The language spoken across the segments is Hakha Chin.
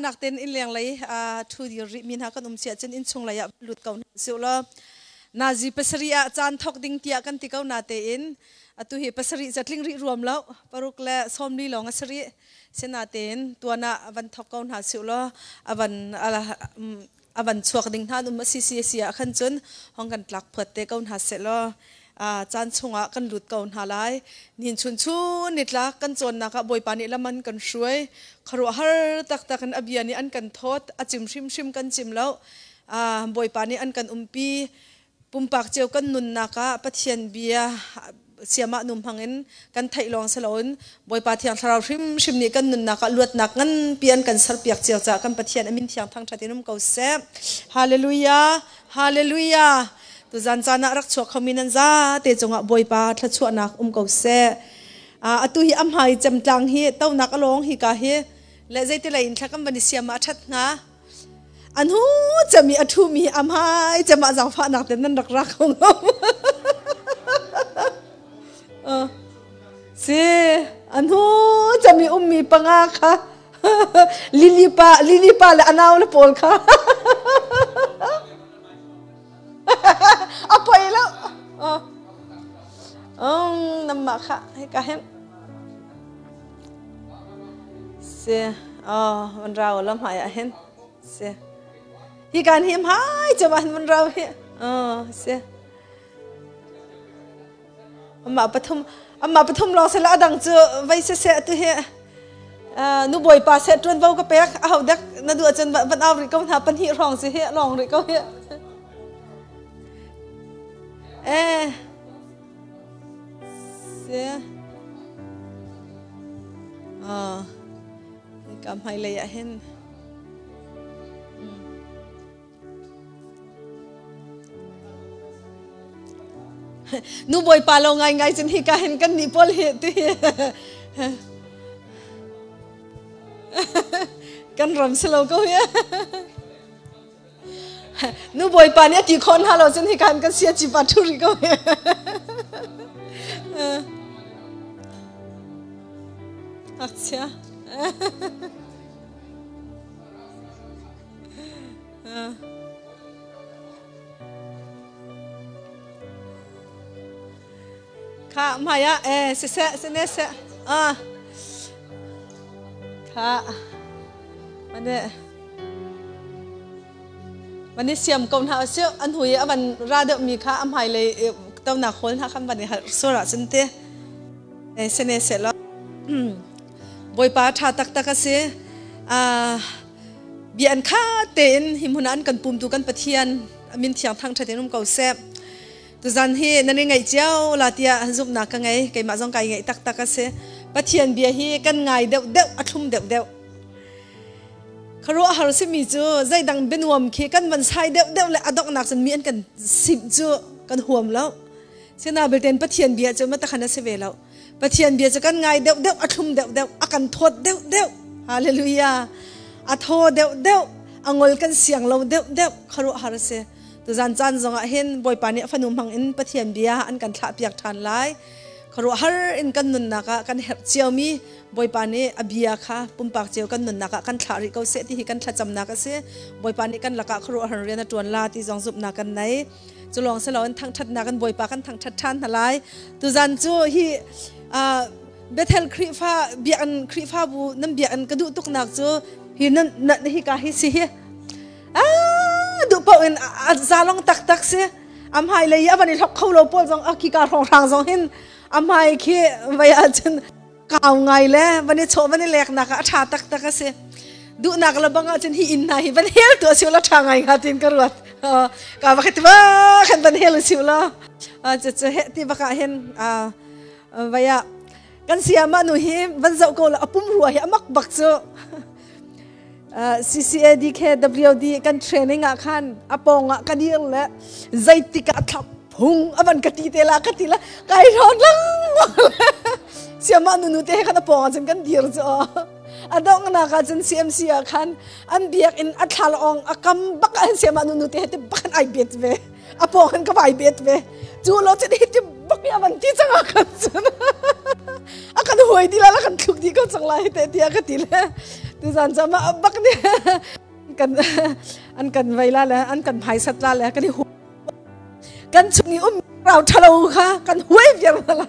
Zangfahnak ten in leng lei thu dir rih mi hna kan um sia cun in chung lei ah lut ko hna siu law nazi pasarih ah caan thok ding tiah kan ti ko na tein atu hi pasarih zatling rih ruam lo paruk le sawmli lawng a sari sinatein tuan ah van thok ko hna siu law avan avan chuak ding hna um si si si ah khan cun hong kan tlak phuat te ko hna seh law caan chungah kan lut ko hna lai nin chun chun nitlak kan cawnnak ah Bawipa nih laman kan hruai khuaruahhar taktak in a bia nih an kan thawt a cim hrimhrim kan cim lo Bawipa nih an kan umpi pumpak cio kan nunnak ah Pathian bia siamah num hmangin kan theih lawng si loin Bawipa Thiang Thlarau hrimhrim nih kan nunnak ah luatnak nganpi an kan serpiak cio caah kan Pathian a min thiang thangṭhat in um ko seh. Hallelujah! Hallelujah! Tuzan caan ah rak chuak khomi nan zate cungah Bawipa thluachuahnak um ko seh. Atu hi a hmai cemtlang hi tonak a lawng hi ka hi le zeitilei in thla kan van i siam ah a ṭhat hnga? An hu cem i a ṭhumi a hmai cem ah zaangfahnak te nan rak ra kho lo. Si, an hu cem i ummi panga kha Lily pa Lily pa le a nau le pawl kha a poi lo. Namah kha hika hin. Si, oh, van rau lam hmai ah hin. Si. Hi kan hi hmai cem ah hin van rau hi. Oh, si. Amah pathum amah pathum lawng sila adang cu vai se se tu hi nu bawipa se tuan vo ka pek a ho dek na du acun van au ri ko hna pahnih hrawng si hi long ri ko hi eh Si. Ah. Ka hmailei ah hin. Nu bawipa lo ngai ngai cun hi ka hin kan nih pawl hi ti kan ram si lo ko hi. Nu bawipa nih a ti khawh hna lo cun hi kan kan sia ci pa thu ri ko. Ngakchia. Kha maya eh siseh sine se ah kha mane mane siam ko hna usih an hui a van ra deuh mi kha a hmai lei to na khawl hna khan van i sur ah cun te eh sene se lo Bawipa tha taktak a si bia an kha tein hi hmun ah an kan pumtu kan Pathian min thiang thang ṭhat in um ko seh. Tuzan hi nan i ngaih cio la tiah zumhnak ka ngei. Keimah zong kai ngaih taktak a si. Pathian bia hi kan ngai deuh deuh, a thlum deuh deuh. Khuaruahhar simi cu zeidang bianuam khi kan van sai deuh deuh le a donghnak cun mi an kan simh cu kan huam lo. Sina belten Pathian bia cu matakhan a si ve lo. Pathian bia cu kan ngai deuh deuh, a thlum deuh deuh, a kan thawt deuh deuh. Hallelujah. A thaw deuh deuh, a ngol kan siang lo deuh deuh. Khuaruahhar a si. Tuzan caan zongah hin Bawipa nih a fanu hmang in Pathian bia an kan thlahpiak ṭhan lai. Khuaruahhar in kan nunnak ah kan herh ciomi Bawipa nih a bia kha pumpak cio kan nunnak ah kan thlah rih ko seh ti hi kan thlacamnak a si. Bawipa nih kan lakah khuaruahhar rian a ṭuan la ti zong zumhnak kan nei. Cu lawng si loin thangṭhatnak in Bawipa kan thangṭhat ṭhan hna lai. Tuzan cu hi Bethel Khrihfa biakinn Khrihfabu nan biakinn ka duh tuknak cu hi nan hi ka hi si hi ah duh paoh in a zalong taktak si a hmai lei a van i hlok kho lo pawl zong a khika hrawnghrang zong hin a hmai khi vai ahcun kau ngai le van i chawh van i lek nak ah a ṭha taktak a si duhnak le bang ahcun hi inn hna hi van hel tu a si la ṭha ngai hnga tin ka ruat ka va ti ba khan van hel si la cu cu he ti bak ah hin vai ah kan siama nu hi van zoh ko la a pum rua hi a mak bak cu CCAD KWD kan training ah khan a pawng ah ka dir le zeitik ah thlap phung avan ka ti te la ka ti la kai ron lang siama nunu te khan a pawng ah cun kan dir cu a dong nak ah cun CMC ah khan an biak in a thlal ong a kam bak an siama nunu te te bak ai bet ve a pawng in ka vai bet ve cu lo cun hi ti bak i avan ti cang ah khan cun a kan huai ti la la kan thluk di ko cang lai te tiah ka ti le. Tuzan cu amah bak nih kan an kan vei la le an kan hmaisat la le kan i hu kan chung i um rau ṭhalo kha kan huai viar na la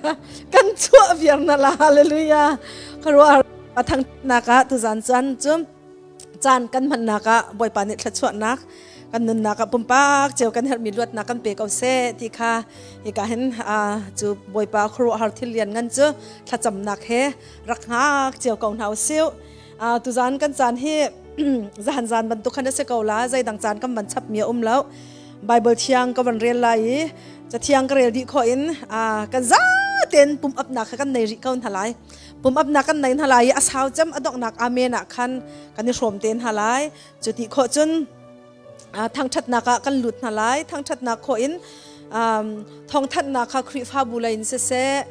kan chuah viar na la. Hallelujah. Kharuah thang nak ah tuzan caan cu caan kan hmannak ah Bawipa nih thluachuahnak kan nunnak ah pumpak cio kan herhmi luatnak kan pe ko seh ti kha hika hin cu Bawipa khuaruahhar thil lian ngan cu thlacamnak he rak hngak cio ko hna usih. Tuzan kan caan hi zahan zan bantuk khan a si ko la, zeidang caan kan van chap mi a um lo. Bible thiang ka van rel lai i cathiang ka rel dih khawh in kan zaten pum upnak kha kan nei rih ko hna lai. Pum upnak kan nei hna lai i a sau cem a donghnak amen ah khan kan i hrawm te hna lai. Cu ti khawh cun thangṭhatnak ah kan lut hna lai. Thangṭhatnak khawh in thawngthanhnak kha Khrihfabu lei in siseh,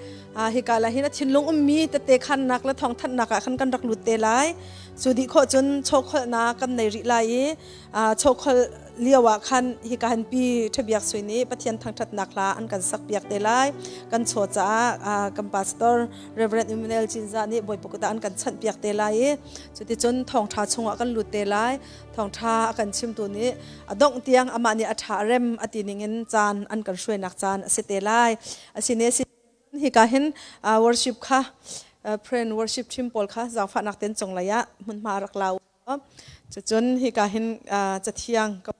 hika la hin a thinlung ummi tete khannak le thawngthanhnak ah khan kan rak lut te lai. Cu dih khawh cun chawkholhnak kan nei rih lai i chawkholh lio ah khan hika han pi Ṭhabiak Sui nih Pathian thangṭhatnak hla an kan sak piak te lai. Kan chaw caah kan pastor Reverend Emmanuel Cinzah nih Bawipa kut ah an kan chanh piak te lai i cuticun thawngṭha chungah kan lut te lai. Thawngṭha a kan chimtu nih a dongh tiang amah nih a ṭha rem a ti ningin caan an kan hruainak caan a si te lai. Asine si hika hin worship kha pray and worship team pawl kha zaangfahnak ten cunglei ah hmunhma rak la u. Cucun hika hin cathiang ka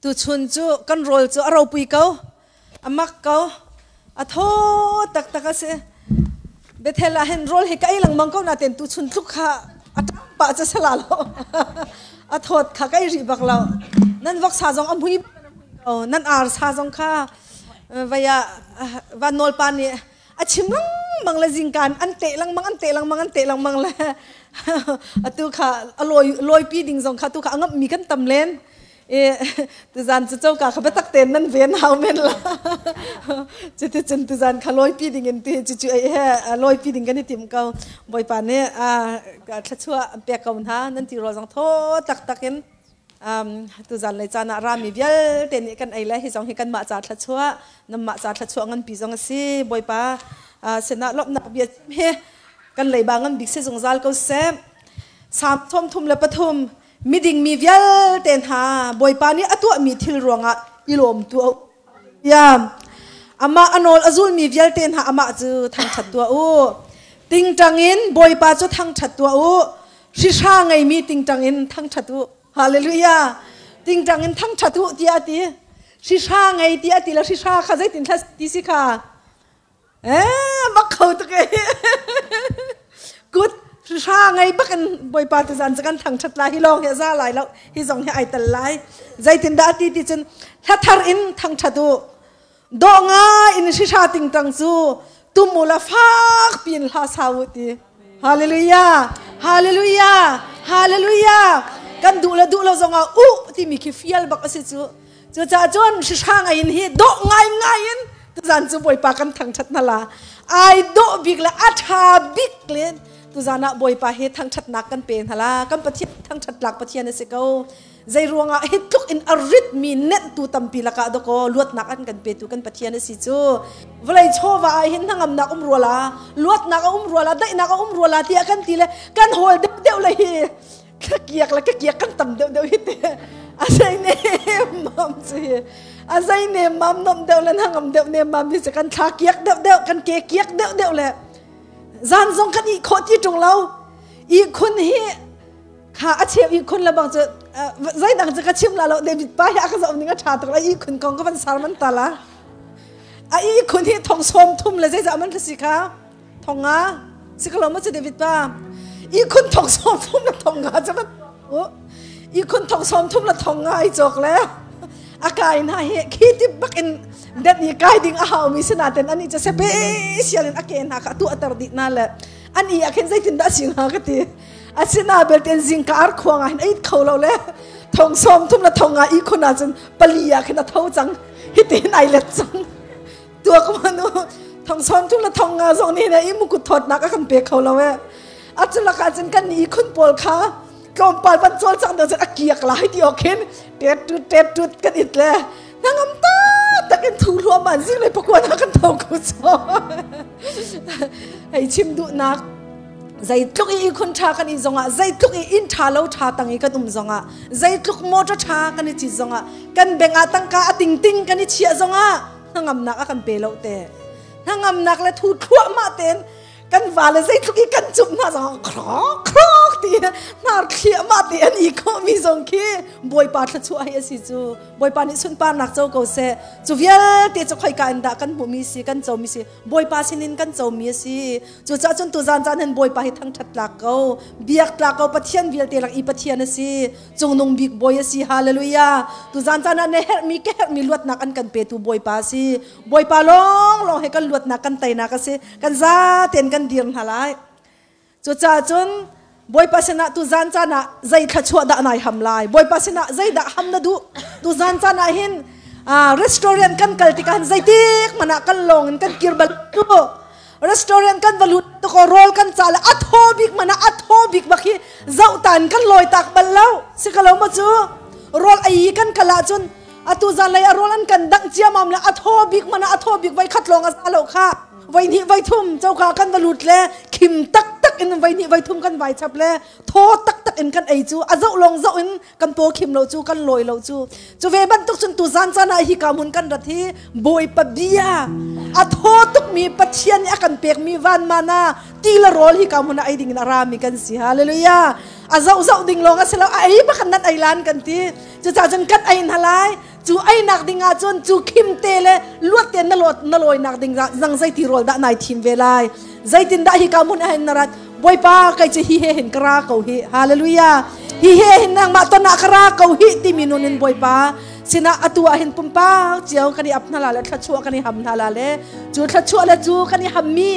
Tuchun cu kan rawl cu a ropui ko, a mak ko, a thaw taktak a si. Bethel ah hin rawl hi ka ei lengmang ko nain tuchun tluk kha a ṭang pah cu sala lo. A thawt kha ka ei rih bak lo. Nan voksa zong a mui ko, nan ar sa zong kha vei ah Van Nawl pa nih a chim lengmang le zingkan an teh lengmang, an teh lengmang, an teh lengmang le atu kha a lawi lawipi ding zong kha tu kha a ngamh mi kan tam len. I tuzan cu coka kha biatak tein nan ven hau men la. Cuti cun tuzan kha lawipi ding in ti cucu ei he lawipi ding kan i tim ko. Bawipa nih thluachuah an pek ko hna, nan ti rawl zong thaw taktak in tuzan lei caan ah rami vialte nih kan ei le hi zong hi kanmah ca thluachuah, nanmah ca thluachuah nganpi zong a si. Bawipa sinah lawmhnak bia hi kan leiba ngan bik si zungzal ko seh. Salm 33. Miding mi vialte hna, Bawipa nih a tuahmi thil ruangah i lawm tuah u. Ya, amah a nawl a zulmi vialte hna, amah cu thangṭhat tuah u. Tingṭang in Bawipa cu thangṭhat tuah u. Hrihra ngeimi tingṭang in thangṭhat u. Hallelujah. Tingṭang in thangṭhat u tiah a ti. Hrihra ngei tiah a ti le hrihra kha zeitin ti si kha? Eh, bak kho tuk e. Kut hra ngei bak in Bawipa tu zan cu kan thangṭhat lai, hi lawng hi a za lai lo, hi zong hi ai tel lai. Zeitindah ti ti cun hla thar in thangṭhat u. Dawh ngai in hrihra tingtang cu tum u la fak piin hla sa u ti. Hallelujah, hallelujah, hallelujah. Kan duh le duh lo zongah u timi khi fial bak a si cu. Cucaah cun hrihra ngai in hi dawh ngaingai in tuzan cu Bawipa kan thangṭhat hna la. Ai dawh bik le a ṭha bik le tuzan ah Bawipa hi thangṭhatnak kan pe hna la. Kan Pathian thangṭhat tlak Pathian a si ko. Zei ruangah hi tluk in a ritmi nenhtu tampi lakah dakaw luatnak an kan petu kan Pathian a si cu. Vawlei chawva ah hin hnangamnak um rua la, luatnak a um rua la, daihnak a um rua la tiah kan ti le kan hawl deuhdeuh le hi kiak le ka kiak kan tam deuh deuh hi te a zei ne mam cu hi a zei ne mam nom deuh le hangam deuh ne mam hi cu kan thla kiak deuh deuh, kan ke kiak deuh deuh le zan zong kan i khawh ti ṭung lo. I khun hi kha a cheu i khun le bang cu zeidang cu ka chim la lo. David pa hi a ka zoh ning a ṭha tuk la, i khun kong ka van sar man ta la. A i khun hi thong 30 le zeizah man si kha thong nga si ko lo ma cu David pa? I khun thong 30 le thong nga cu i khun thong 30 le thong nga i cawk le a kai hna hi khi ti bak in dat ni kai ding a hau mi sinaten ani cha special in a ke hna kha tu atar di na le an i a khin zeitin dah si nga ka ti. Asina belten zing ka ar khuang ah hin ait kho lo le thong 30 le thong nga i khun ah cun pali ah khin a tho cang, hitin ai let cang. Tuak manu thong 30 le thong nga zong nih ne i mukut thawtnak a kan pe kho lo e. A cu lakah cun kan i khun pawl kha tlawmpal van cawl cang deuh cun a kiak lai ti awk khin tet tut tet tut kan it le hnangam tak. tak in thu hluahmah zinglei pakua na kan tho ko so. Hei chim duhnak zeitluk i ihkhun ṭha kan i zongah zeitluk i inn ṭha lo ṭha tang i kan um zongah zeitluk motor ṭha kan i cit zongah kan bank ah tangka a tingting kan i chiah zongah hnangamnak a kan pe lo te hnangamnak le thu thluahmah tein kan va le zeitluk i kan cumh hna zong khrok khrok ti hnar thliahmah te an i khawh mi zong khi Bawipa thluachuah hi a si cu. Bawipa nih sunparnak co ko seh. Cu vialte cu khoika in dah kan hmuhmi si, kan comi si? Bawipa sinin kan comi a si. Cucaah cun tuzan caan hin Bawipa hi thangṭhat tlak ko, biak tlak ko, Pathian vialte lak i Pathian a si, cungnung bik Bawi a si. Hallelujah. Tuzan caan ah na herhmi ka herhmi luatnak an kan petu Bawipa a si. Bawipa lawnglawng he kan luatnak kan teinak a si. Kan zatein kan dir hna lai. Cucaah cun Bawipa sinah tuzan caan ah zei thluachuah dah nai ham lai? Bawipa sinah zeidah ham na duh? Tuzan caan ah hin restaurant kan kal tikah zeitik hmanh ah kan lawng in kan kir bal tu. Restaurant kan va lut to ko rawl kan ca le a thaw bik hmanh ah a thaw bik bak hi zoh tan kan lawi tak bal lo. Si ka lo ma cu? Rawl ei kan kal ahcun atu zan lei a rawl an kan dangh ciamam le a thaw bik hmanh ah a thaw bik voi khat lawng a za lo kha. Voihnih voithum coka kan va lut le khim taktak in voihnih voithum kan vai chap le thaw taktak in kan ei cu a zoh lawng zoh in kan paw khim lo cu kan lawi lo cu. Cu ve bantuk cun tu zan caan ah hi ka hmun kan rat hi Bawipa bia a thaw tukmi Pathian nih a kan pekmi van mana ti le rawl hi ka hmun ah ei ding in a rami kan si. Hallelujah. A zoh zoh ding lawng a si lo, a ei bak nan ei lan kan ti. Cucaah cun kan ei hna lai. Cu einak ding ah cun cu khim te le luat te na lot na lawinak ding ah zang zeiti rawl dah nai thim ve lai? Zeitin dah hi ka hmun ah hin na rat? Bawipa, kei cu hi he hin ka ra ko hi. Hallelujah. Hi he hin nangmah ton ah ka ra ko hi timi nun in Bawipa sinah atu ah hin pumpak cio kan i ap hna la le thluachuah kan i ham hna la le cu thluachuah le cu kan i hammi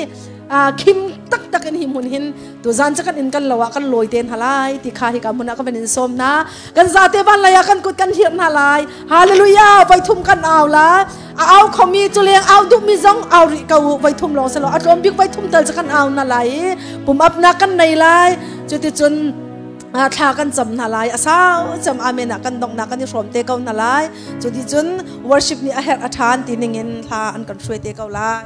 khim taktak in hi hmun hin tuzan cu kan in kan lo ah kan lawi te hna lai ti kha hi ka hmun ah ka van in sawm hna. Kan zate van lei ah kan kut kan hirh hna lai. Hallelujah. Voi thum kan au la. A au khomi cu leng au duhmi zong au rih ko u. Voi thum lawng si lo, a tlawm bik voi thum tal cu kan au hna lai i pum apnak kan nei lai. Cuticun thla kan cam hna lai. A sau cam amen ah kan donghnak kan i hrawm te ko hna lai. Cuticun worship nih a herh a ṭhan ti ningin hla an kan hruai te ko lai.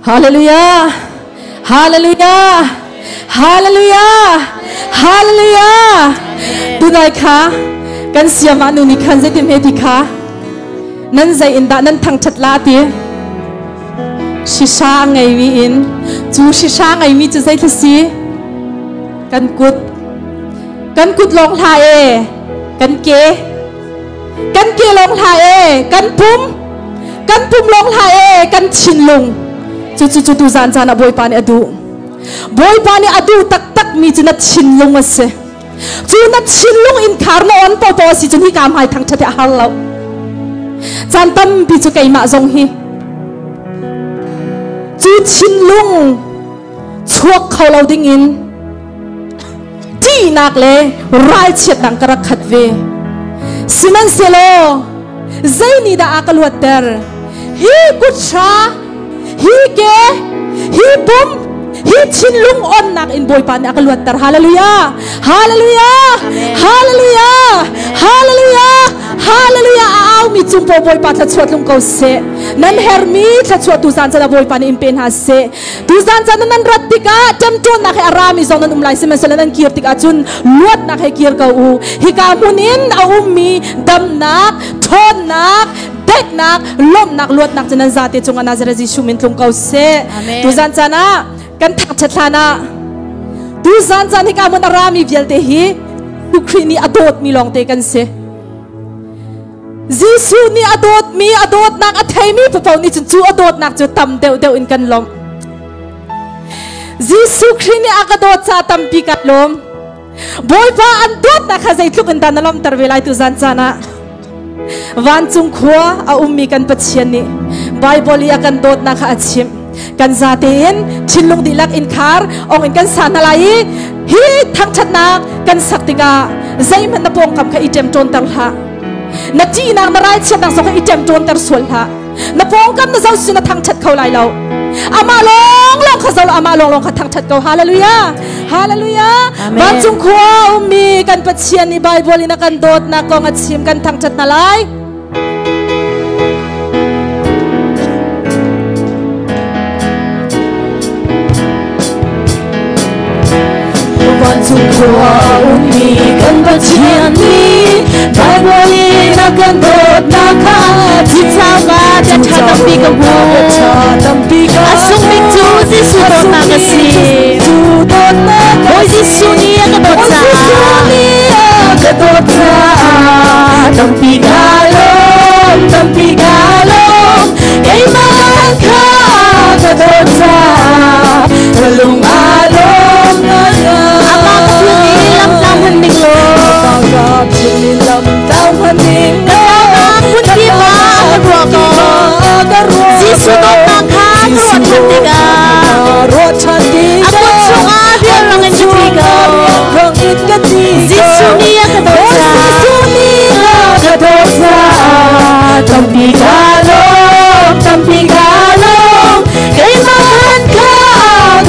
Hallelujah! Hallelujah! Hallelujah! Hallelujah! Tunai kha kan siama nu nih khan zeitin he ti kha Nan zei in dah nan thangṭhat la ti? Hri-hra a ngeimi in. Cu hri-hra ngeimi cu zei si? Kan kut. Kan kut lawng hlah e. Kan ke. Kan ke lawng hlah e. Kan pum. Kan pum lawng hlah e. Kan thinlung. Cu cu cu tu zan caan ah Bawipa nih a duh. Bawipa nih a duh taktak mi cu na thinlung a si. Cu na thinlung innkhar na on popo a si cun hika hmai thangṭhat hi a har lo. Caan tampi cu keimah zong hi cu thinlung chuak kho lo dingin ṭihnak le ralchiatnak ka rak khat ve. Sihmanhsehlaw zei nih dah a ka luatter? Hi kuthra, hi ke, hi pum, hi thinlung onnak in Bawipa nih a ka luatter. Hallelujah! Hallelujah! Hallelujah! Hallelujah! Hallelujah! A aumi cung po Bawipa thluachuah tlung ko seh. Nan hermi thluachuah tu zan chan ah Bawipa nih in pe hna seh. Tu zan chan nan rat tikah ṭemṭawnnak he a rami zong nan um lai, sihmanhsehlaw nan kir tikah cun luatnak he kir ko u. Hika hmun in a ummi damnak, ṭhawnnak, daihnak, lawmhnak, luatnak cu nan zate cungah Nazareth Jesuh min tlung ko seh. Tu zan caan ah kan thangṭhat hlan ah tu zan caan hika hmun a rami vialte hi Khrih nih a dawtmi lawngte kan si. Jesuh nih a dawtmi, a dawtnak a theimi paoh nih cun cu a dawtnak cu tam deuhdeuh in kan lawmh. Jesuh Khrih nih a ka dawt caah tampi kan lawm. Bawipa an dawtnak kha zeitluk in dah na lawmhter ve lai tu zan caan ah. Vancung khua a ummi kan Pathian nih Bible i a kan dawtnak kha a chimh. Kan zate in thinlung dihlak in khar ong in kan sa hna lai i hi thangṭhatnak kan sak tikah zeihmanh na pawngkam kha i ṭemṭawnter hlah. Na ṭihnak na ralchiatnak zong kha i ṭemṭawnter sual hlah. Na pawngkam na zoh si na thangṭhat kho lai lo. Amah lawnglawng kha zoh amah lawnglawng kha thangṭhat ko. Hallelujah. Hallelujah. Vancung khua ummi kan Pathian nih Bible in a kan dawtnak kong a chim kan thangṭhat hna lai. Vancung khua ummi kan Pathian nih Bible in a kan dawtnak kha Cucaah bia ṭha tampi ka hmu. A sung bik cu Jesuh dawtnak a si. Bawi Jesuh nih a ka dawt caah ka dawt caah tampi ka lawm, tampi ka lawm, keimah kha ka dawt caah ka lung aa lawm. Amah ka thil i lam tlau hman ning law. Amah ka thil i lam tlau hman ning Ka taunak hmun kip ah ka ruah ko. Jesuh dawtnak kha ka ruah ṭhan tikah ruah ṭhan a kut chungah rianrang in ka tli ko. Jesuh nih a ka dawt caah Jesuh nih a ka dawt caah tampi ka lawm, tampi ka lawm, keimah kha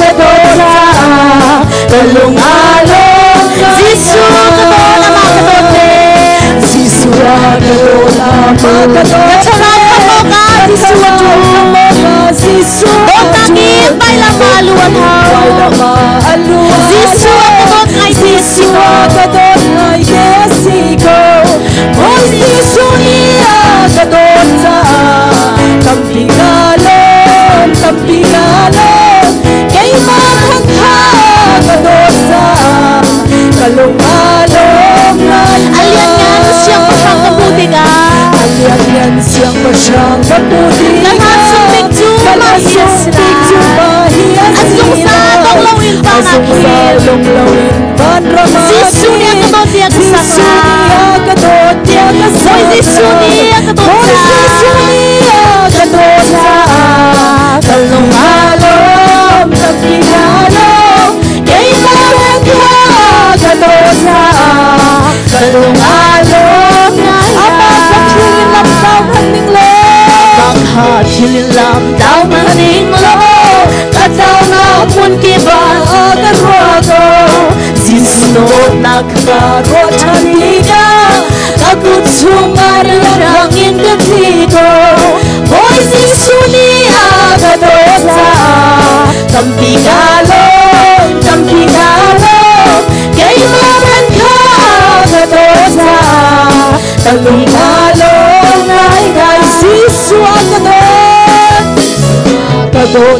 ka dawt caah ka lung aa lawm. Jesuh ka dawt, amah ka dawt ve. Jesuh a ka dawt, amah ka dawt. Ka thlarau khamh awkah Jesuh a ṭuan. Jesuh Dawtnak in vailam ah a lu an hau. Vailam ah a lu Jesuh a ka dawt ngai ti a si Jesuh ko. a ka dawt ngai te a si ko. Bawi Jesuh nih a ka dawt caah tampi ka lawm, tampi ka lawm, keimah khan kha ka dawt caah ka lung aa lawm ngai. A lianngan siangpahrang ka hmuh tikah A lianngan siangpahrang ka hmuh ka tikah hna sung bik cu ka mah hna hi a sung si bik cu lai. mah hi a A si zungzal lai. dong loin A van ah zungzal khin dong loin vanram ah Jesuh nih a ka dawt tiah ka sak Jesuh nih lai. a ka dawt tiah ka sak Bawi Jesuh nih a ka dawt Bawi caah Jesuh nih a ka dawt caah ka lung aa lawm, tampi aa lawm, keimah kha ka dawt caah ka lung aa lawm. Amah ka thil in lam tlau hmanh ning law, Amah kha thil in lam tlau hmanh ning law, ka tlaunak hmun kip ah ka ruah ko. Jesuh dawtnak Ka ruah ṭhan tikah ka kut chungah rianrang in ka tli ko. Bawi Jesuh nih a ka dawt caah tampi ka lawm, tampi ka lawm, keimah man kha ka dawt caah ka lung aa lawm ngai ngai si. Ka dawt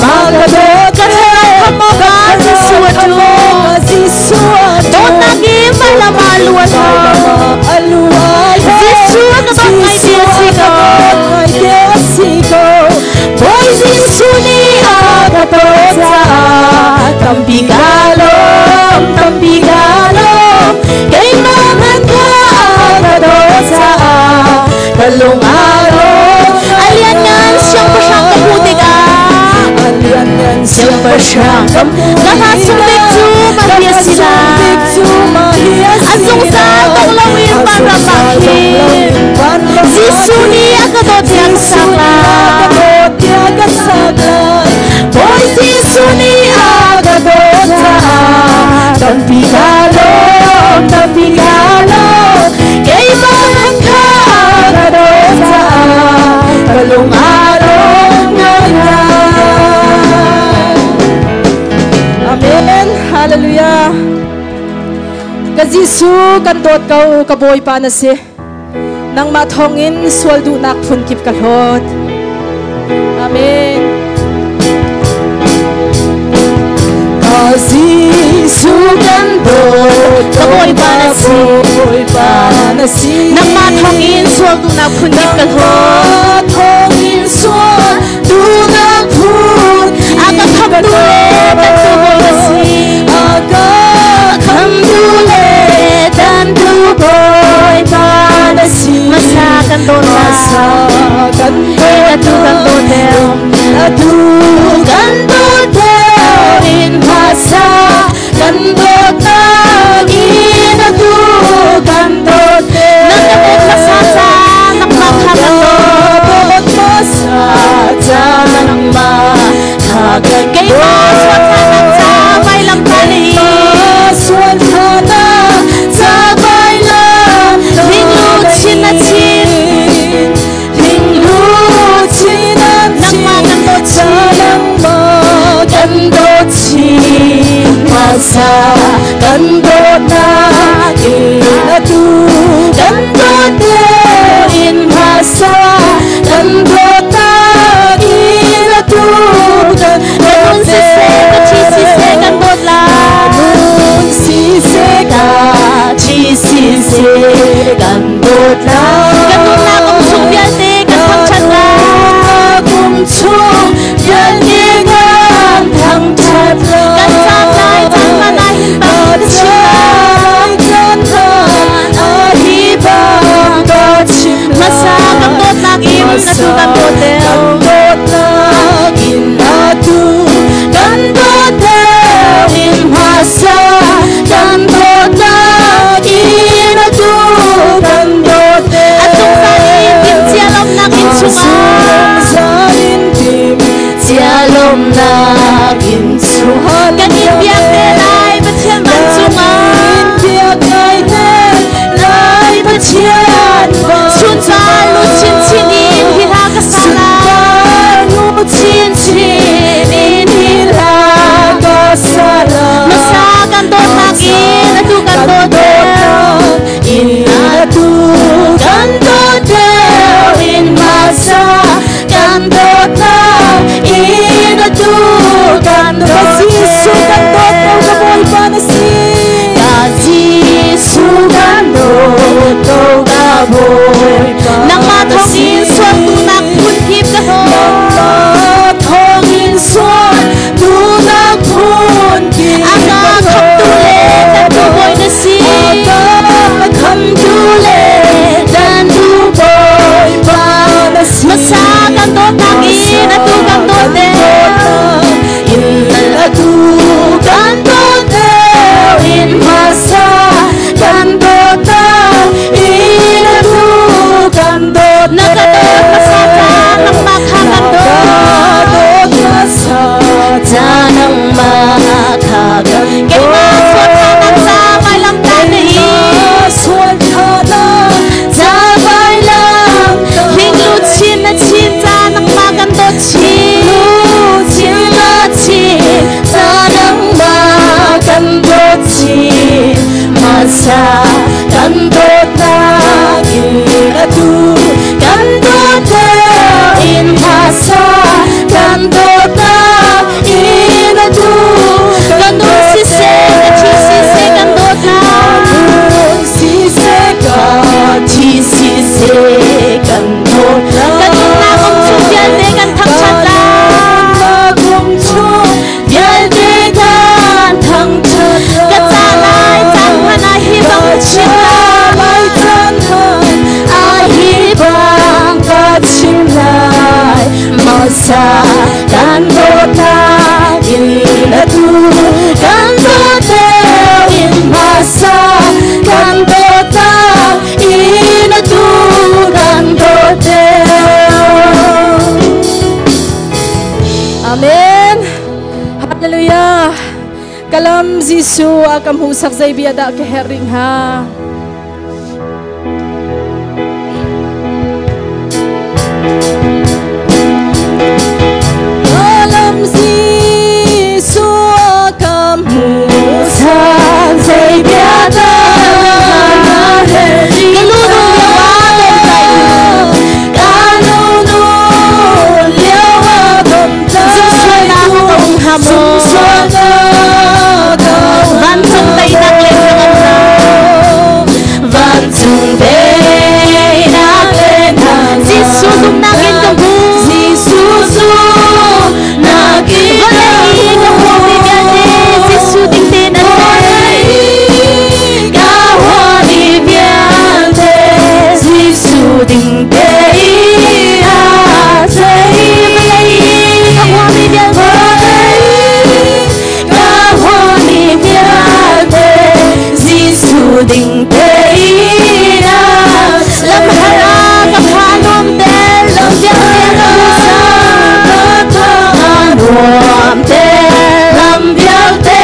ma ka dawt Ka thlarau khamh awkah Jesuh a ṭu. Jesuh a ṭu. Dawtnak in vailam ah lu a hlah. Jesuh a ka dawt ngaite a si ko. Bawi Jesuh nih a ka dawt caah tampi ka lawm, tampi ka lawm. Keimah hmanh kha a ka dawt caah ka lung aa lawm. A lianngan siangpahrang ka hmuh tikah A lianngan siangpahrang ka hmuh Ka hla sung bik cu mahhi a si lai. A zungzal dong loin vanram ah khin Jesuh nih a ka dawt tiah ka sak lai. Bawi Jesuh nih a ka dawt caah tampi ka lawm, tampi ka lawm. Keimah hmanh kha a ka dawt caah ka lung aa lawm ngaingai. Amen. Hallelujah. Ka Jesuh kan dawt ko, ka Bawipa na si. Nangmah thawngin sual duhnak phunkip ka hlawt. Amen. Ka Jesuh kan dawt, Ka Bawipa na si. Bawipa na si. Nangmah thawngin sual duhnak phunkip ka hlawt. Nangmah thawngin sual duhnak phunkip A ka khamhtu le tantu Bawi na si. A ka khamhtu le tantu Bawipa na si. Masa kan dawt la. Masa kan dawt Atu kan dawt deuh. Atu kan dawt deuh in masa kan dawt in atu kan dawt deuh. Nang ka dawt hmasa ca nangmah kha kan dawt. Dawt hmasa ca nangmah kha kan Keimah sual thanak ca vailam tali. Sual thanak ca vailam Hinglu chin na chin. Hinglu chin na chin. Nangmah kan dawt chin. Nangmah kan dawt chin. Masa kan dawt nak in atu kan dawt deuh in masa kan dawt nak in atu kan Ka dawt nun siseh, ka thi siseh kan dawt lai. Nun siseh ka thi siseh kan dawt lai. Ka nunnak um chung vialte kan thangṭhat lai. Nunnak um chung vialte kan thangṭhat lai. Kan caan lai caan hmanh ah hin bang ka chim lai. Caan hmanh ah hi bang ka chim lai. Hmasa kan dawtnak in atu kan dawt deuh. Kan dawtnak in atu kan dawt deuh in hmasa kan dawtnak in atu kan dawt deuh. A zungzal in timhcia lawmhnak inn chungah Zungzal in timhcia lawmhnak inn chungah kan in biak te lai Pathian vancung ah. Kan in biak lai te lai Pathian Chuncha lu chinchin in hi hla ka sak. Jesuh a ka hmuhsak zei bia dah ka herh rih hnga? Lam Jesuh a ka hmuhsak zei bia dah ka herh rih hnga? Ka lunun lio ah domtlaitu zumsualnak a um Vancung teinak le hnangamnak Vancung teinak le hnangamnak Jesuh zumhnak in ka hmu Jesuh zumhnak in ka Vawlei i ka huami vialte Jesuh ding tein an Vawlei i ka huami vialte Jesuh ding tein a thei Vawlei i ka huami vialte Vawlei i ka huami vialte Jesuh ding tein a Lam har ah ka pha nuam ter lam vialte ka Ka nuam ter lam vialte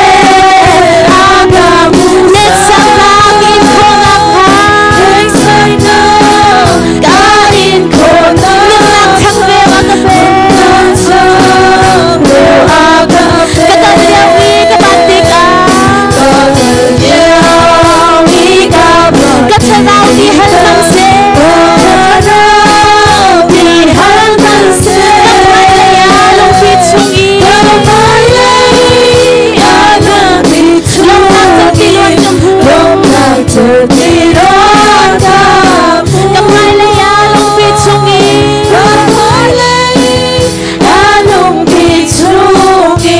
a ka Hneksaknak in khawhnak kha Hneksaknak ka in khawhnak Nunnak changreu a ka pek Nunnak changreu a ka pek Ka kal lio i ka bat tikah Ka kal lio i ka bat Ka thlarau ti hal hmanh seh Ka thlarau ti hal hmanh seh Ka hmailei ah lungpi chung i Ka hmailei ah lungpi chung Lawmhnak cerhti luan ka hmu Lawmhnak cerhti luan ka hmu Ka hmailei ah lungpi chung i Ka hmailei ah lungpi chung i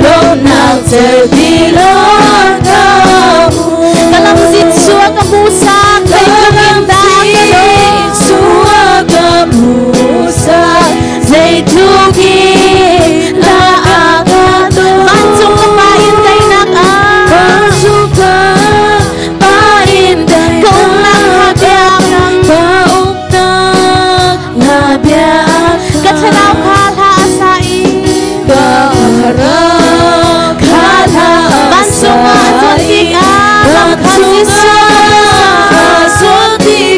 Lawmhnak cerhti luan ka hmu Ka lam Jesuh a ka hmuhsak zeitluk in dah ka dawt Jesuh a ka hmuhsak zeitluk in dah a ka dawt Vancung ka Pa in teinak ah Vancung ka Pa in Ka umnak hnga bia Ka umnak hnga bia Ka thlarau kha hla a sa i Ka thlarau kha hla a Vancung ah a sa zuan i tikah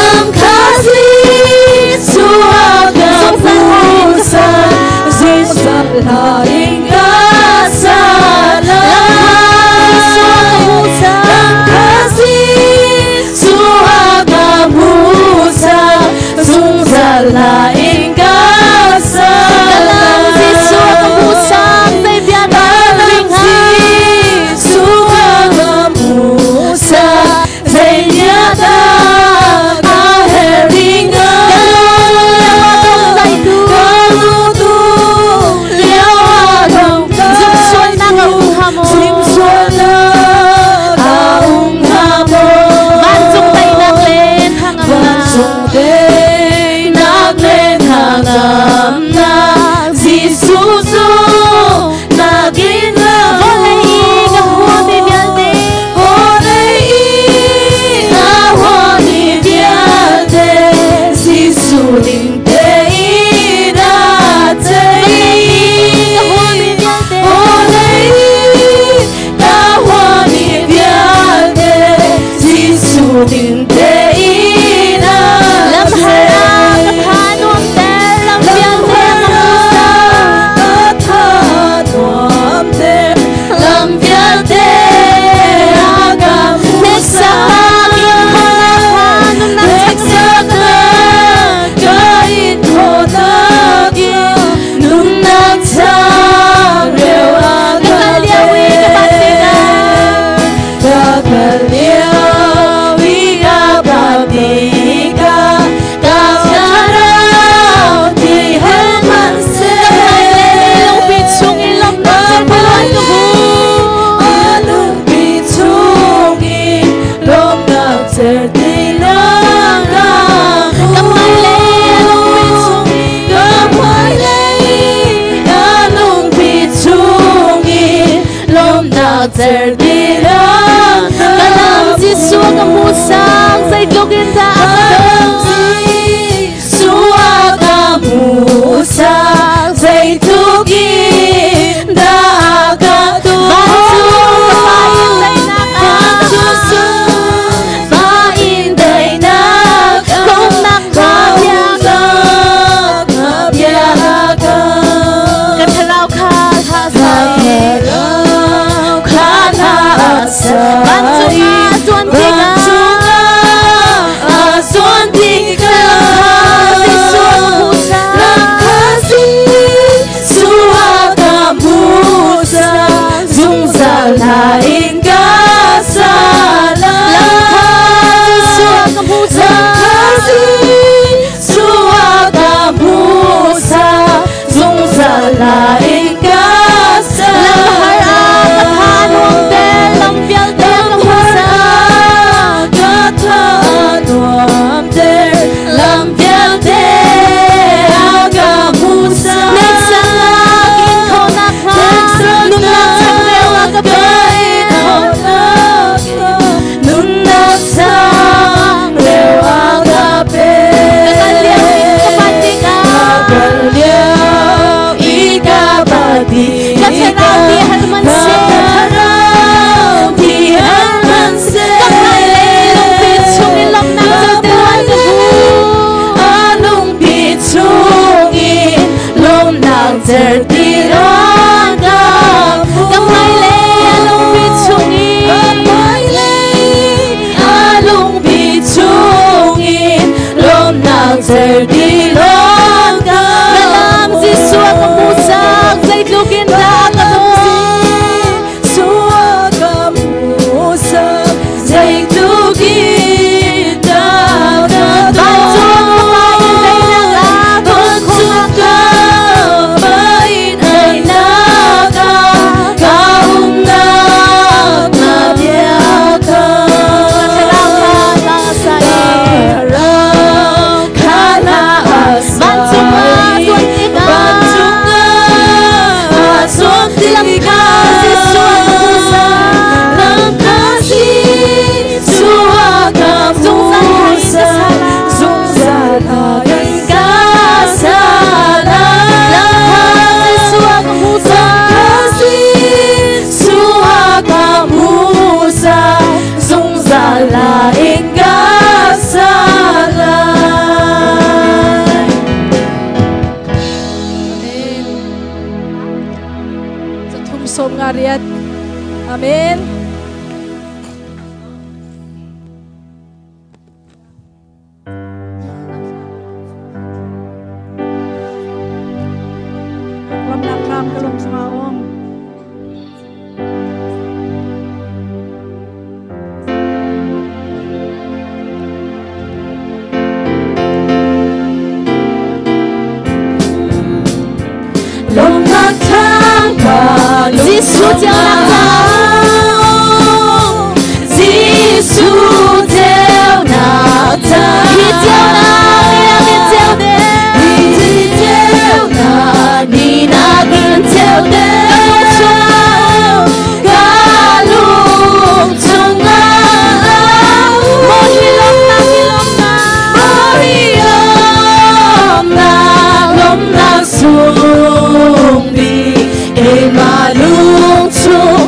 lam kha Vancung Jesuh ah a zuan tikah lam kha Jesuh a ka hmuhsak zungzal hla in ka sa lai Lam kha Jesuh a ka hmuhsak zungzal hla in ka sa Ka lam Jesuh a ka hmuhsak zei bia dah ka Lam herh hnga Jesuh a ka hmuhsak zei bia dah ka herh hnga Ka lu lio ah domtlaitu Ka lu lio ah domtlaitu Zumhsualnak a um hnga maw Zumhsualnak a um hnga maw Vancung teinak le hnangamnak Vancung teinak le hnangamnak Jesuh zumhnak in ka Vawlei i ka huami vialte Vawlei i ka huami vialte Jesuh ding tein a Vawlei i ka huami tei vialte Vawlei i ka huami vialte Jesuh ding tein a Lam har ah ka tha nuam ter lam vialte a ka hmuhsak Ka tha nuam ter lam vialte a ka Hneksaknak in khawhnak kha nunnak changreu a ka pek Hneksaknak ka in khawhnak in nunnak changreu a Ka ka kal lio i ka bat tikah Ka kal lio i ka bat tikah ka thlarau ti hal hmanh seh Ka hmailei lungpi chung i lawmhnak cerhti luan ka hmu Lungpi chung i lawmhnak cerhti luan ka hmu Ka hmailei ah lungpi chung i Ka hmailei ah lungpi chung i lawmhnak cerhti luan ka Ka lam Jesuh a ka hmuhsak zeitluk in dah a ka dawt Jesuh a ka hmuhsak zeitluk in dah Certiron ka Ka hmailei a lungpi chungin Ka hmailei a lungpi chungin Lawmnak certiron ka Na lam Jesuh a ka hmuhsak zeitluk in dah ka lungsi Jesuh a ka hmuhsak zeitluk in dah ka Vancung ka Pa in daihnak ah Vancung ka Pa in daihnak ah ka umnak na bia kha Thlarau kha hla a sa i Thlarau kha hla a sa Vancung ah zuan tikah Vancung ah zuan Lam tikah kha Jesuh a ka hmuhsak Lam kha Jesuh a ka Zungzal in ka hmuhsak sa lai Zungzal in ka sa Lam kha Jesuh a ka hmuhsak Jesuh a ka hmuhsak Zungzal in ka sa lai Amen. Cathum sawm nga riat. Amen. Lawmnak thlam ka lung chungah a um. Lawmnak thlam ka lung Jesuh ceunak chungah Jesuh ceunak thlam Hi ceunak ni nakin ceu deuh Hi ceunak ni nakin ceu deuh Ka lung chungah Maw hi lawmnak hi lawmnak Maw hi lawmnak lawmnak sung bik keimah lung chung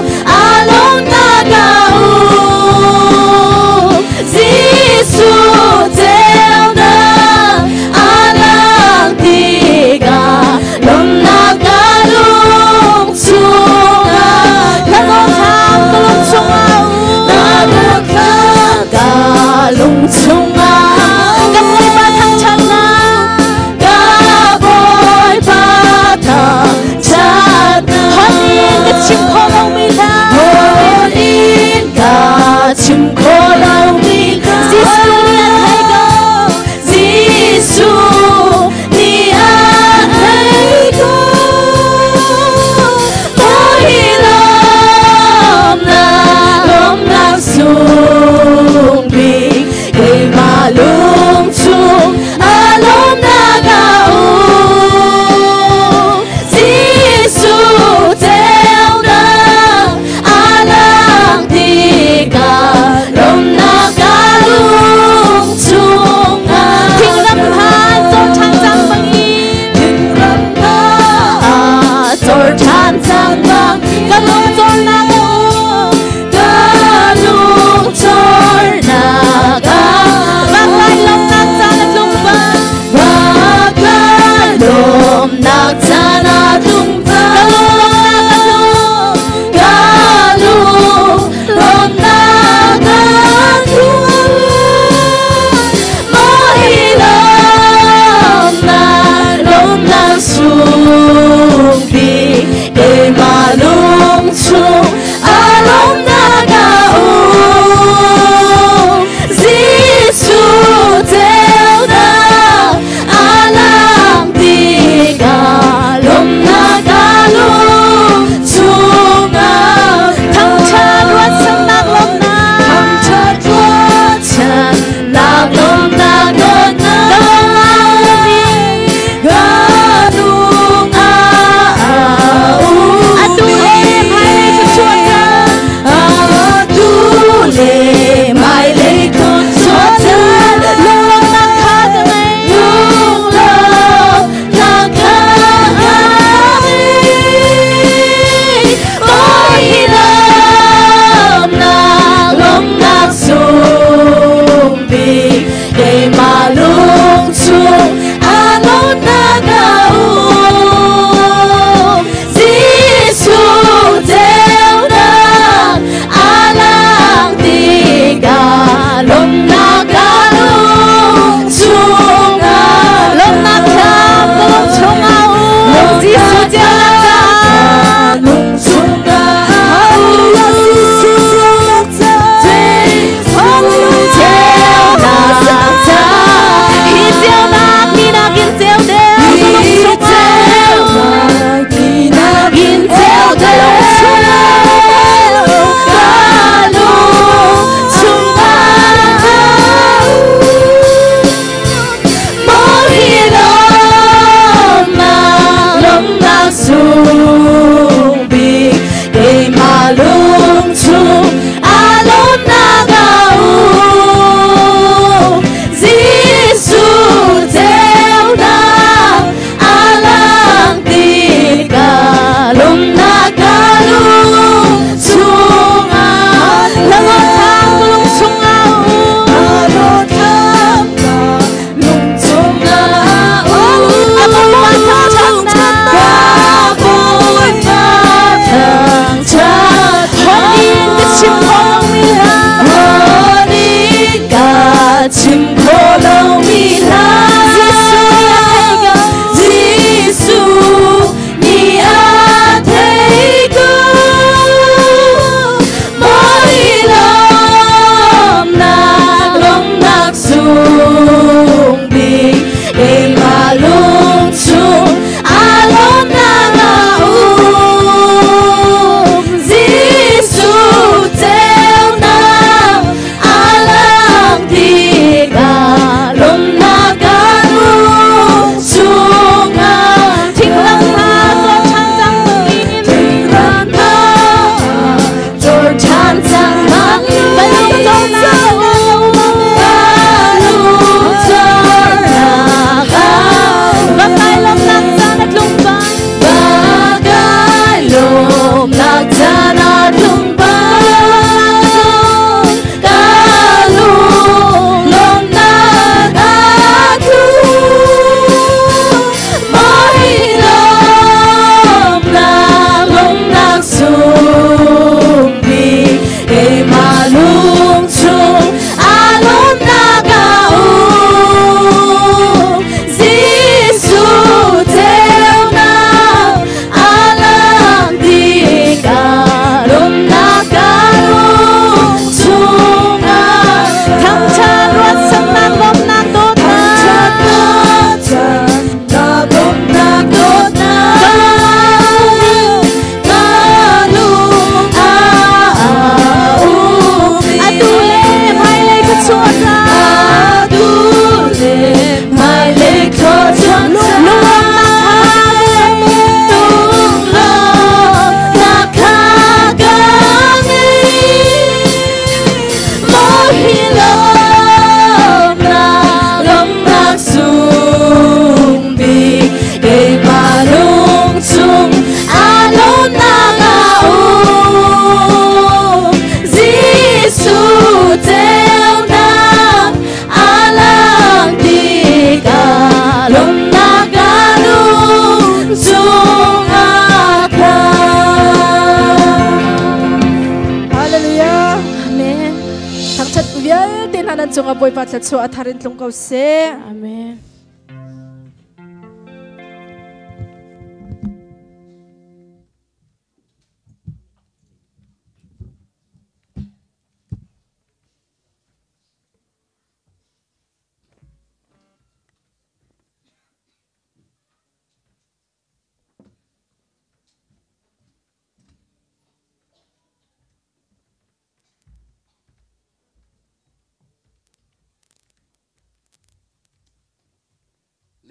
cungah Bawipa thluachuah a thar in tlung ko seh. Amen.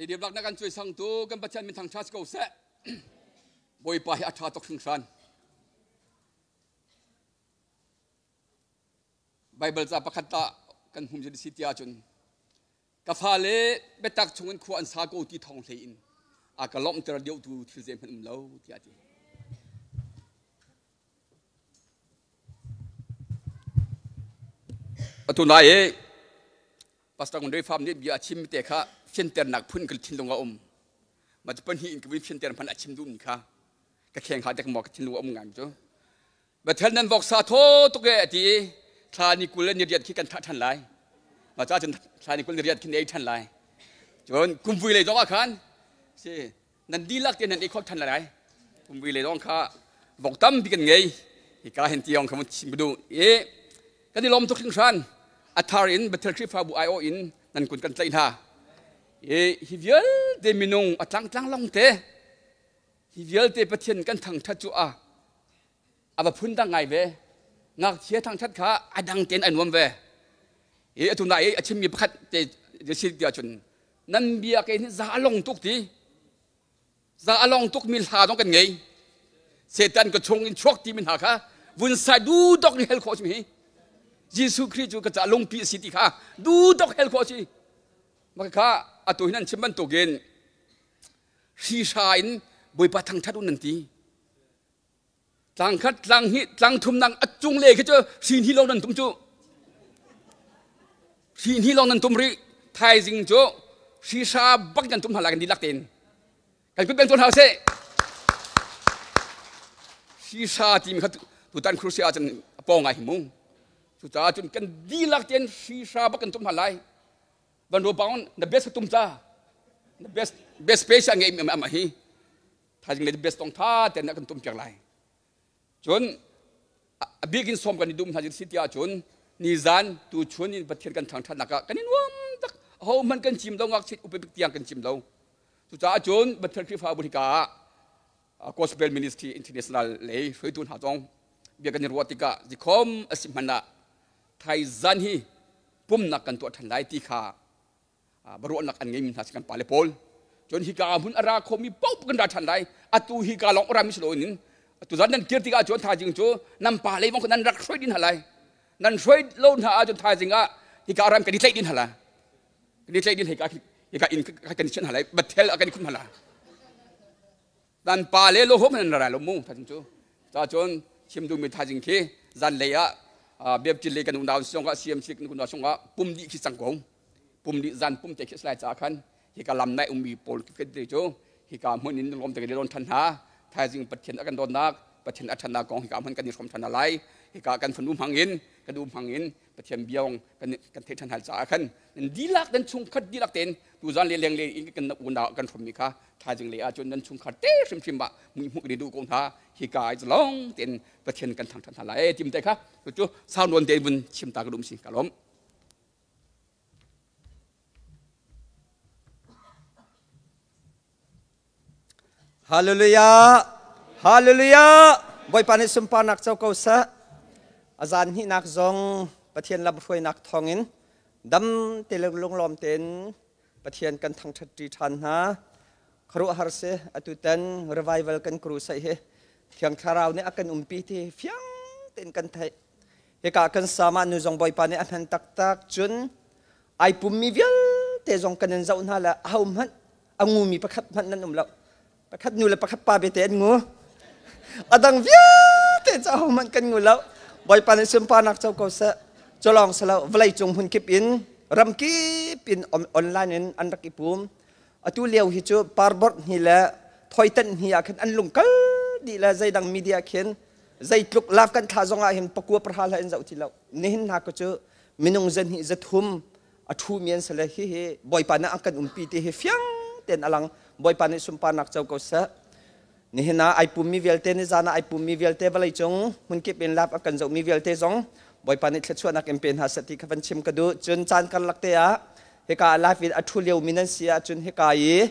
Leidiam lak na kan cuai sangtu kan Pathian min thangṭhat si ko seh. Bawipa hi a ṭha tuk hringhran. Bible ca pakhat ta kan hum si ti ahcun ka fale biatak chungin khua an sa ko ti thawng hlei in a ka lawmhter deuhtu thil zeihmanh um lo tiah a ti. Atu nai i Pastor Ngun Rei Pham nih bia a chim te kha fianternak phun ka thinlung a um. Ma cu pahnih in ka vun fianter hmanh a chim duhmi kha ka kheng ha dek maw ka thinlung a um ngai cu. Bethel nan voksa thaw tuk e a ti i thla ni 20 le ni riat khi kan thah ṭhan lai. Mah caah cun thla ni 20 ni riat khi na ei ṭhan lai. Cun kumvui lei zong ah khan si nan dihlak te nan ei khawh ṭhan lai. Kumvui lei zong kha vok tampi kan ngei. Hika hin tiang kha mun chim ka duh. I kan i lawm tuk hringhran. A thar in Bethel Khrihfabu aiawh in nan kun kan tlaih hna. I hi vialte minung a tlangtlang long te hi vialte Pathian kan thangṭhat cu a a va phun dang ngai ve ngakchia thangṭhat kha a dang tein a nuam ve i atu na i a chimmi pakhat te si ti ahcun nan bia ke hi za a long tuk ti za a long tuk mi hla dong kan ngei Satan ka chung in chuak ti mi hna kha vun sai du dok ni hel khawh si hi Jesuh Khrih cu ka ca lungpi a si ti kha du dok hel khawh si maka kha atu hin an chim bantukin hrihra in Bawipa thangṭhat u nan ti tlang khat tlang hnih tlang thum nang a cung le khi cu hri hnih lawng nan tum cu hri hnih lawng nan tum rih thaizing cu hrihra bak nan tum hna lai kan dihlak tein kan kut beng tuan hau seh hrihra timi kha tutan khurusi ahcun a pawng ngai hi mu cucaah cun kan dihlak tein hrihra bak kan tum hna lai van ro bang na best tum ta na best best space a ngei mi ama hi thaizing le best tong tha ten na kan tum piak lai cun a bik in som kan i dum hna si ti ahcun nizan tu chun in Pathian kan thangthat nak ah kan i nuam tak ho hman kan chim lo ngak chit upebik tiang kan chim lo cucaah cun Pathian Khrihfabu hika ah Gospel Ministry International lei hruaitu hna zong bia kan i ruah tikah zikhom a si hmanh ah thaizan hi pumnak kan tuah ṭhan lai ti kha baruahnak an ngeimi hna si kan pale pawl cun hika hmun a ra khomi paoh kan ra ṭhan lai atu hika lawng a rami si loin atu zan nan kir tikah cun thaizing cu nan pa lei bang nan rak hruai din hna lai nan hruai lo hna ahcun thaizing ah hika ram kan i tlaih din hna lai kan i tlaih din hika hika inn kan i chiah hna lai bathel ah kan i khum hna lai nan pa le lo hom nan ra lo mu thaizing cu ca cun chim duhmi thaizing khi zan lei ah biapcil lei kan unau songah CMC kan unau songah pum dih khi cang ko pum dih zan pum te khi lai ca khan hika lam nai ummi pawl te cu hika hmun in lom te kan i than hna thaizing Pathian a kan dawtnak Pathian a thannak kong hika hmun kan i hrom than lai hika kan fanu hmang in kan u hmang in Pathian biang kan kan theih than hal caah khan nan dilak nan chungkhat dilak tein tuzan le leng le in kan unau kan hrom mi kha thaizing le ahcun nan chungkhar te hrimhrim ah muihmuk ni duh ko hna hika ai long tein Pathian kan thangthat hna lai tim te kha cu sau nawn te vun chim ta ka dum si ka lawm. Hallelujah! Hallelujah! Bawipa nih sunparnak co ko seh. A zan hnihnak zong Pathian lamhruainak thawngin dam te le lunglawm tein Pathian kan thangṭhat ṭi ṭhan hna. Khuaruahhar si atutan revival kan crusade hi Thiang Thlarau nih a kan umpi ti fiang tein kan theih. Hika kan sama nu zong Bawipa nih a hman taktak cun ai pummi vialte zong kan in zoh hna le aho hmanh a ngumi pakhat hmanh nan um lo. Pakhat nu le pakhat pa bete an ngu. A dang vialte cu aho hmanh kan ngu lo. Bawipa nih sunparnak co ko seh. Culawng silo vawlei cung hmun kip in ram kip in online in an rak i pum. Atu lio hi cu parbor hni le thoitan hni ah khin an lung kal dih le zeidang media khin zeitluk love kan thla zong ah hin pakua parha hla in zoh ti lo. Nihin hna ko cu Minung zahnih zathum a ṭhumi an si le hihi Bawipa nih an kan umpi ti hi fiang tein a lang. Bawipa nih sunparnak co ko seh. Nihin ah ai pummi vialte, nizan ah ai pummi vialte, vawleicung hmunkip in lap a kan zohmi vialte zong Bawipa nih thluachuahnak in pe hna seh ti kha van chim ka duh. Cun caan karlak te ah hika ah live in a ṭhu liomi nan si ahcun hika i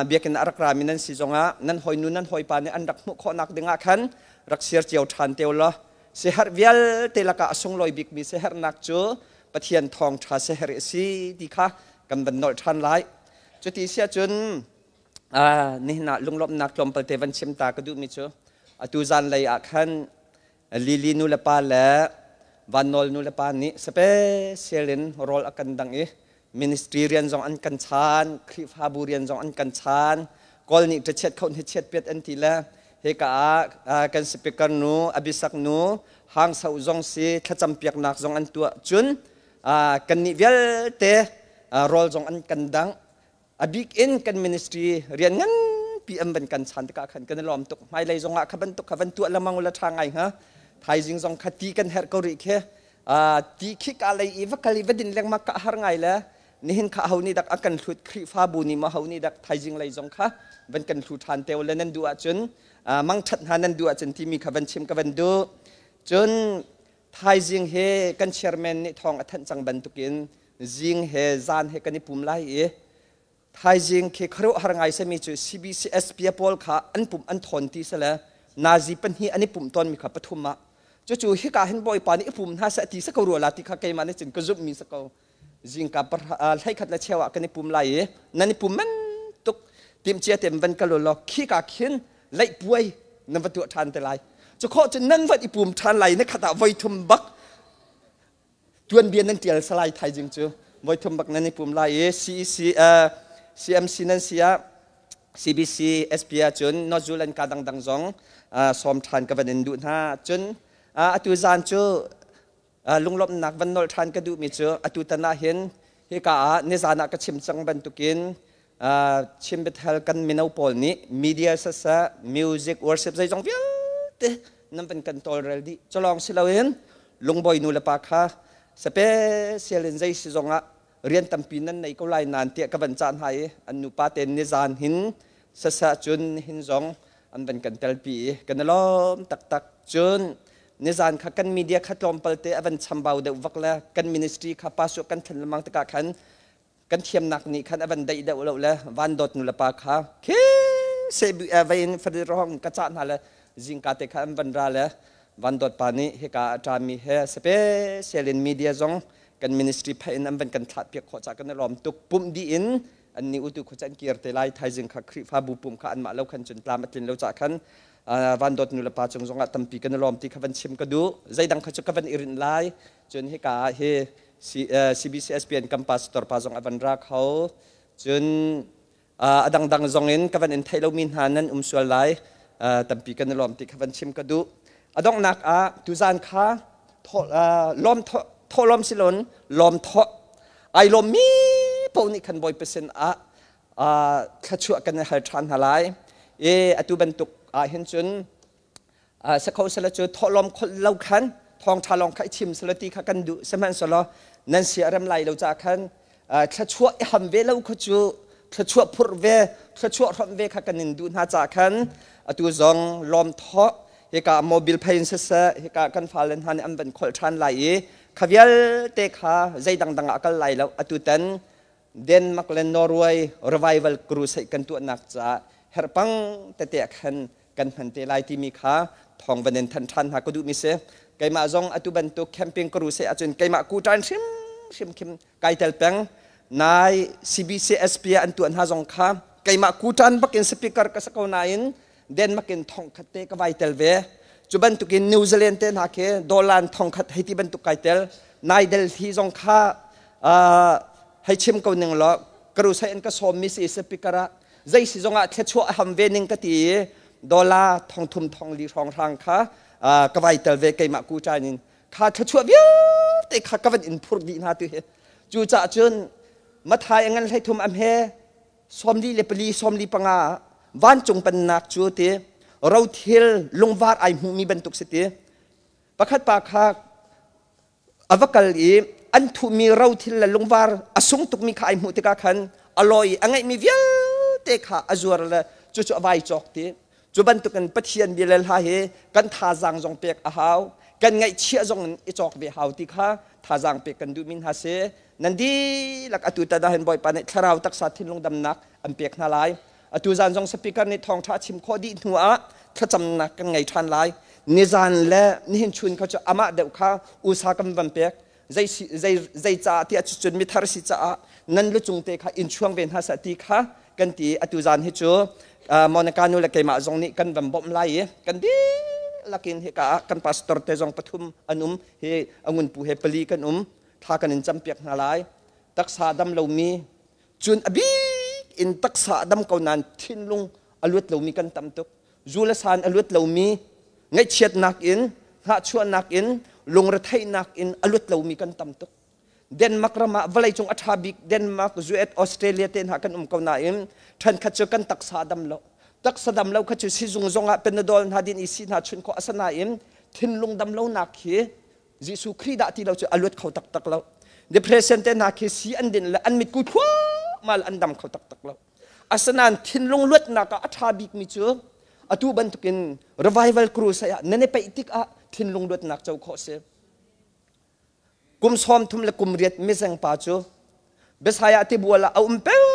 biakinn a rak rami nan si zongah nan hawinu nan hawipa nih an rak hmuh khawhnak dingah khan rak share cio ṭhan te ulaw siaherh vialte lakah a sunglawi bikmi siaherhnak cu Pathian thawngṭha siaherh a si ti kha kan van nolh ṭhan lai. Cuti si ahcun nihin ah lunglawmhnak tlawmpal te van chim ta ka duhmi cu atu zanlei ah khan Lily nu le pa le Van Nawl nu le pa nih special in rawl a kan dang i ministry rian zong an kan chaan, Khrihfabu rian zong an kan chaan, Kawl nih ṭachiat kho hi chiat piat an ti le hika ah kan speaker nu Abisak nu Hang Sau zong si thlacam piaknak zong an tuah cun kannih vialte rawl zong an kan dang. A bik in kan ministry rian nganpi an van kan chan tikah khan kan i lawm tuk. Hmailei zongah kha bantuk kha van tuah lengmang ula ṭha ngai hnga. Thaizing zong kha ti kan herh ko rih khi. Ti khi ka lei i va kal i va din lengmang ka har ngai le nihin kha ho nih dak a kan hlut Khrihfabu nih maw ho nih dak thaizing lei zong kha van kan hlu ṭhan te le nan duh ahcun mangṭhat hna nan duh ahcun timi kha van chim ka van duh. Cun thaizing he kan chairman nih thawng a thanh cang bantukin zing he zan he kan i pum lai i thaizing khi khuaruahhar ngai sami cu CBCS pia pawl kha an pum an thawn ti sale nazi pahnih an i pum tawn mi kha pathum ah cucu hika hin bawipa nih i pum hna seh ti sa ko rua la ti kha keimah nih cun ka zumh mi sa ko. Zingka hlei khat le cheu ah kan i pum lai i nan i pum man tuk timhcia tem van kal law khika khin leih puai nan va tuah ṭhan te lai. Cu khawh cun nan van i pum ṭhan lai na khat ah voi thum bak tuanbia nan ṭial salai. Thaizing cu voi thum bak nan i pum lai i CEC CMC nan si ah CBC SP ah cun North Zealand ka dangdang zong sawm ṭhan ka van in duh hna. Cun atu zan cu lunglawmhnak van nolh ṭhan ka duhmi cu atu tan ah hin hika ah nizan ah ka chim cang bantukin Chin Bethel kan mino pawl nih media siseh music worship zeizong vialte nan van kan tawlrel dih. Culawng si loin lungbawi nu le pa kha special in zei si zongah rian tampi nan nei ko lai nan tiah ka van cah hna i an nupa tein nizan hin siseh cun hin zong an van kan telpi i kan i lawm taktak. Cun nizan kha kan media kha tlawmpal te a van chambau deuh vak le kan ministry kha pasuk kan thlen lengmang tikah khan kan thiamnak nih khan a van daih deuh lo le van dawt nu le pa kha khi se vein fadi rohong ka cah hna le zingka te kha an van ra le van dawt pa nih hika a ṭami he special in media zong kan ministry phai in an van kan thlah piak khawh ca kan i lawm tuk. Pumh dih in an ni utu khuaca an kir te lai. Thaizing kha Khrihfabu pum kha anmah lo khan cun tlam a tlin lo ca khan van dawt nu le pa cung zongah tampi kan i lawm ti kha van chim ka duh. Zeidang kha cu ka van i rinh lai. Cun hika ah hi CBCSPN kan pastor pa zong a van ra kho. Cun a dangdang zong in ka van in theih lomi hna nan um sual lai. Tampi kan i lawm ti kha van chim ka duh. A donghnak ah tuzan kha lawm thawhlawm silon lawm thawh ai lawmmi paoh nih khan Bawipa sin ah thluachuah kan i hal ṭhan hna lai. I atu bantuk ah hin cun sakho sala cu thawhlawm kholh lo khan thawngṭha lawng kha i chim sala ti kha kan duh. Sihmanhsehlaw nan sia rem lai lo caah khan thluachuah i ham ve lo kha cu thluachuah phurh ve thluachuah hrawmh ve kha kan in duh hna caah khan atu zong lawm thawh hika mobile phei in siseh hika kan fale hna nih an van kholh ṭhan lai i kha vialte kha zei dangdang ah kal lai lo. Atu tan Denmark le Norway revival crusade kan tuahnak caah herpang tete khan kan hman te lai timi kha thawng van in than ṭhan hna ka duhmi si. Keimah zong atu bantuk camping crusade ahcun keimah kuṭan hrim hrim khim kai tel peng. Nai CBCSP ah an tuah hna zong kha keimah kuṭan bakin speaker ka sa ko nain Denmark in thong khat te ka vai tel ve. Cu bantukin New Zealand te hna khi dolan thong khat hei ti bantuk kai tel. Nai Delhi zong kha hei chim ko ning law crusade an ka sawm mi si speaker ah zei si zongah thluachuah a ham ve ning ka ti i dola thong thum thong li hrawng hrang kha ka vai tel ve keimah ku ṭan in kha thluachuah vialte kha ka van in phur dih hna tu hi. Cu cah cun Mathai a ngan hlei thum am he 44 45 vancung pannak cu ti rothil lungvar ai hmuhmi bantuk si ti. Pakhat pa kha a va kal i an thuhmi rothil le lungvar a sung tukmi kha ai hmuh tikah khan a lawi i a ngeihmi vialte kha a zuar le cucu a vai cawk ti. Cu bantukin Pathian bia le hla hi kan thazaang zong pek a hau, kan ngaihchiah zong in i cawk ve hau ti kha thazaang pek kan duhmi hna si. Nan dihlak atu tan ah hin Bawipa nih thlarau taksa thinlung damnak an pek hna lai. Atu zan zong speaker nih thawngṭha a chim khawh dih hnu ah thlacamnak kan ngei ṭhan lai. Nizan le nihin chun kha cu amah deuh kha usa kan van pek. Zei zei zei caah tiah cucun mithar si caah nan lucung te kha in chuang ve hna seh ti kha kan ti. Atu zan hi cu Monica nu le keimah zong nih kan van bawmh lai i kan dihlak in hika ah kan pastor te zong pathum an um hi angun pu he pali kan um thla kan in campiak hna lai. Taksa dam lomi Cun a bik in taksa a dam ko nain thinlung a luat lomi kan tam tuk. Zu le san a luat lomi, ngaihchiatnak in, hnahchuahnak in, lungretheihnak in a luat lomi kan tam tuk. Denmark ram ah vawleicung a ṭha bik Denmark, US, Australia te hna kan um ko nain ṭhenkhat cu kan taksa a dam lo. Taksa dam lo kha cu sizung zong ah Panadol hna din i si hna chun khawh a si nain thinlung dam lonak hi Jesuh Khrih dah ti lo cu a luat kho taktak lo. Depression te hna khi si an din le an mitku thluahmah an dam kho taktak lo. Asinain thinlung luatnak ah a ṭha bikmi cu atu bantukin revival crusade ah nan i peih tikah thinlung luatnak co khawh si. Kum 30 le kum riat mizeng pa cu Bethsaida tibual ah a um peng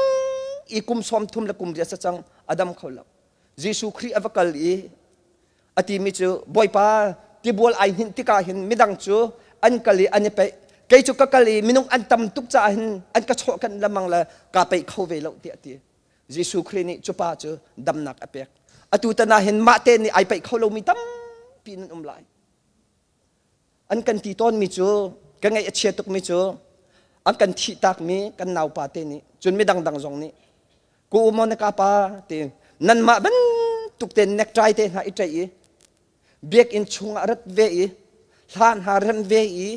i kum 30 le kum riat cang a dam kho lo. Jesuh Khrih a va kal i a timi cu Bawipa tibual ai hninh tikah hin midang cu an kal i an i peih kei cu ka kal i minung an tam tuk caah hin an ka chawh kan lamang le kaa peih kho ve lo tiah a ti Jesuh Khrih nih cu pa cu damnak a pek atu tan ah hin mah te nih ai peih kho lomi tampi nan um lai an kan ti tawnmi cu ka ngaih a chia tukmi cu an kan thih takmi kan naupa te nih cun midang dang zong nih ku umaw na kapa ti nanmah bantuk te necktie te hna i ṭaih i biakinn chungah rat ve i hla hna rem ve i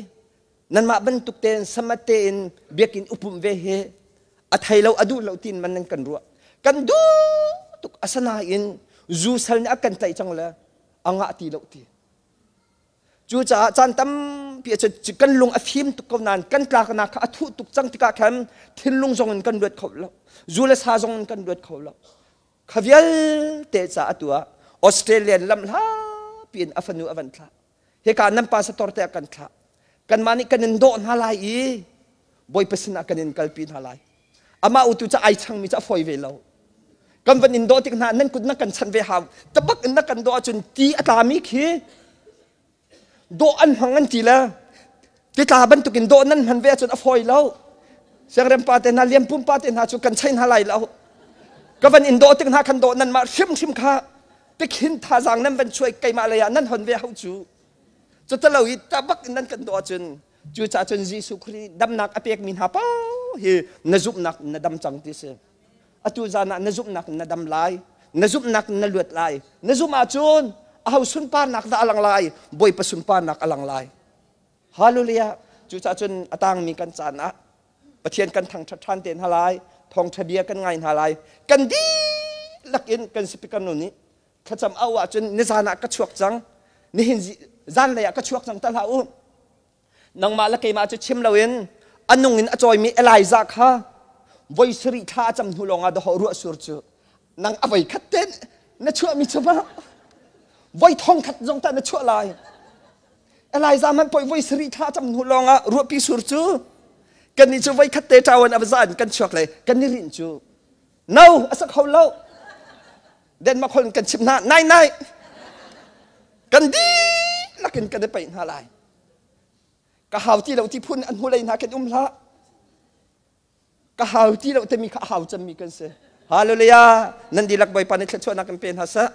nanmah bantuk tein samat tein biakinn upumh ve hi a thei lo a duh lo tin man nan kan ruah kan duh tuk asanain zu sal nih a kan tlaih cang le a ngah ti lo ti Cucaah caan tampi ah cun kan lung a fim tuk ko nain kan tlaknak kha a thuh tuk cang tikah khan thinlung zong in kan luat kho lo. Zu le sa zong in kan luat kho lo. Kha vialte ca atu ah Australian lam hlapi in a fanu a van thlah. Hika nan pastor te a kan thlah. Kanmah nih kan in dawh hna lai i Bawipa sinah kan in kalpi hna lai. Amah utu ca ai changmi cu a fawi ve lo. Kan van in dawh tik hna nan kut na kan chanh ve hau. Tabak in na kan dawh ahcun ti a tlami khi dawh an hmang an ti le titla bantukin dawh nan hman ve ahcun a fawi lo. Siangrem pa te hna liampum pa te hna cu kan chei hna lai lo. Ka van in dawh tik hna khan dawh nan mah hrimhrim kha tikhin thazaang nan van chuai keimah lei ah nan hon ve hau cu. Cutalo i tabak in nan kan dawh ahcun Cucaah cun Jesuh Khrih damnak a pekmi hna paoh hi na zumhnak in na dam cang ti si. Atu zan ah na zumhnak in na dam lai, na zumhnak in na luat lai. Na zumh ahcun aho sunparnak dah a lang lai? Bawipa sunparnak a lang lai. Hallelujah. Cucaah cun a tangmi kan caan ah Pathian kan thangṭhat ṭhan te hna lai, thawngṭha bia kan ngai hna lai. Kan dihlak in kan speaker nu nih thlacam au ahcun nizan ah ka chuak cang, nihin zanlei ah ka chuak cang ta hlah u. Nangmah le keimah cu chim loin a nung in a cawimi Elijah kha voi sarih thla a cam hnu lawngah dawhawh ruah sur cu nang a voi khat te na chuahmi cu ma voi thong khat zong tah na chuah lai. Elijah man poi voi sarih thla cam hnu lawngah ruahpi sur cu kannih cu voi khat te ṭawan a zan kan chuak le kan i rinh cu no a sak kho lo Denmark holh in kan chim hna nai nai kan dihlak in kan i paih hna lai ka hau ti lo ti phun an hnulei hna kan um hlah ka hau ti lo timi kha a hau cemmi kan si hallelujah nan dihlak bawipa nih thluachuahnak in pe hna seh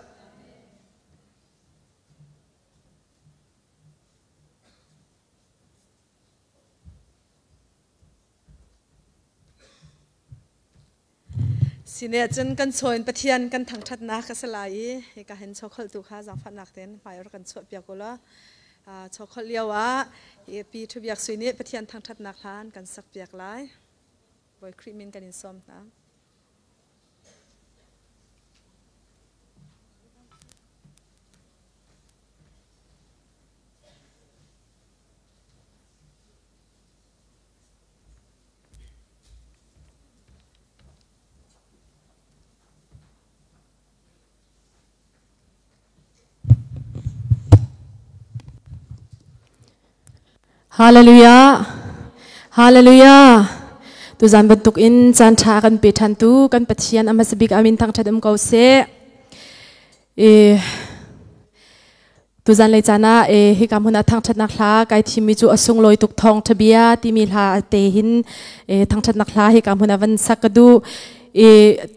Sine cun kan chaw in Pathian kan thangṭhatnak a si lai i hika hin chawkholhtu kha zaangfahnak tein hmai rak kan chuahpiak u law chawkholh lio ah pi Ṭhu Biak Sui nih Pathian thangṭhatnak hla an kan sakpiak lai. Bawi Khrih min kan in sawm hna. Hallelujah. Hallelujah. Tu zan bantuk in caan ṭha kan pe ṭhan tu kan Pathian a hmasa bik amin thangṭhat um ko seh. E tu zan lei caan ah e hika hmun ah thangṭhatnak hla kai thimmi cu a sunglawi tuk thawng ṭha bia timi hla te hin e thangṭhatnak hla hika hmun ah van sak ka duh. E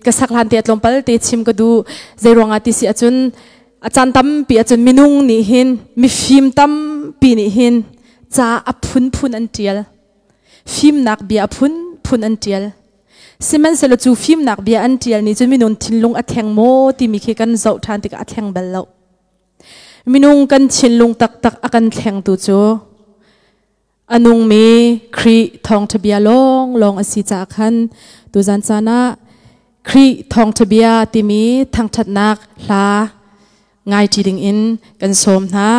ka sak hlan te a tlawmpal te chim ka duh. Zei ruangah ti si ahcun A caan tampi ahcun minung nih hin mifim tampi nih hin ca a phunphun an ṭial. Fimnak bia a phunphun an ṭial. Sihmanhsehlaw cu fimnak bia an ṭial nih cun minung thinlung a thleng maw timi khi kan zoh ṭhan tikah a thleng bal lo. Minung kan thinlung taktak a kan thlengtu cu a nungmi Khrih thawngṭha bia lawnglawng a si caah khan tuzan caan ah Khrih thawngṭha bia timi thangṭhatnak hla ngaiṭi dingin kan sawm hna.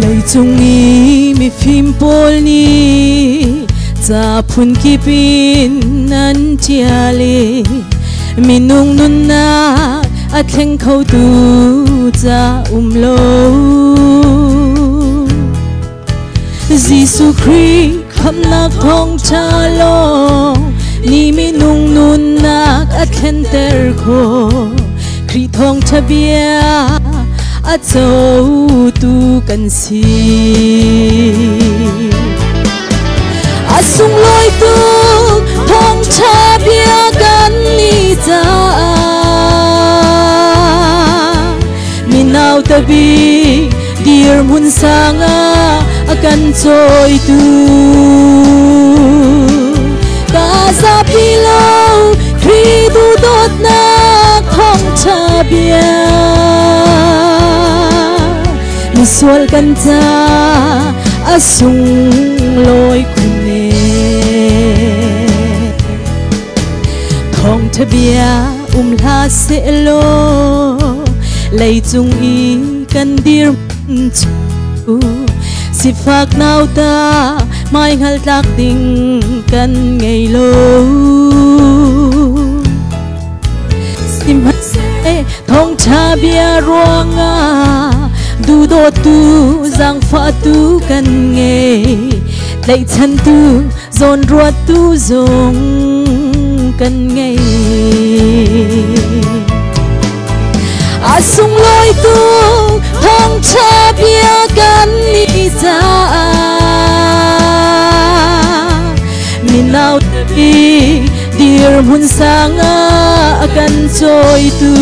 Leicung i mifim pawl nih ca phunkip in an ṭial i minung nunnak a thleng khotu ca um lo. Jesuh Khrih khamhnak thawngṭha lawng nih minung nunnak a thlenter khawh. Khrih thawngṭha bia a cotu kan si. A sunglawi tuk thawngṭha bia kan nih caah minau tabi dirhmun sang ah a kan cawitu ka zapi lo Khrih duhdawtnak thawngṭha bia misual kan ca a sunglawi khun e thawngṭha bia um hlah sehlaw leicung i kan dir cu sifak nauta mai hngal tlak ding kan ngei lo sihmanhseh thawngṭha bia ruangah duhdawtu zaangfahtu kan ngei tlaihchantu zawnruattu zong kan ngei. A sunglawi tuk thawngṭha bia kan nih caah minau tapi dirhmun sang ah a kan cawitu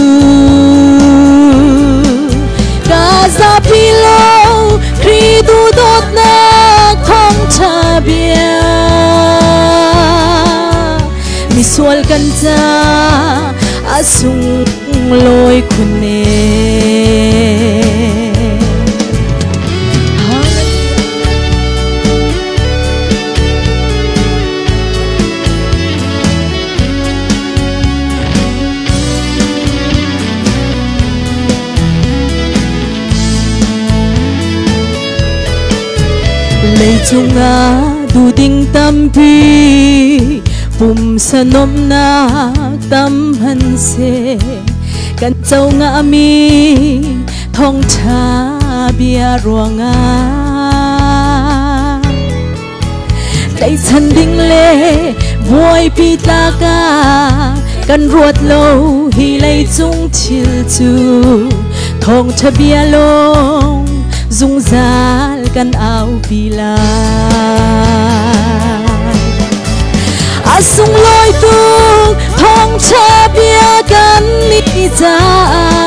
ka zapi lo Khrih duhdawtnak thawngṭha bia misual kan ca a sunglawi khun e. Leicung ah duhding tampi pumsa nuamhnak tam hmanhseh kan co ngahmi thawngṭha bia ruangah tlaihchan ding le buaipi tlak ah kan ruat lo hi leicung thil cu thawngṭha bia lawng zungzal kan aupi lai. A sunglawi tuk thawngṭha bia kan nih caah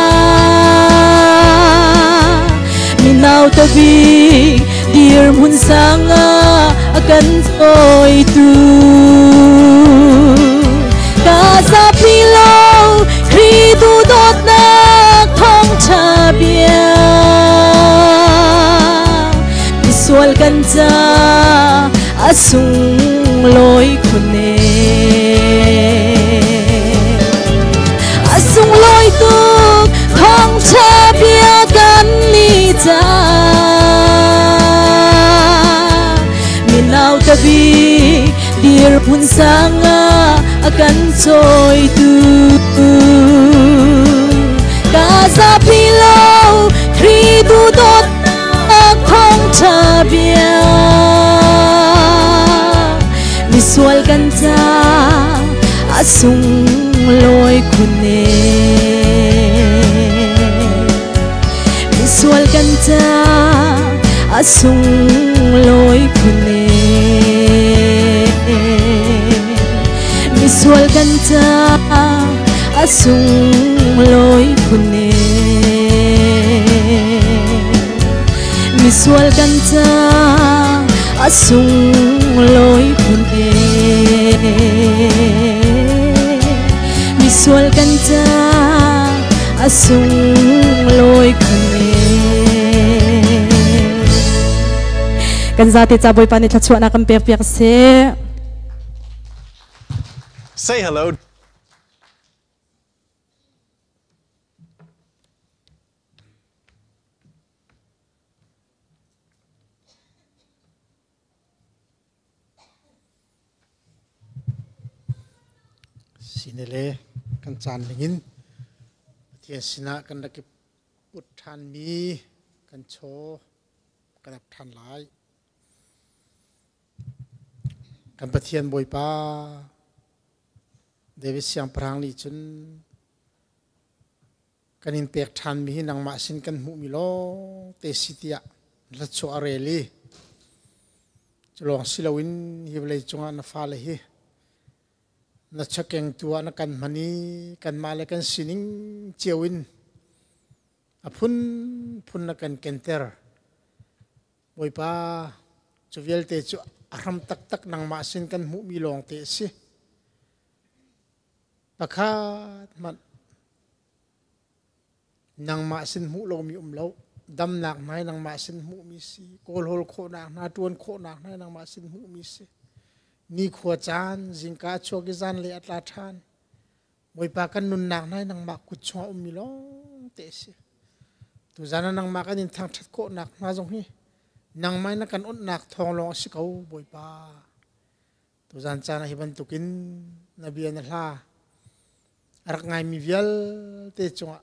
minau tabi dirhmun sang ah a kan cawitu ka zapi lo Khrih duhdawtnak thawngṭha bia misual kan ca a sunglawi khun e a sunglawi tuk thawngṭha bia kan nih bik dirhmun sang ah a kan cawitu ka zapi lo Khrih duhdawtnak thawngṭha bia misual kan ca a sunglawi khun e misual kan ca a sunglawi khun e misual kan ca a sunglawi khun e misual kan ca a sunglawi khun e misual kan ca a sunglawi khun e kan zate ca Bawipa nih thluachuahnak kan pek piak seh. Say hello. Sinele kan caan dingin Pathian sinah kan rak i put ṭhanmi kan chaw kan ap ṭhan lai. Kan Pathian Bawipa David siangpahrang nih cun kan in pek ṭhanmi hi nangmah sin kan hmuhmi lawng te si tiah hlatchuah a rel i cu lawng si loin hi vawlei cungah na fale hi na chakengtu ah na kan hman i kanmah le kan sining cio in a phunphun na kan kenter. Bawipa, cu vialte cu a hram taktak nangmah sin kan hmuhmi lawng te a si. Pakhat hmanh nangmah sin hmuh lomi um lo. Damnak hna hi nangmah sin hmuhmi si. Kawlhawl khawhnak hna, ṭuan khawhnak hna hi nangmah sin hmuhmi si. Nikhua caan, zingka a chuak i zanlei a tla ṭhan. Bawipa kan nunnak hna hi nangmah kut chungah ummi lawng te a si. Tuzan ah nangmah kan in thangṭhat khawhnak hna zong hi nangmah in na kan onhnak thawng lawng a si ko, Bawipa. Tuzan caan ah hi bantukin na bia na hla a rak ngaimi vialte cungah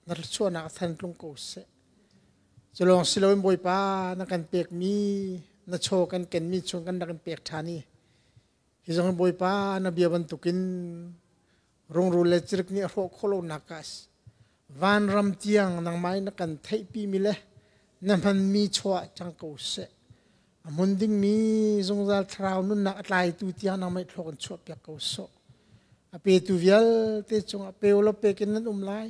na thluachuahnak a than tlung ko seh. Cu lawng si loin Bawipa na kan pekmi na chaw kan kenmi chung kan rak in pek ṭhan i hi zong Bawipa na bia bantukin rungrul le cirik nih a hrawh khawh lonak ah vanram tiang nangmah in na kan theihpimi le na hmanmi chaw ah cang ko seh. A hmun dingmi zungzal thlarau nunnak a tlaitu tiang nangmah thlawk in chuahpiak ko sawh. A petu vialte cungah pe ulaw pek in nan um lai.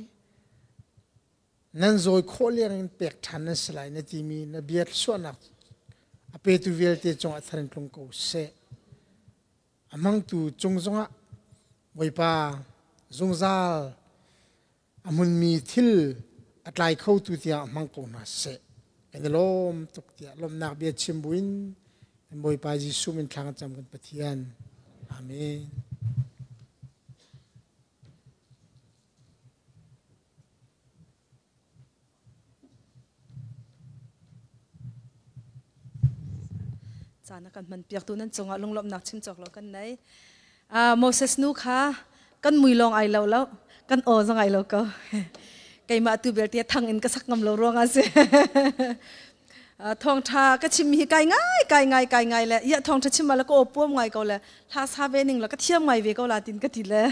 Nan zawi khawh leng in pek ṭhan nan si lai na timi na bia suahnak a petu vialte cungah thar in tlung ko seh. A hmangtu cung zongah Bawipa zungzal a hmunmi thil a tlai khotu tiang a hmang ko hna seh. Kan i lawm tuk tiah lawmhnak bia chim buin kan Bawipa Jesuh min thla kan cam kan Pathian. Amen. Caan a kan hman piaktu nan cungah lunglawmhnak chim cawk lo kan nei. Moses nu kha kan mui lawng ai lo lo kan aw zong ai lo ko. Keimah tu belte thang in ka sak ngam lo ruangah si. Thawngtha ka chim hi kai ngai kai ngai kai ngai le ia thawngtha chim la ka aw puam ngai ko le hla sa ve ning la ka thiam ngai ve ko la tin ka ti le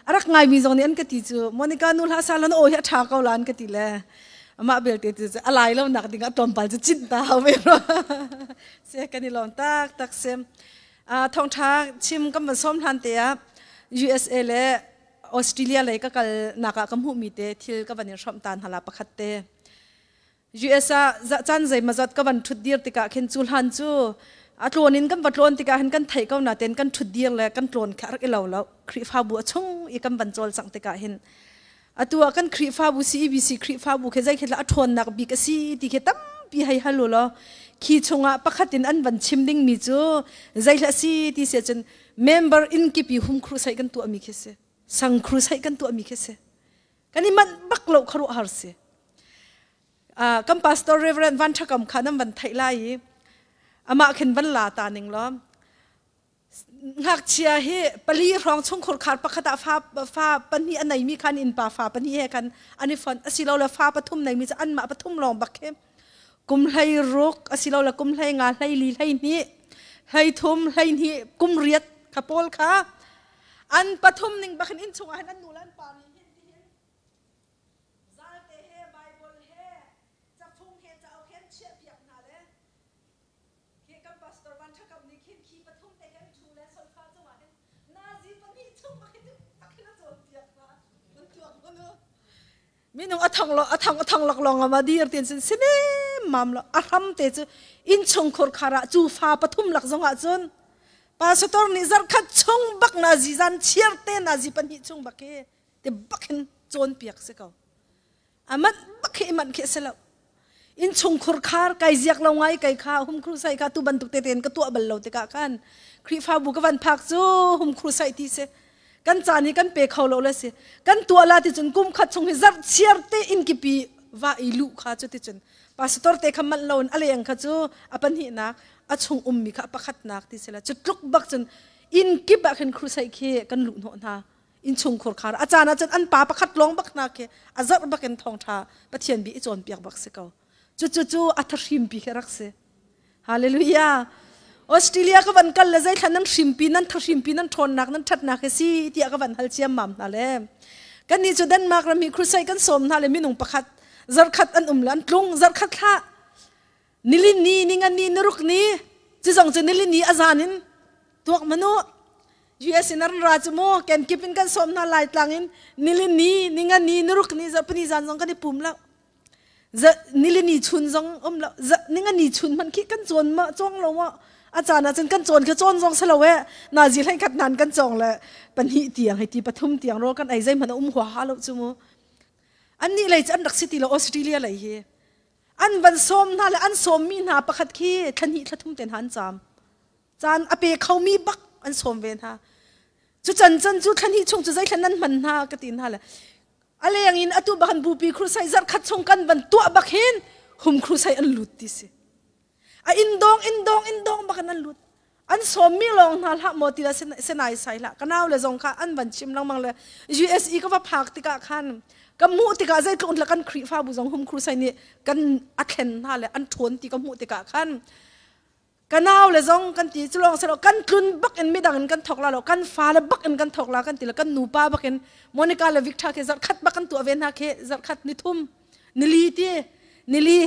arak ngai mi zong nih an ka ti cu Monica nu hla sa lan aw hi a tha ko la an ka ti le amah belte tu cu a lai lo nak ding ah tlawmpal cu cinh ta hau ve ro se kan i lawm tak tak sem thawngtha chim kan van som hlan te ah USA le Australia lei ka kal nak ah ka hmuh mi te thil ka van in hrawmh tan hala pakhat te US ah caan zeimawzat ka van ṭhutdir tikah khin cu hlan cu a tlawn in kan va tlawn tikah hin kan theih ko natein kan ṭhutdir le kan tlawn kha a rak i lo lo. Khrihfabu a chung i kan van cawlcangh tikah hin atu ah kan Khrihfabu CEBC Khrihfabu khi zei khi a ṭhawnnak bik a si ti khi tampi hei hal u law khi chungah pakhat in an van chim dingmi cu zei hlah si ti si ahcun member inn kip i hum crusade kan tuahmi khi si sang crusade kan tuahmi khi si kan i manh bak lo khuaruahhar si kan pastor Reverend Van Thakam kha nan van theih lai i amah khin van la ta ning law. Ngakchia hi pali hrawng chungkhur khar pakhat ah fa fa pahnih a neimi khan innpa fa pahnih he khan an i fonh asilole fa pathum neimi cu anmah pathum lawng bak khi kum 16 asilole kum 15 14 12 13 12 kum riat kha pawl kha an pathum ning bak in innchung ah hin an nu le an pa nih hin tihin zalte he Bible he cafung he cauk he an chiahpiak hna le Khi kan pastor Van Tha Kam nih khin khi pathum te he thu le solfa cungah hin nazi pahnih chung bak hin bak hin a cawnpiak hna. Nan tuak hmanh u. Minung a thong lo a thong a thong lak lawng ama dir tin sin sine mam lo a hram te cu inn chung khur khar ah cu fa pathum lak zong ah cun pastor nih zarkhat chung bak nazi zan chiar te nazi pahnih chung bak hi te bak hin cawnpiak si ko amat bak hi man khi si lo innchungkhur khar kai ziak lo ngai kai kha hum khru sai kha tu bantuk te ten ka tuah bal lo tikah khan Khrihfabu ka van phak cu hum khru sai ti si kan caan hi kan pe kho lo le si kan tuah la ti cun kum khat chung hi zarh chiar te in kipi va i lu kha cu ti cun pastor te kha manh lo in a leng kha cu a pahnihnak a chung ummi kha a pakhatnak ti si la cu tluk bak cun inn kip ah khin crusade khi kan luh hnawh hna innchungkhur khar a caan ah cun an pa pakhat lawng bak hna khi a zarh bak in thawngṭha Pathian bi i cawnpiak bak si ko cu cu cu a thahrimpi khi rak si hallelujah Australia ka van kal le zeithla nan hrimpi nan thahrimpi nan ṭhawnnak nan ṭhatnak hi si tiah ka van hal ciam mam hna le kan nih cu Denmark ram hi crusade kan sawm hna le minung pakhat zarkhat an um le an tlung zarkhat thlah nilin ni ningan ni niruk ni ci zong cu nilin ni a zan in tuak manu US in an ra cu mu kenkip in kan sawm hna lai tlang in nilin ni ningan ni niruk ni zarhpini zan zong kan i pum lo nilin ni chun zong um lo ningan ni chun hmanh khi kan cawn ma cawng lo ma a caan ah cun kan cawn kha cawn zong si lo e nazi hlei khat nan kan cawng le pahnih tiang hei ti pathum tiang ro kan ei zei hmanh a um hua ha lo cu mu annih lei cu an rak si ti lo Australia lei hi an van sawm hna le an sawmmi hna pakhat khi thla hnih thla thum te hna an caam caan a pe khomi bak an sawm ve hna cu can can cu thla hnih chung cu zeithla nan hman hna ka ti hna le a leng in atu bak an bupi crusade zarh khat chung kan van tuah bak hin hum crusade an lut ti si a indong indong indong bak an lut an sawmmi lawng hna hlah maw ti la senai sai hlah ka nau le zong kha an van chim lengmang le USE ka va phak tikah khan ka hmuh tikah zeitluk la kan Khrihfabu zong hum crusade nih kan a thlen hna le an ṭhawn ti ka hmuh tikah khan ka nau le zong kan ti cu lawng silo kan tlun bak in midang in kan thok la lo kan fa le bak in kan thok la kan ti le kan nupa bak in Monica le Victor ke zarh khat bak kan tuah ve hna ke zarh khat ni thum nili ti nili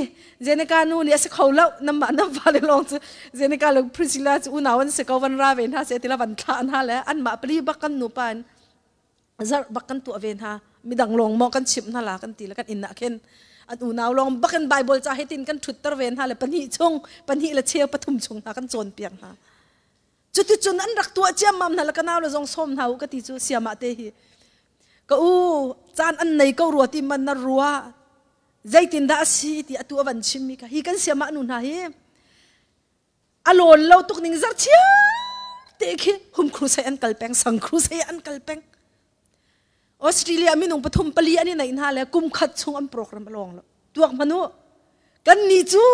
Jenica nu nih a si kho lo namah nam fa le lawng cu Jenica le Priscilla cu unau an si ko van ra ve hna se ti la van thlah hna le anmah pali bak kan nupa in zarh bak kan tuah ve hna midang lawng maw kan chimh hna la kan ti le kan inn ah khin an unau lawng bak in Bible ca he tin kan ṭhutter ve hna le pahnih chung pahnih le cheu pathum chung hna kan cawnpiak hna cuticun an rak tuah ciammam hna le ka nau le zong sawm hna u ka ti cu siamah te hi ka u caan an nei ko rua ti man na rua zeitindah a si ti atu a van chimmi kha hi kan siamah nu hna hi a lawn lo tuk ning zar chia te khi hum crusade an kal peng sang crusade an kal peng Australia minung pathum pali an i neih hna le kum khat chung an program a lawng lo tuak hmanu kan ni cu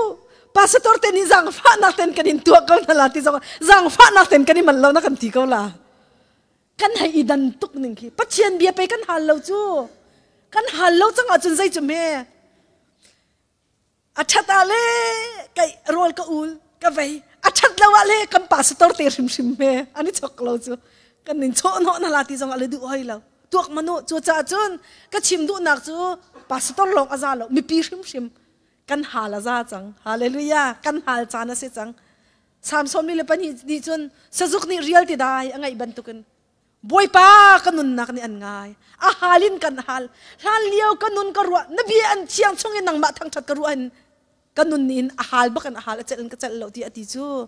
pastor te nih zaangfahnak ten kan in tuah ko hna la ti zong zaangfahnak ten kan i man lo na kan ti ko la kan hei i dan tuk ning khi Pathian bia pe kan hal lo cu kan hal lo cang ahcun zei cu me a ṭhat ah le kai rawl ka ul ka vei a ṭhat lo ah le kan pastor te hrimhrim me an i chok lo cu kan nin chawh hnawh na la ti zong a le duh hoi lo tuak manu cu caah cun ka chim duhnak cu pastor lawng a za lo mipi hrimhrim kan hal a za cang hallelujah kan hal caan a si cang Samson mi le pahnih nih cun sazuk nih rial ti dai a ngaih bantukin Bawipa ka nunnak nih an ngai. A hal in kan hal. Hlan lio ka nun ka ruah. Na bia an thiang chung in nangmah thangṭhat ka ruah in ka nun in a hal bak in a hal a celh in ka celh lo ti a ti cu.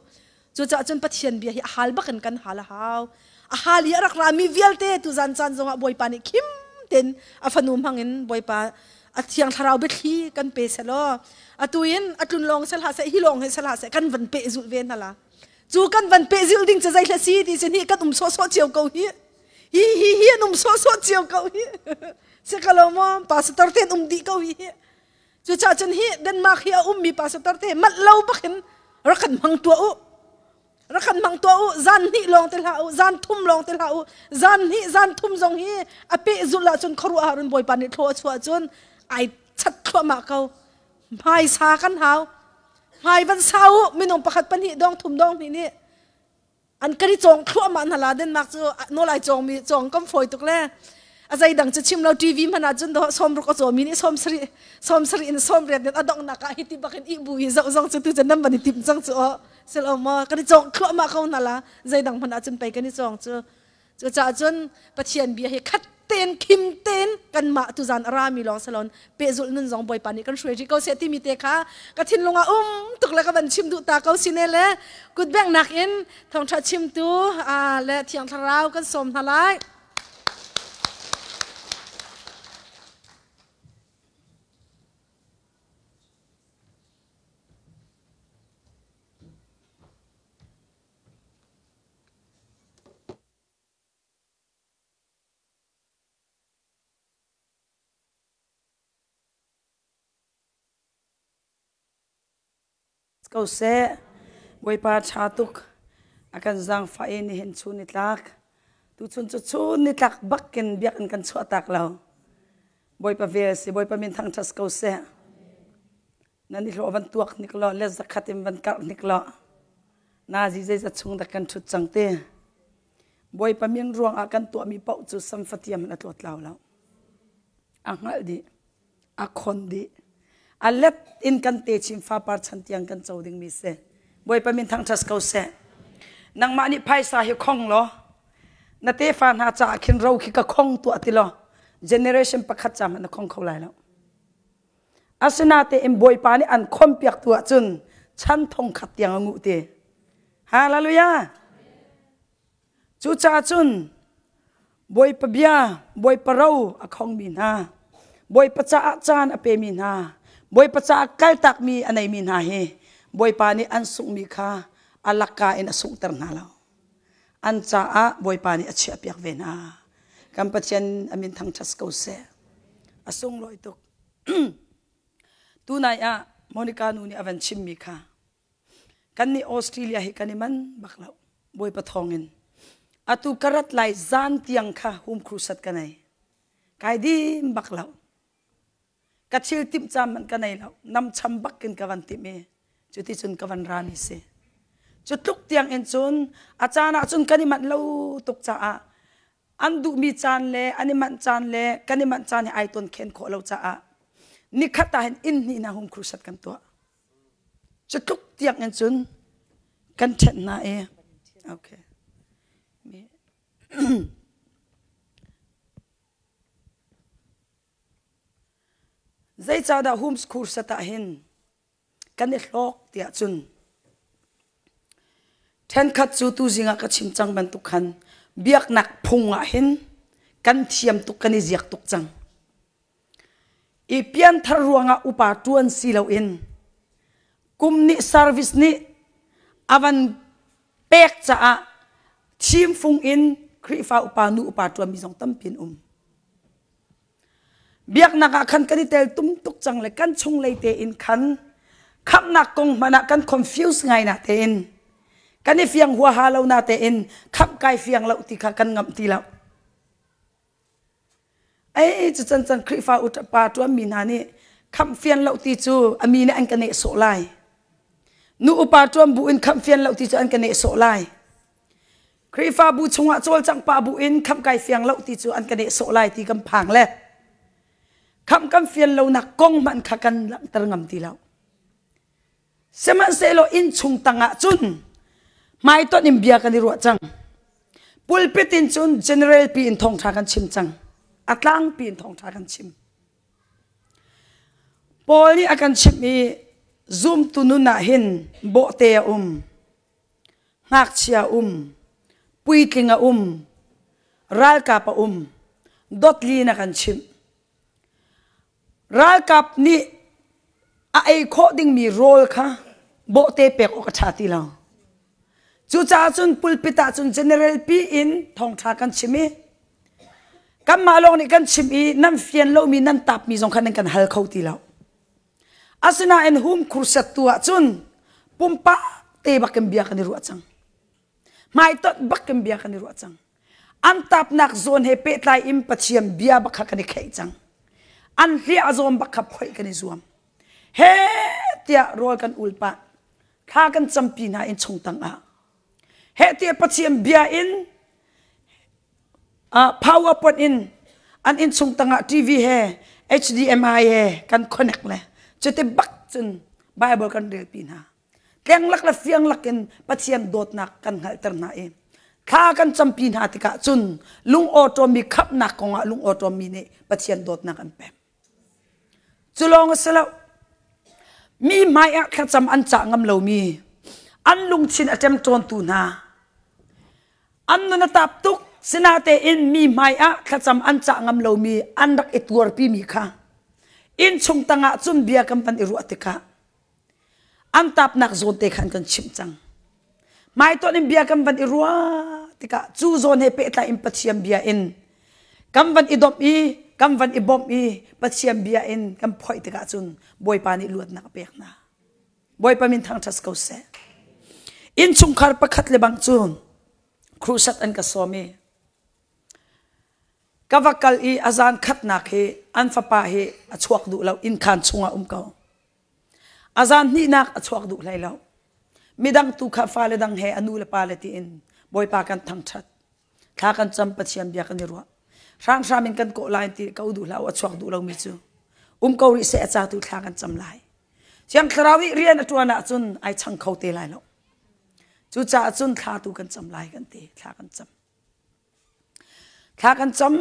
Cucaah cun Pathian bia hi a hal bak in kan hal a hau. A hal i a rak rami vialte tuzan caan zongah Bawipa nih khim tein a fanu hmang in Bawipa a thiang thlarau biathli kan pe selaw atu in a tlun lawng sel hlah seh hi lawng hi sel hlah seh kan van peh zulh ve hna la. Cu kan van pehzil ding cu zei hla si ti sin hi kan um sawhsawh cio ko hi. Hi hi hi an um sawhsawh cio ko hi. Si ka lo maw pastor te an um dih ko hi. Cucaah cun hi Denmark hi a ummi pastor te manh lo bak in rak kan hmang tuah u. Rak kan hmang tuah u, zan hnih lawng te hlah u, zan thum lawng te hlah u, zan hnih zan thum zong hi a pehzulh ahcun khuaruah harun Bawipa nih thlaw a chuah cun ai chat thluahmah ko. Hmaisa kan hau. Hmai van sa u, minung pakhat pahnih dong thum dong hnih nih an kan i cawng thluahmah hna la Denmark cu nawl ai cawng mi cawng kam fawi tuk le a zeidang cu chim lo TV hmanh ah cun do 60 a cawmi nih 70 70 in 80 in a donghnak ah hiti bakin i bu hi zoh zong cu tu cu nan van i tim cang cu aw sil o maw kan i cawng thluahmah ko hna la zeidang hmanh ah cun pei kan i cawng cu Cucaah cun Pathian bia hi khat tein khim tein kanmah tuzan a rami lawng salon pehzulh nun zong Bawipa nih kan hruai rih ko seh timi te kha ka thinlung ah um tuk le ka van chim duh ta ko sine le kutbengnak in thawngṭha chimtu le Thiang Thlarau kan sawm hna lai. Ko seh. Bawipa ṭha tuk. A kan zaangfah i nihin chun ni tlak. Tuchun cu chun ni tlak bakin biakinn kan chuahtak lo. Bawipa vel si, Bawipa min thangṭhat ko seh. Nan i hlawh van tuak hnik law le zakhat in van karh hnik law nazi zeizat chung dah kan ṭhut cang ti. Bawipa min ruangah kan tuahmi paoh cu samfatiam in a tlawtlau lo. A hngalh dih, a khon dih. A let in kan te chin fapar chan tiang kan co dingmi si. Bawipa min thangṭhat ko seh. Nangmah nih phaisa hi khong law na tefa hna caah khin ro khi ka khong tuah ti law generation pakhat ca hmanh na khong kho lai lo. Asinatein Bawipa nih an khompiaktu ahcun chan thong khat tiang a nguh ti. Hallelujah! Cucaah cun Bawipa bia, Bawipa ro a khongmi hna, Bawipa caah caan a pemi hna, Bawipa caah kaltakmi a neimi hna hi Bawipa nih an sunghmi kha a lakka in a sunghter hna lo. An caah Bawipa nih a chiahpiak ve hna. Kan Pathian a min thangṭhat ko seh. A sunglawi tuk. Tunai ah Monica nu nih a van chimmi kha kannih Australia hi kan i man bak lo Bawipa thawngin atu ka rat lai zan tiang kha home crusade ka nei kai dim bak lo ka thil timh cam man ka nei lo nam cham bak in ka van timh i cuti cun ka van rami si cu tluk tiang in cun a caan ah cun kan i manh lo tuk caah an duhmi caan le an i manh caan le kan i manh caan hi ai ton khen khawh lo caah nikhat ah hin inn hnih hna home crusade kan tuah cu tluk tiang in cun kan ṭhenh hna i okay Zeicahdah home crusade ah hin kan i hlawk tiah cun ṭhenkhat cu tuzing ah ka chim cang bantuk khan biaknak phung ah hin kan thiam tuk kan i ziak tuk cang. I pianthar ruangah upa ṭuan si loin kum nih service nih a van pek caah thimfung in Khrihfa upa nu upa ṭuanmi zong tampi an um. Biaknak ah khan kan i tel tum tuk cang le kan chunglei tein khan khamhnak kong hmanh ah kan confuse ngai na tein kan i fiang huaha lo na tein khamh kai fiang lo ti kha kan ngamh ti lo. Ei cu can can Khrihfa upa ṭuanmi hna nih khamh fian lo ti cu a mi nih an ka nehsawh lai. Nu upa ṭuan bu in khamh fian lo ti cu an ka nehsawh lai. Khrihfabu chungah cawlcangh pah bu in khamh kai fiang lo ti cu an ka nehsawh lai ti kan phang le khamh kan fian lonak kong hmanh kha kan langhter ngam ti lo. Sihmanhsehlaw innchung tangah cun hmaitonh in bia kan i ruah cang. Pulpit in cun general pi in thawngṭha kan chim cang. A tlangpi in thawngṭha kan chim. Paul nih a kan chimh i zumtu nun ah hin bawhte a um. Ngakchia um, puitling a um, ralkap a um, dotli na kan chimh. Ralkap nih a ei khawh dingmi rawl kha bawhte pek awk a ṭha ti lo. Cucaah cun pulpit ah cun general pi in thawngṭha kan chim i kanmah lawng nih kan chim i nan fian lomi nan tapmi zong kha nan kan hal kho ti lo. Asinain hum khurset tu ah cun pumpak te bakin bia kan i ruah cang. Hmaitonh bak in bia kan i ruah cang. An tapnak zawn he pehtlai in Pathian bia bak kha kan i kheih cang. An hliah zawn bak kha phoih kan i zuam. He tiah rawl kan ul pah. Thla kan campi hna in chung tang ah. He tiah Pathian bia in PowerPoint in an innchung tangah TV he HDMI he kan connect le cuti bak cun Bible kan relpi hna. Tleng lak le fiang lak in Pathian dawtnak kan hngalhter hna i thla kan campi hna tikah cun lung awṭawmmi khamhnak kongah lung awṭawmmi nih Pathian dawtnak an pek. Cu lawng a si lo. Mi hmai ah thlacam an cah ngam lomi an lungthin a ṭemṭawntu hna an nun a tap tuk sinatein mi hmai ah thlacam an cah ngam lomi an rak i tuarpimi kha innchung tangah cun bia kan van i ruah tikah an tapnak zawn te khan kan chimh cang. Hmaitonh in bia kan van i ruah tikah cu zawn he pehtlai in Pathian bia in kan van i domh i kan van i bawmh i Pathian bia in kan phoih tikah cun Bawipa nih luatnak a pek hna. Bawipa min thangṭhat ko seh. Innchungkhar pakhat le bang cu crusade an ka sawm i ka va kal i a zan khatnak hi an fapa hi a chuak duh lo inn khaan chungah um ko. A zan hnihnak a chuak duh hlei lo. Midang tu kha fale dang he a nu le pa le tiin Bawipa kan thangṭhat. Thla kan cam Pathian bia kan i ruah. Hramhram in kan kawh lai ti ko duh hlah u a chuak duh lomi cu. Um ko rih seh a ca tu thla kan cam lai. Thiang Thlarau i rian a ṭuan ahcun ai chang kho te lai lo. Cucaah cun thla tu kan cam lai kan ti. Thla kan cam. Thla kan cam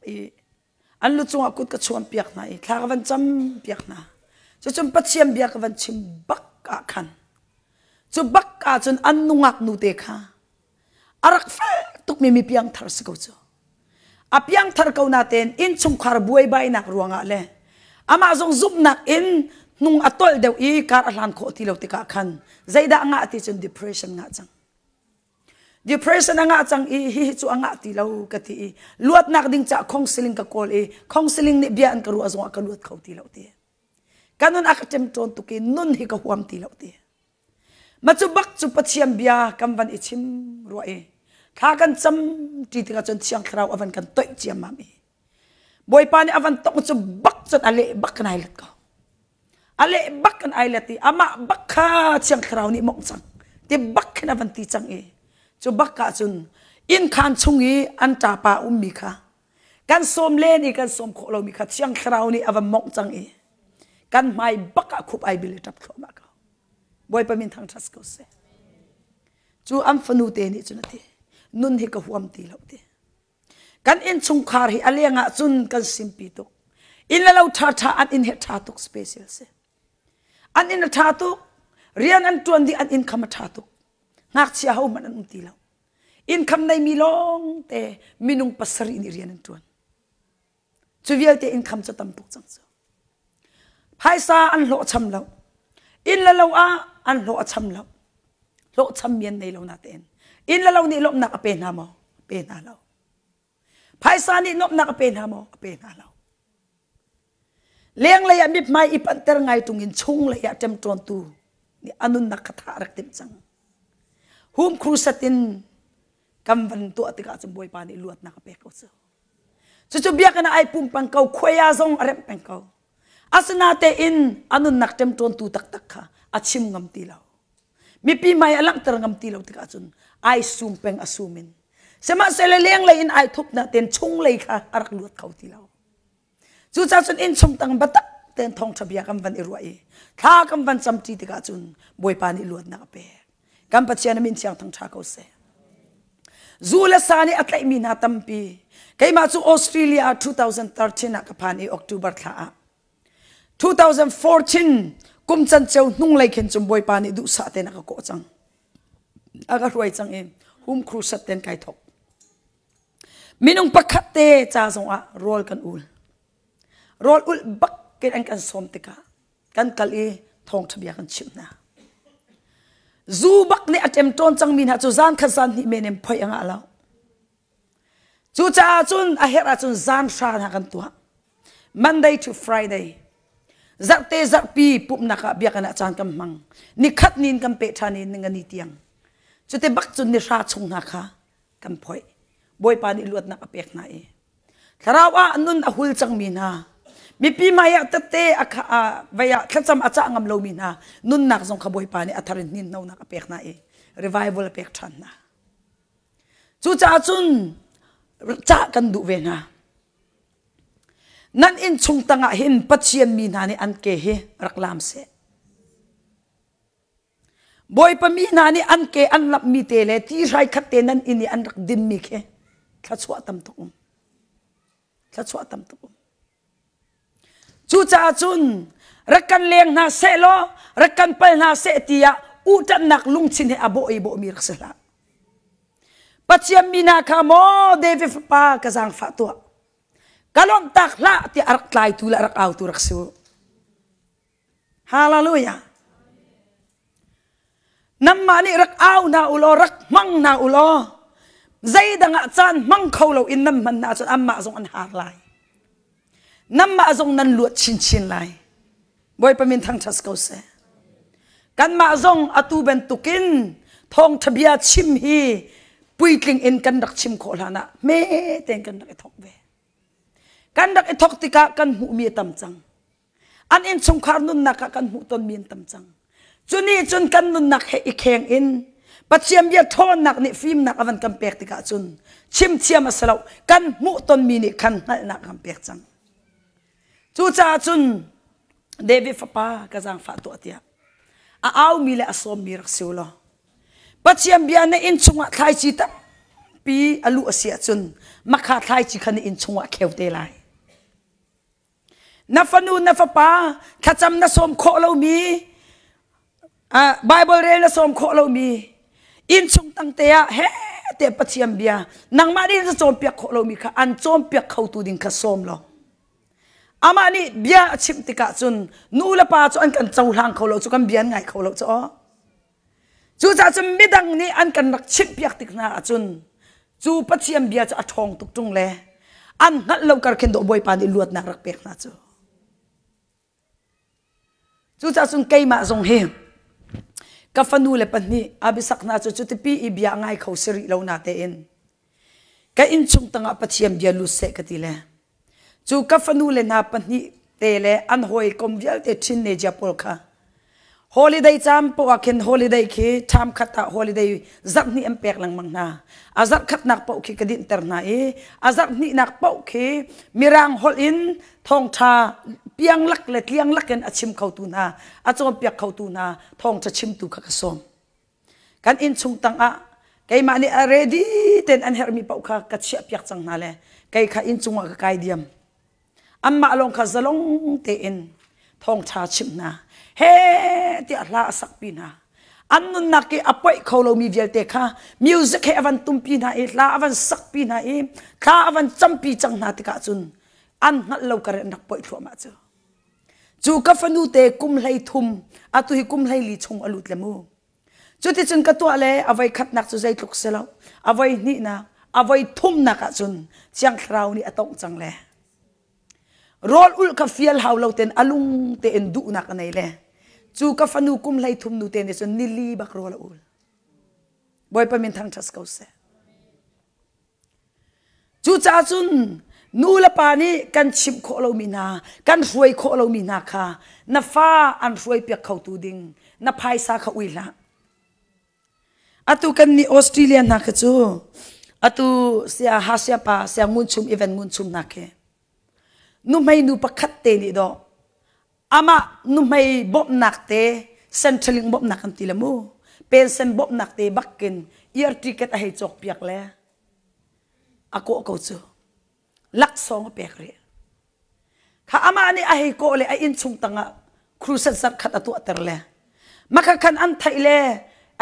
i an lu cungah kut ka chuan piak hna i thla ka van cam piak hna. Cucun Pathian bia ka van chim bak ah khan cu bak ah cun an nungak nu te kha a rak fel tukmi mi piangthar si ko cu. A piangthar ko natein innchungkhar buaibainak ruangah le amah zong zumhnak in hnung a tolh deuh i kar a hlan khawh ti lo tikah khan zeidah ngah ti cun depression ngah cang. Depression a ngah cang i hihi cu a ngah ti lo ka ti i luatnak ding cah counseling ka kawl i counseling nih bia an ka ruah zongah ka luat kho ti lo ti. Ka nun a ka ṭemṭawn tuk i nun hi ka huam ti lo ti. Ma cu bak cu Pathian bia kan van i chim ruah i thla kan cam ṭi tikah cun Thiang Thlarau a van kan toih ciammam i Bawipa nih a van tongh cu bak cun a leh bak kan ai let ko. A leh bak kan ai let i amah bak kha Thiang Thlarau nih mawngh cang ti bak khin a van ti cang i cu bak ah cun inn khaan chung i an ṭapa ummi kha kan sawm len i kan sawm khawh lomi kha Thiang Thlarau nih a van mawngh cang i kan hmai bak ah khup ai bil i ṭap thluahmah ko. Bawipa min thangṭhat ko seh. Cu an fanu te nih cun a ti nun hi ka huam ti lo ti. Kan innchungkhar hi a leng ah cun kan simpi tuk. Inn le lo ṭhaṭha an inn hi ṭha tuk special si. An inn a ṭha tuk. Rian an ṭuan dih an income a ṭha tuk. Ngakchia hohmanh an um ti lo. Income neimi lawng te minung pasarih nih rian an ṭuan. Cu vialte income cu tam tuk cang cu. Phaisa an hlawh cham lo. Inn le lo ah an hlawh a cham lo. Hlawh chammi an nei lo natein. Inn le lo nih lawmhnak a pe hna maw? A pe hna lo. Phaisa nih nuamhnak a pe hna maw? A pe hna lo. Lenglei ah mithmai i panhter ngai ṭung in chunglei ah ṭemṭawntu nih a nunnak kha thah a rak timh cang. Hum crusade in kan van tuah tikah cun Bawipa nih luatnak a pek ko cu. Cucu biakinn ah ai pum peng ko, khuai ah zong a remh peng ko. Asinatein a nunnak ṭemṭawntu taktak kha a chim ngam ti lo. Mipi hmai a langhter ngam ti lo tikah cun ai sum peng a sum in. Sihmanhsehlaw lenglei in ai thup natein chunglei kha a rak luat kho ti lo. Cucaah cun innchung tang biatak tein thawngṭha bia kan van i ruah i thla kan van camṭi tikah cun Bawipa nih luatnak a pek. Kan Pathian a min thiang thangṭha ko seh. Zu le sa nih a tlaihmi hna tampi. Keimah cu Australia ah 2013 ah ka phan i October thla ah. 2014 kum canceu hnunglei khin cun Bawipa nih duhsah tein a ka kawh cang. A ka hruai cang i home crusade ten kai thok. Minung pakhat te ca zongah rawl kan ul. Rawl ulh bak in an kan sawm tikah kan kal i thawngṭha bia kan chimh hna. Zu bak nih a ṭemṭawn cangmi hna cu zan khat zan hnih men in phoih a ngah lo. Cucaah cun a herh ahcun zan hra hna kan tuah. Monday to Friday. Zarhte zarhpi pumhnak ah biakinn ah caan kan hmang. Nikhat ni in kan peh ṭhan i ningani tiang. Cute bak cun ni hra chung hna kha kan phoih. Bawipa nih luatnak a pek hna i thlarau ah nun a hul cangmi hna mipi hmai ah tette a vei ah thlacam a cah ngam lomi hna nunnak zong kha Bawipa nih a thar in hninhnonak a pek hna i revival a pek ṭhan hna. Cucaah cun cah kan duh ve hna. Nan innchung tangah hin Pathian mi hna nih an ke hi rak lam seh. Bawipa mi hna nih an ke an lamhmi te le ti hrai khat te nan inn i an rak dinmi khi thluachuah tam tuk um. Thluachuah tam tuk um. Cucaah cun rak kan leng hna seh law rak kan pal hna seh tiah uhṭanhnak lungthin he a bawh i bawhmi rak si hlah. Pathian mi hna kha maw David fapa ka zaangfah tuah. Ka lawmhtak hlah tiah a rak tlaitu le a rak autu rak si u. Hallelujah. Nanmah nih rak au hna u law rak hmang hna u law zeidang ah caan hmang kho lo in nan hman hna ahcun anmah zong an har lai. Nanmah zong nan luat chinchin lai. Bawipa min thangṭhat ko seh. Kanmah zong atu bantukin thawngṭha bia chim hi puitling in kan rak chim khawh hlan ah hme tein kan rak i thawk ve. Kan rak i thawk tikah kan hmuhmi a tam cang. An innchungkhar nunnak ah kan hmuh tonmi an tam cang. Cu nih cun kan nunnak he i kheng in Pathian bia ṭhawnnak nih fimnak a van kan pek tikah cun chim thiam a si lo kan hmuh tonmi nih khan hngalhnak a kan pek cang. Cucaah cun David fapa ka zaangfah tuah tiah a aumi le a sawmmi rak si u law Pathian bia na inn chungah thlaici tampi a luh a si ahcun makha thlaici kha na inn chungah kheu te lai. Na fanu na fapa thlacam na sawm khawh lomi Bible rel na sawm khawh lomi innchung tangte ah he te Pathian bia nangmah nih na cawnpiak khawh lomi kha an cawnpiak khotu ding kha sawm law amah nih bia a chimh tikah cun nu le pa cu an kan cohlang kho lo cu kan bia an ngai kho lo cu aw Cucaah cun midang nih an kan rak chimhpiak tik hna ahcun cu Pathian bia cu a ṭhawng tuk ṭung le an hngalh lo kar khin dawh Bawipa nih luatnak rak pek hna cu. Cucaah cun keimah zong hi ka fanu le pahnih Abisak hna cu cutipi i bia a ngai kho si rih lo na tein ka innchung tangah Pathian bia lut seh ka ti le Cu ka fanule hna pahnih te le an hawikom vialte teenager pawl kha holiday caan poah khin holiday khi term khat ah holiday zarh hnih an pek lengmang hna. A zarh khatnak paoh khi ka dinhter hna i a zarh hnihnak paoh khi Mirang holh in thawngṭha pianglak le tlianglak in a chim khotu hna, a cawnpiak khotu hna thawngṭha chimtu kha ka sawm. Kan innchung tangah keimah nih a ready ten an herhmi paoh kha ka chiahpiak cang hna le kei kha inncung ah ka kai diam. Anmah lawng kha zalong tein thawngṭha chimh hna. He tiah hla a sakpi hna. An nunnak i a poih kho lomi vialte kha music he a van tumpi hna i hla a van sakpi hna i thla a van campi cang hna tikah cun an hngalh lo kar in an rak poih thluahmah cu. Cu ka fanu te kum 13 atu hi kum 14 chung a lut le mu. Cuticun ka tuah le a voi khatnak cu zeitluk si lo. A voi hnihnak, a voi thumnak ahcun Thiang Thlarau nih a tongh cang le rawl ulh kha fial hau lo ten a lung tein duhnak a nei le cu ka fanu kum 13 nu te nih cun nili bak rawl a ul. Bawipa min thangṭhat ko seh. Cucaah cun nu le pa nih kan chimh khawh lomi hna, kan hruai khawh lomi hna kha na fa an hruaipiak khotu ding na phaisa kha ui hlah. Atu kan nih Australia hna kha cu atu sia ha sia pa sia ngun chum event ngun chum hna khi nuhmei nu pakhat te nih dawh amah nuhmei bawmhnak te Centrelink bawmhnak kan ti le mu pension bawmhnak te bakin ear ticket a hei cawk piak le a kawh ko cu laksawng a pek rih kha amah nih a hei kawh le a innchung tangah crusade zarh khat a tuahter le maka khan an theih le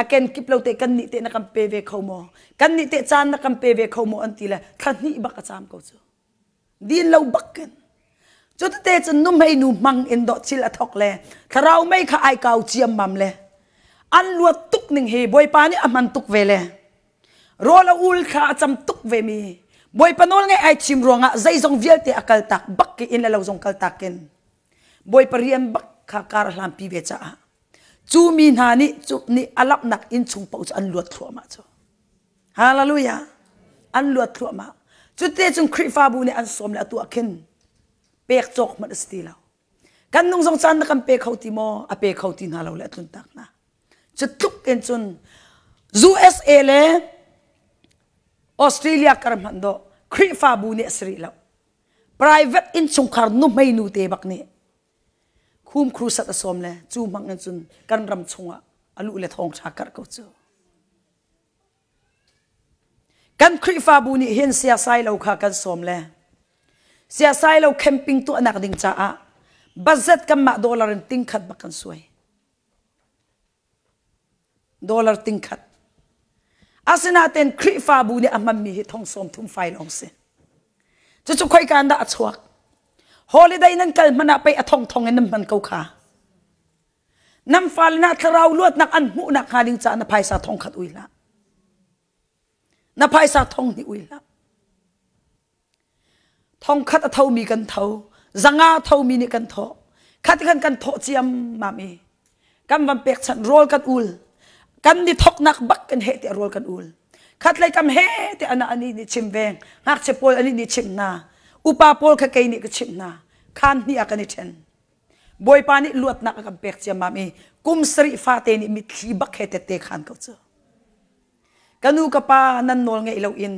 a ken kip lo te kan nih te na kan pe ve kho maw kan nih te caan na kan pe ve kho maw an ti le thla hnih bak a caam ko cu din lo bakin cu tete cun nuhmei nu hmang in dawh thil a thok le thlarau mei kha ai kau ciammam le an luat tuk ning hi bawipa nih a hman tuk ve le rawl a ul thla a cam tuk ve mi bawipa nawl ngeih ai thim ruangah zeizong vialte a kal tak bak ki in le lo zong kal tak in bawipa rian bak kha kar a hlanpi ve caah. Cu mi hna nih cu nih a lamhnak inn chung paoh cu an luat thluahmah cu. Hallelujah. An luat thluahmah. Cute cun Khrihfabu nih an sawm le a tuah khin pek cawk hmanh a si ti lo. Kan nung zong caan na kan pe kho ti maw? A pe kho ti hna lo le a tlun tak hna. Cu tluk in cun USA le Australia kar hmanh dawh Khrihfabu nih a si rih lo. Private innchungkhar nuhmei nu te bak nih khum crusade a sawm le cu hmang in cun kan ram chungah a luh le thawngṭha karh ko cu. Kan Khrihfabu nih hin siasai lo kha kan sawm le siasai lo camping tuahnak ding caah budget kanmah dollar in tingkhat bak kan suai. Dollar tingkhat. Asinain Khrihfabu nih a hmanmi hi thong sawm thum fai lawng si. Cucu khoika in dah a chuak? Holiday nan kal hmanh ah pei a thongthong in nan hman ko kha. Nan fale na thlarau luatnak an hmuhnak hnga ding caah na phaisa thong khat ui hlah. Na phaisa thong hnih ui hlah. Thong khat a thomi kan tho, zanga thomi nih kan thawh. Khat khan kan thawh ciammam i kan van pekchanh rawl kan ul. Kan ni thoknak bak kan heh tiah rawl kan ul. Khat lei kam he te ana ani nih chim veng. Ngakchia pawl ani nih chimh hna. Upa pawl kha kei nih ka chimh hna. Khan hnih ah kan i ṭhen. Bawipa nih luatnak a kan pek ciammam i kum sarih fate nih mitthli bak he tette khan ko cu. Ka nu ka pa nan nawl ngeih loin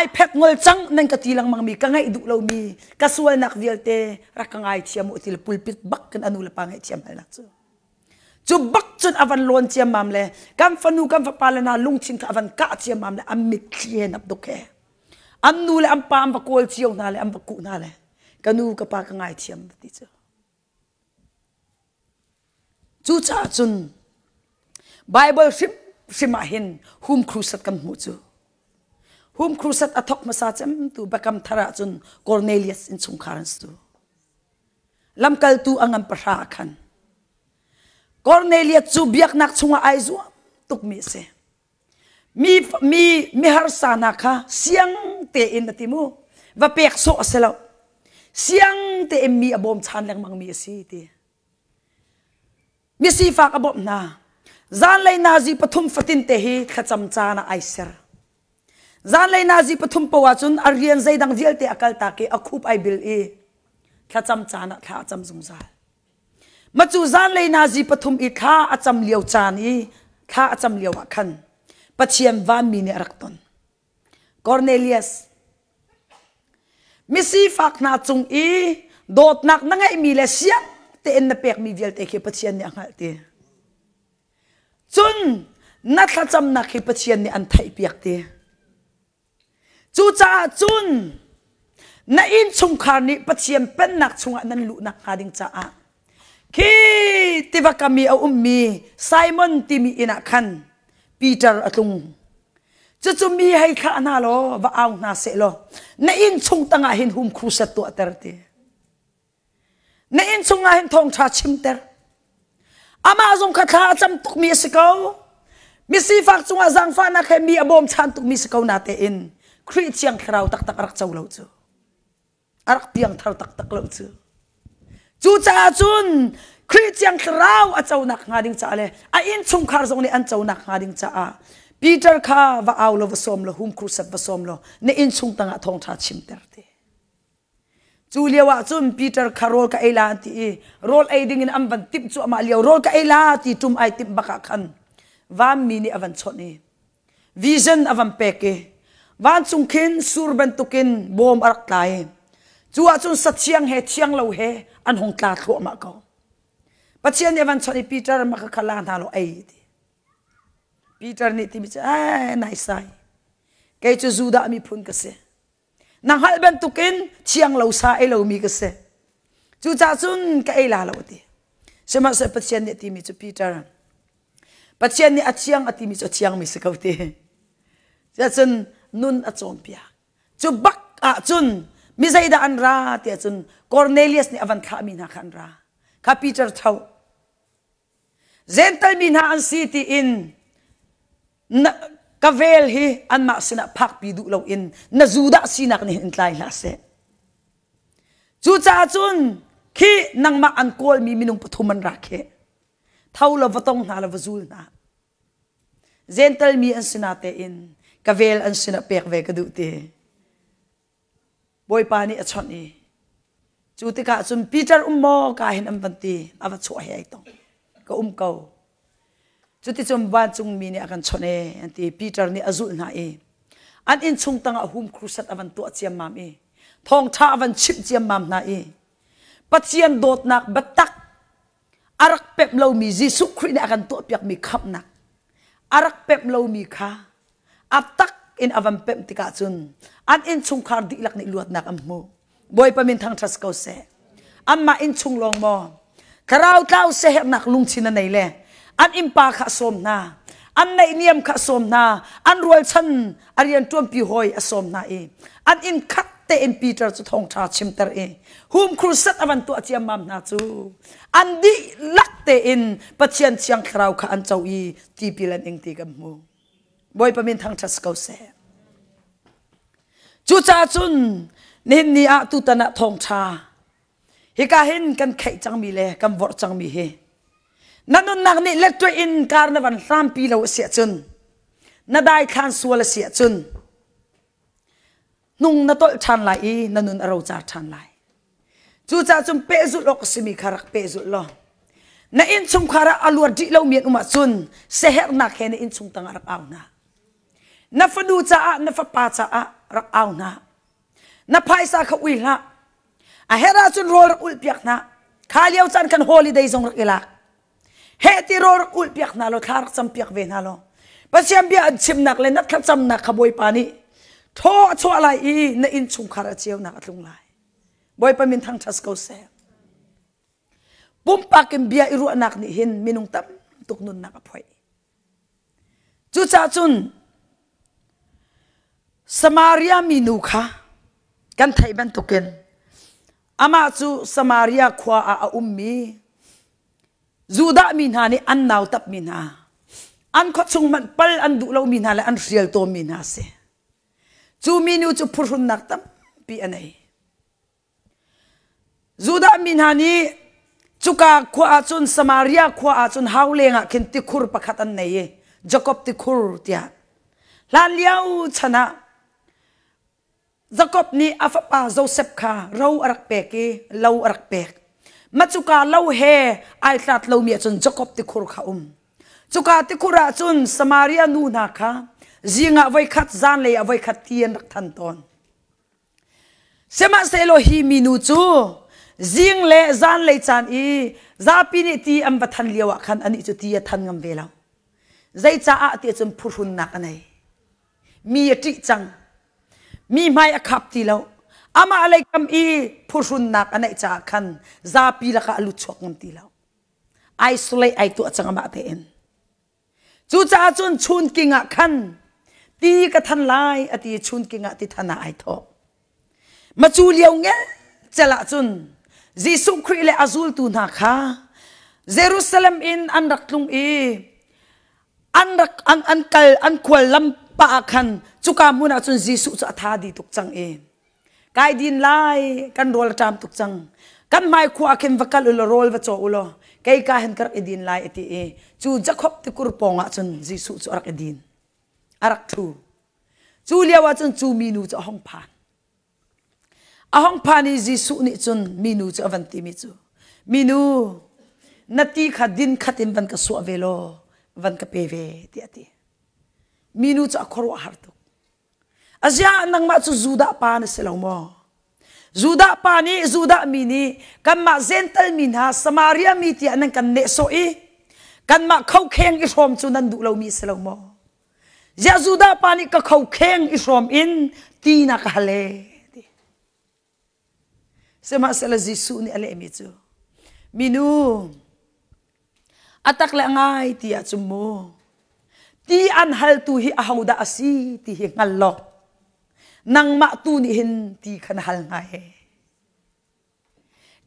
iPad ngol cang nan ka ti lengmang mi ka ngaih duh lomi ka sualnak vialte rak ka ngaithiam u ti le pulpit bak kan anu le pa ngaihthiam halnak cu. Cu bak cun a van lawn ciammam le kan fanu kan fapa le hna lungthin kha a van kah ciammam le an mitthli he nap duk he. An nu le an pa an va kawl cio hna le an va kuh hna le ka nu ka pa ka ngaithiam ti cu cucaah cun Bible hrim hrim ah hin home crusade kan hmuh cu home crusade a thok hmasa cem tu Biakam thar ah cun Cornelius in chungkhar an si lamkaltu a ngan pahra ah khan Cornelius cu biaknak chungah ai zuam tukmi a si Mi mi miharsa hna kha siang tein a ti mu. Va pek sawh a si lo. Siang tein mi a bawm chan lengmang mi a si ti. Mi sifak a bawmh hna. Zanlei nazi pathum fatin te hi thlacam caan ah ai ser. Zanlei nazi pathum poah cun a rian zeidang vialte a kaltak i a khup ai bil i thlacam caan ah thla a cam zungzal. Macu zanlei nazi pathum i thla a cam lio caan i thla a cam lio ah khan Pathian vanmi nih a rak ton. Cornelius misifak hna cung i dawtnak na ngeihmi le siang tein na pekmi vialte khi Pathian nih a hngalh ti. Cun na thlacamnak hi Pathian nih an theihpiak ti. Cucaah cun na innchungkhar nih Pathian pennak chungah nan luhnak hnga ding caah khi tiva kam i a ummi Simon timi inn ah khan Peter a tlung. Cucu mi hei thlah hna law va au hna seh law na inn chung tangah hin hum crusade tuahter ti. Na inn chungah hin thawngṭha chimter. Amah zong kha thla a cam tukmi a si ko. Misifak cungah zaangfahnak he mi a bawmchan tukmi si ko natein Khrih Thiang Thlarau taktak a rak co lo cu. A rak piangthar taktak lo cu. Cucaah cun Khrih Thiang Thlarau a conak hnga ding caah le a innchungkhar zong nih an conak hnga ding caah Peter kha va au law va sawm law hum crusade va sawm law na innchung tangah thawngṭha chimter ti. Cu lio ah cun Peter kha rawl ka ei la an ti i rawl ei ding in an van timh cuahmah lio rawl ka ei la ti ṭum ai timh bak ah khan vanmi nih a van chawnh i vision a van pek i vancung khin sur bantukin bawm a rak tla i cu ahcun sathiang he thiang lo he an hung tla thluahmah ko. Pathian nih a van chawnh i Peter maka kha la hna law ei ti. Peter nih timi cu ai naisai kei cu Judah miphun ka si. Na hngalh bantukin thiang lo sa ei lomi ka si. Cucaah cun ka ei la lo a ti. Sihmanhsehlaw Pathian nih a timi cu Peter, Pathian nih a thiang a timi cu a thiangmi si ko ti. Cuahcun nun a cawnpiak. Cu bak ah cun mi zeidah an ra tiah cun Cornelius nih a van thlahmi hna kha an ra. Kha Peter tho. Zental mi hna an si tiin na ka vel hi anmah sinah phakpi duh loin na Judah sinak nih in tlai hlah seh. Cucaah cun khi nangmah an kawlmi minung pathum an ra khi. Tho law va tong hna law va zul hna. Gentle mi an si natein ka vel an sinah pek ve ka duh ti. Bawipa nih a chawnh i cu tikah cun Peter um maw ka hin an van ti a va chuah he ai tong ka um ko cuticun vancung mi nih a kan chawnh e an ti Peter nih a zulh hna i an inn chung tangah hum crusade a van tuah ciammam i thawngṭha a van chimh ciammam hna i Pathian dawtnak biatak a rak pemh lomi Jesuh Khrih nih a kan tuahpiakmi khamhnak a rak pemh lomi kha a tak in a van pemh tikah cun an innchungkhar dihlak nih luatnak an hmu. Bawipa min thangṭhat ko seh. Anmah innchung lawng maw thlarau tlau siaherhnak lungthin a nei le an innpa kha a sawm hna an naihniam kha a sawm hna an rualchan a rianṭuanpi hawi a sawm hna i an inn khat tein Peter cu thawngṭha chimter i hum crusade a van tuah ciammam hna cu an dihlak tein Pathian Thiang Thlarau kha an co i tipil an ing ti kan hmu. Bawipa min thangṭhat si ko seh. Cucaah cun nihin ni ah tutan ah thawngṭha hika hin kan kheih cangmi le kan vorh cangmi hi na nunnak nih lettuai in kar na van hrampi lo a si ahcun na daithlan sual a si ahcun hnung na tolh ṭhan lai i na nun a rocar ṭhan lai. Cucaah cun pehzulh awk a simi kha rak pehzulh law na innchungkhar ah a luat rih lomi an um ahcun siaherhnak he na innchung tangah rak au hna. Na fanu caah na fapa caah rak au hna. Na phaisa kha ui hlah. A herh ahcun rawl rak ulh piak hna. Kha lio caan khan holiday zong rak i lak. Heh ti rawl rak ulh piak hna law thla rak cam piak ve hna law Pathian bia an chimnak le na thlacamnak kha Bawipa nih thaw a chuah lai i na innchungkhar a ceunak a tlung lai. Bawipa min thangṭhat ko seh. Pumpak in bia i ruahnak nih hin minung tam tuk nunnak a phoih. Cucaah cun Samaria minu kha kan theih bantukin amah cu Samaria khua ah a ummi Judah mi hna nih an nautapmi hna, an khuachung hmanh pal an duh lomi hna le an hrial tawnmi hna a si. Cu minu cu phuhrunnak tampi a nei. Judah mi hna nih cuka khua ah cun Samaria khua ah cun hau leng ah khin tikhur pakhat an nei i Jakob tikhur tiah. Hlan lio chan ah Jakob nih a fapa Josef kha ro a rak pek i lo a rak pek. Mah cuka lo he ai hlat lomi ahcun Jakob tikhur kha um. Cuka tikhur ah cun Samaria nu hna kha zing ah voikhat zanlei ah voikhat ti an rak than tawn. Sihmanhsehlaw hi minu cu zing le zanlei caan i zapi nih ti an va than lio ah khan anih cu ti a than ngam ve lo. Zeicaah ti ahcun phuhrunnak a nei. Mi a ṭih cang. Mi hmai a khap ti lo. Amah lei kam i phuhrunnak a neih caah khan zapi lakah a lut chuak ngam ti lo. Isolate ai tuah cang amah tein. Cucaah cun chunking ah khan ti ka than lai a ti i chunking ah ti than ah ai thawh. Macu lio ngelcel ah cun Jesuh Khrih le a zultu hna kha Jerusalem in an rak tlung i an rak an, an kal an khual lam pah ah khan cuka hmun ah cun Jesuh cu a tha di tuk cang i kai din lai kan rawl a ṭam tuk cang kan hmai khua ah khin va kal ulaw rawl va caw ulaw kei ka hin ka rak i din lai a ti i cu Jakob tikur pawng ah cun Jesuh cu a rak i din a rak ṭhu cu lio ah cun cu minu cu a hung phan A hung phan i Jesuh nih cun minu cu a van timi cu, Minu, na ti kha din khat in van ka suah ve law van ka pe ve, tiah a ti. Minu cu a khuaruah har tuk. Aziah nangmah cu Judah pa na si lo maw? Judah pa nih Judah mi nih kanmah Gentel mi hna Samaria mi tiah nan kan nehsawh i kanmah khokheng i hrawm cu nan duh lomi a si lo maw? Ziah Judah pa nih ka khokheng i hrawm in ti na ka hal ee ti. Sihmanhsehlaw Jesuh nih a lehmi cu minu a tak le a ngai ti ahcun mu ti an haltu hi ahodah a si ti hi hngal law nangmah tu nih hin ti kha na hal hnga he.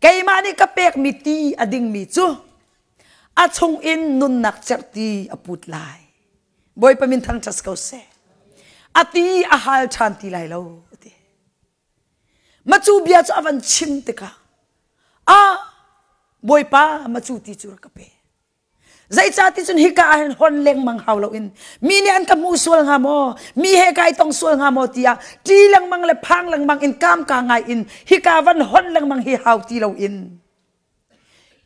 Keimah nih ka pekmi ti a dingmi cu a chungin nunnak cerhti a put lai. Bawipa min thangṭhat ko seh. A ti a hal ṭhan ti lai lo, a ti. Macu bia cu a van chim tikah, ah Bawipa macu ti cu rak ka pe. Zeicah cun hika ah hin hon lengmang hau loin mi nih an ka hmu sual hnga maw, mi he kai tong sual hnga maw tiah ṭi lengmang le phang lengmang in kamka ngai in hika van hon lengmang hi hau ti loin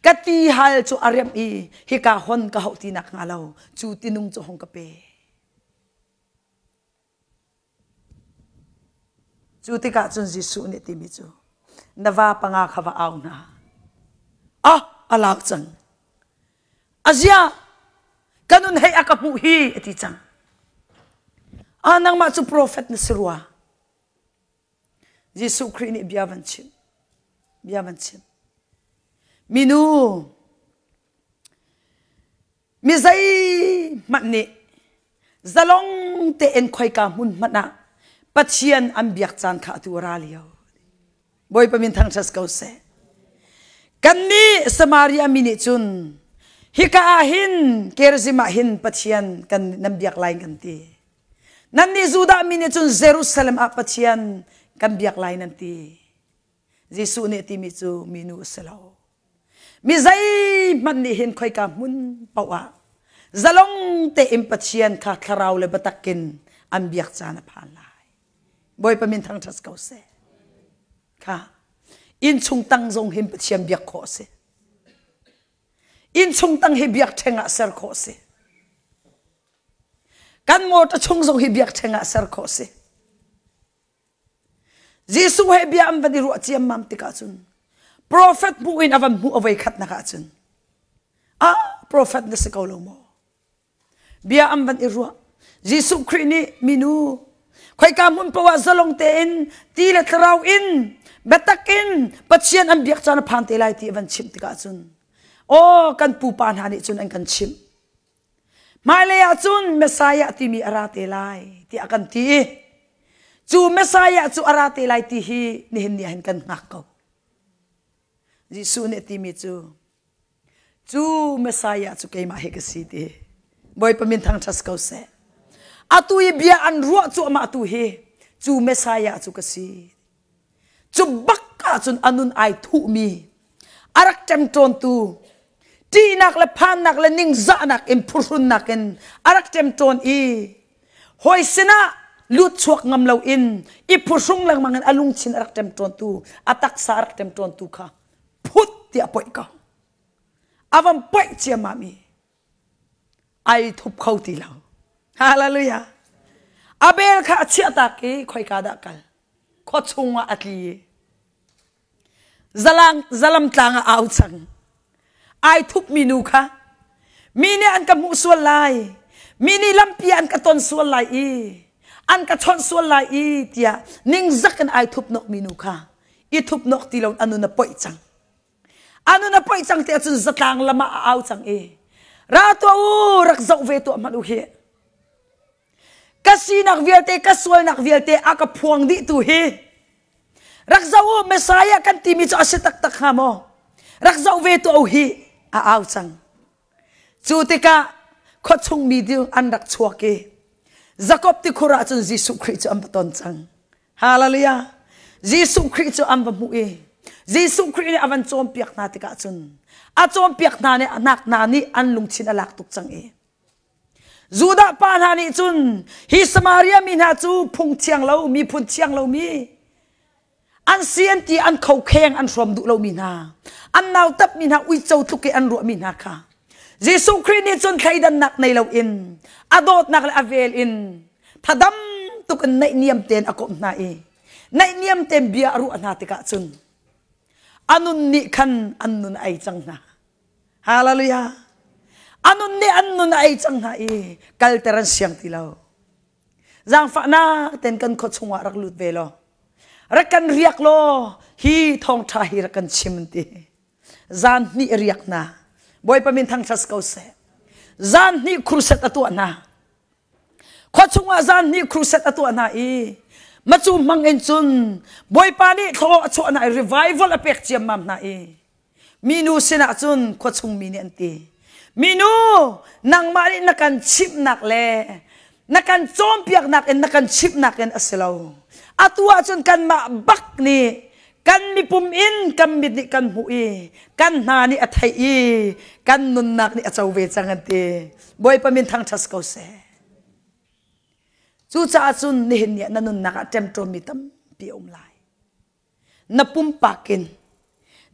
ka ti hal cu a remh i hika hon ka hauh ti nak hnga lo cu tinung cu hong ka pe. Cu tikah cun Jesuh nih timi cu na va panga kha va au hna. Ah, a lak cang. Azia, ka nun hei a ka hmuh hi a ti cang. Ah, nangmah cu profet na si rua. Jesuh Khrih nih bia van chim. Bia van chim. Minu, Mi zeihmanh nih zalong tein khoika hmun hmanh ah Pathian an biak caan kha atu a ra lio. Bawipa min thangṭhat ko seh. Kannih Samaria mi nih cun hika ah hin Gerizim ah hin Pathian kan nan biak lai kan ti. Nannih Judah mi nih cun Jerusalem ah Pathian kan biak lai nan ti. Jesuh nih timi cu minu a si lo. Mi zeihmanh nih hin khoika hmun paoh ah zalong tein Pathian kha thlarau le biatak in an biak caan a phan lai. Bawipa min thangṭhat ko seh. Kha innchung tang zong hin Pathian biak khawh a si. Innchung tang hi biakṭheng ah ser khawh a si. Kan motor chung zong hi biakṭheng ah ser khawh a si. Jesuh he bia an van i ruah ciammam tikah cun profet hmuh in a van hmuh a voi khatnak ah cun ah profet na si ko lo maw? Bia an van i ruah. Jesuh Khrih nih minu khoika hmun paoh ah zalong tein ti le thlarau in biatak in Pathian an biak caan a phan te lai ti a van chimh tikah cun aw kan pupa hna nih cun an kan chimh. Hmailei ah cun Messiah timi a ra te lai tiah kan ti i cu Messiah cu a ra te lai ti hi nihin ni ah hin kan hngak ko. Jesuh nih timi cu cu Messiah cu keimah hi ka si ti. Bawipa min thangṭhat ko seh. Atu i bia an ruah cuahmah tu hi cu Messiah cu ka si. Cu bak ahcun a nun ai thuhmi, a rak ṭemṭawntu, ṭihnak le phannak le ningzahnak in phuhrunnak in a rak ṭemṭawn i hawi sinah lut chuak ngam loin i phuhrung lengmang in a lungthin a rak ṭemṭawntu, a taksa a rak ṭemṭawntu kha phut tiah poih ko. A van poih ciammam i ai thup kho ti lo. Hallelujah. Abel kha a chiahtak i khoika dah kal? Khua chungah a tli. Zalang zalam tlang ah au cang. Ai thupmi nu kha mi nih an ka hmuh sual lai. Mi nih lampi an ka ton sual lai i an ka chawnh sual lai i tiah ningzak in ai thup nok mi nu kha i thup nok ti lo anun a poih cang. Anun a poih cang ti ahcun zatlang lam ah a au cang i ra tuah u rak zoh ve tuah hmanh u hi. Ka sinak vialte, ka sualnak vialte a ka phuang dih tu hi rak zoh u Messiah kan timi cu a si taktak hnga maw? Rak zoh ve tuah u hi a au cang. Cu tikah khuachung mi ding an rak chuak i Jakob tikhur ah cun Jesuh Khrih cu an va ton cang. Hallelujah. Jesuh Khrih cu an va hmuh i Jesuh Khrih nih a van cawnpiak hna tikah cun a cawnpiak hna nih nak hna nih an lungthin a lak tuk cang i Judah pa hna nih cun hi Samaria mi hna cu phung thiang lo miphun thiang lomi an si an ti an khokheng an hrawm duh lomi hna an nautat mi hna uico tluk i an ruahmi hna kha Jesuh Khrih nih cun thleidannak nei loin a dawtnak le a vel in thadam tuk in naihniam tein a komh hna i naihniam tein bia a ruah hna tikah cun a nun nih khan an nun a ei cang hna. Hallelujah. A nun nih an nun a ei cang hna i kalter an siang ti lo. Zaangfahnak ten kan khua chungah rak lut ve law rak kan riak law hi thawngṭha hi rak kan chim an ti. Zan hnih riak hna. Bawipa min thangṭhat ko seh. Zan hnih crusade a tuah hna. Khua chungah zan hnih crusade a tuah hna i macu hmang in cun Bawipa nih thlaw a chuah hna i revival a pek ciammam hna i Minu sinah cun khuachung mi nih an ti. Minu, nangmah nih na kan chimhnak le na kan cawnpiaknak in na kan chimhnak in a si lo. Atu ahcun kanmah bak nih Kan mipum in kan mit nih kan hmuh i kan hna nih a theih i kan nunnak nih a co ve cang an ti. Bawipa min thangṭhat ko seh. Cucaah cun nihin ni ah na nunnak ah ṭemṭawmmi tampi a um lai. Na pumpak in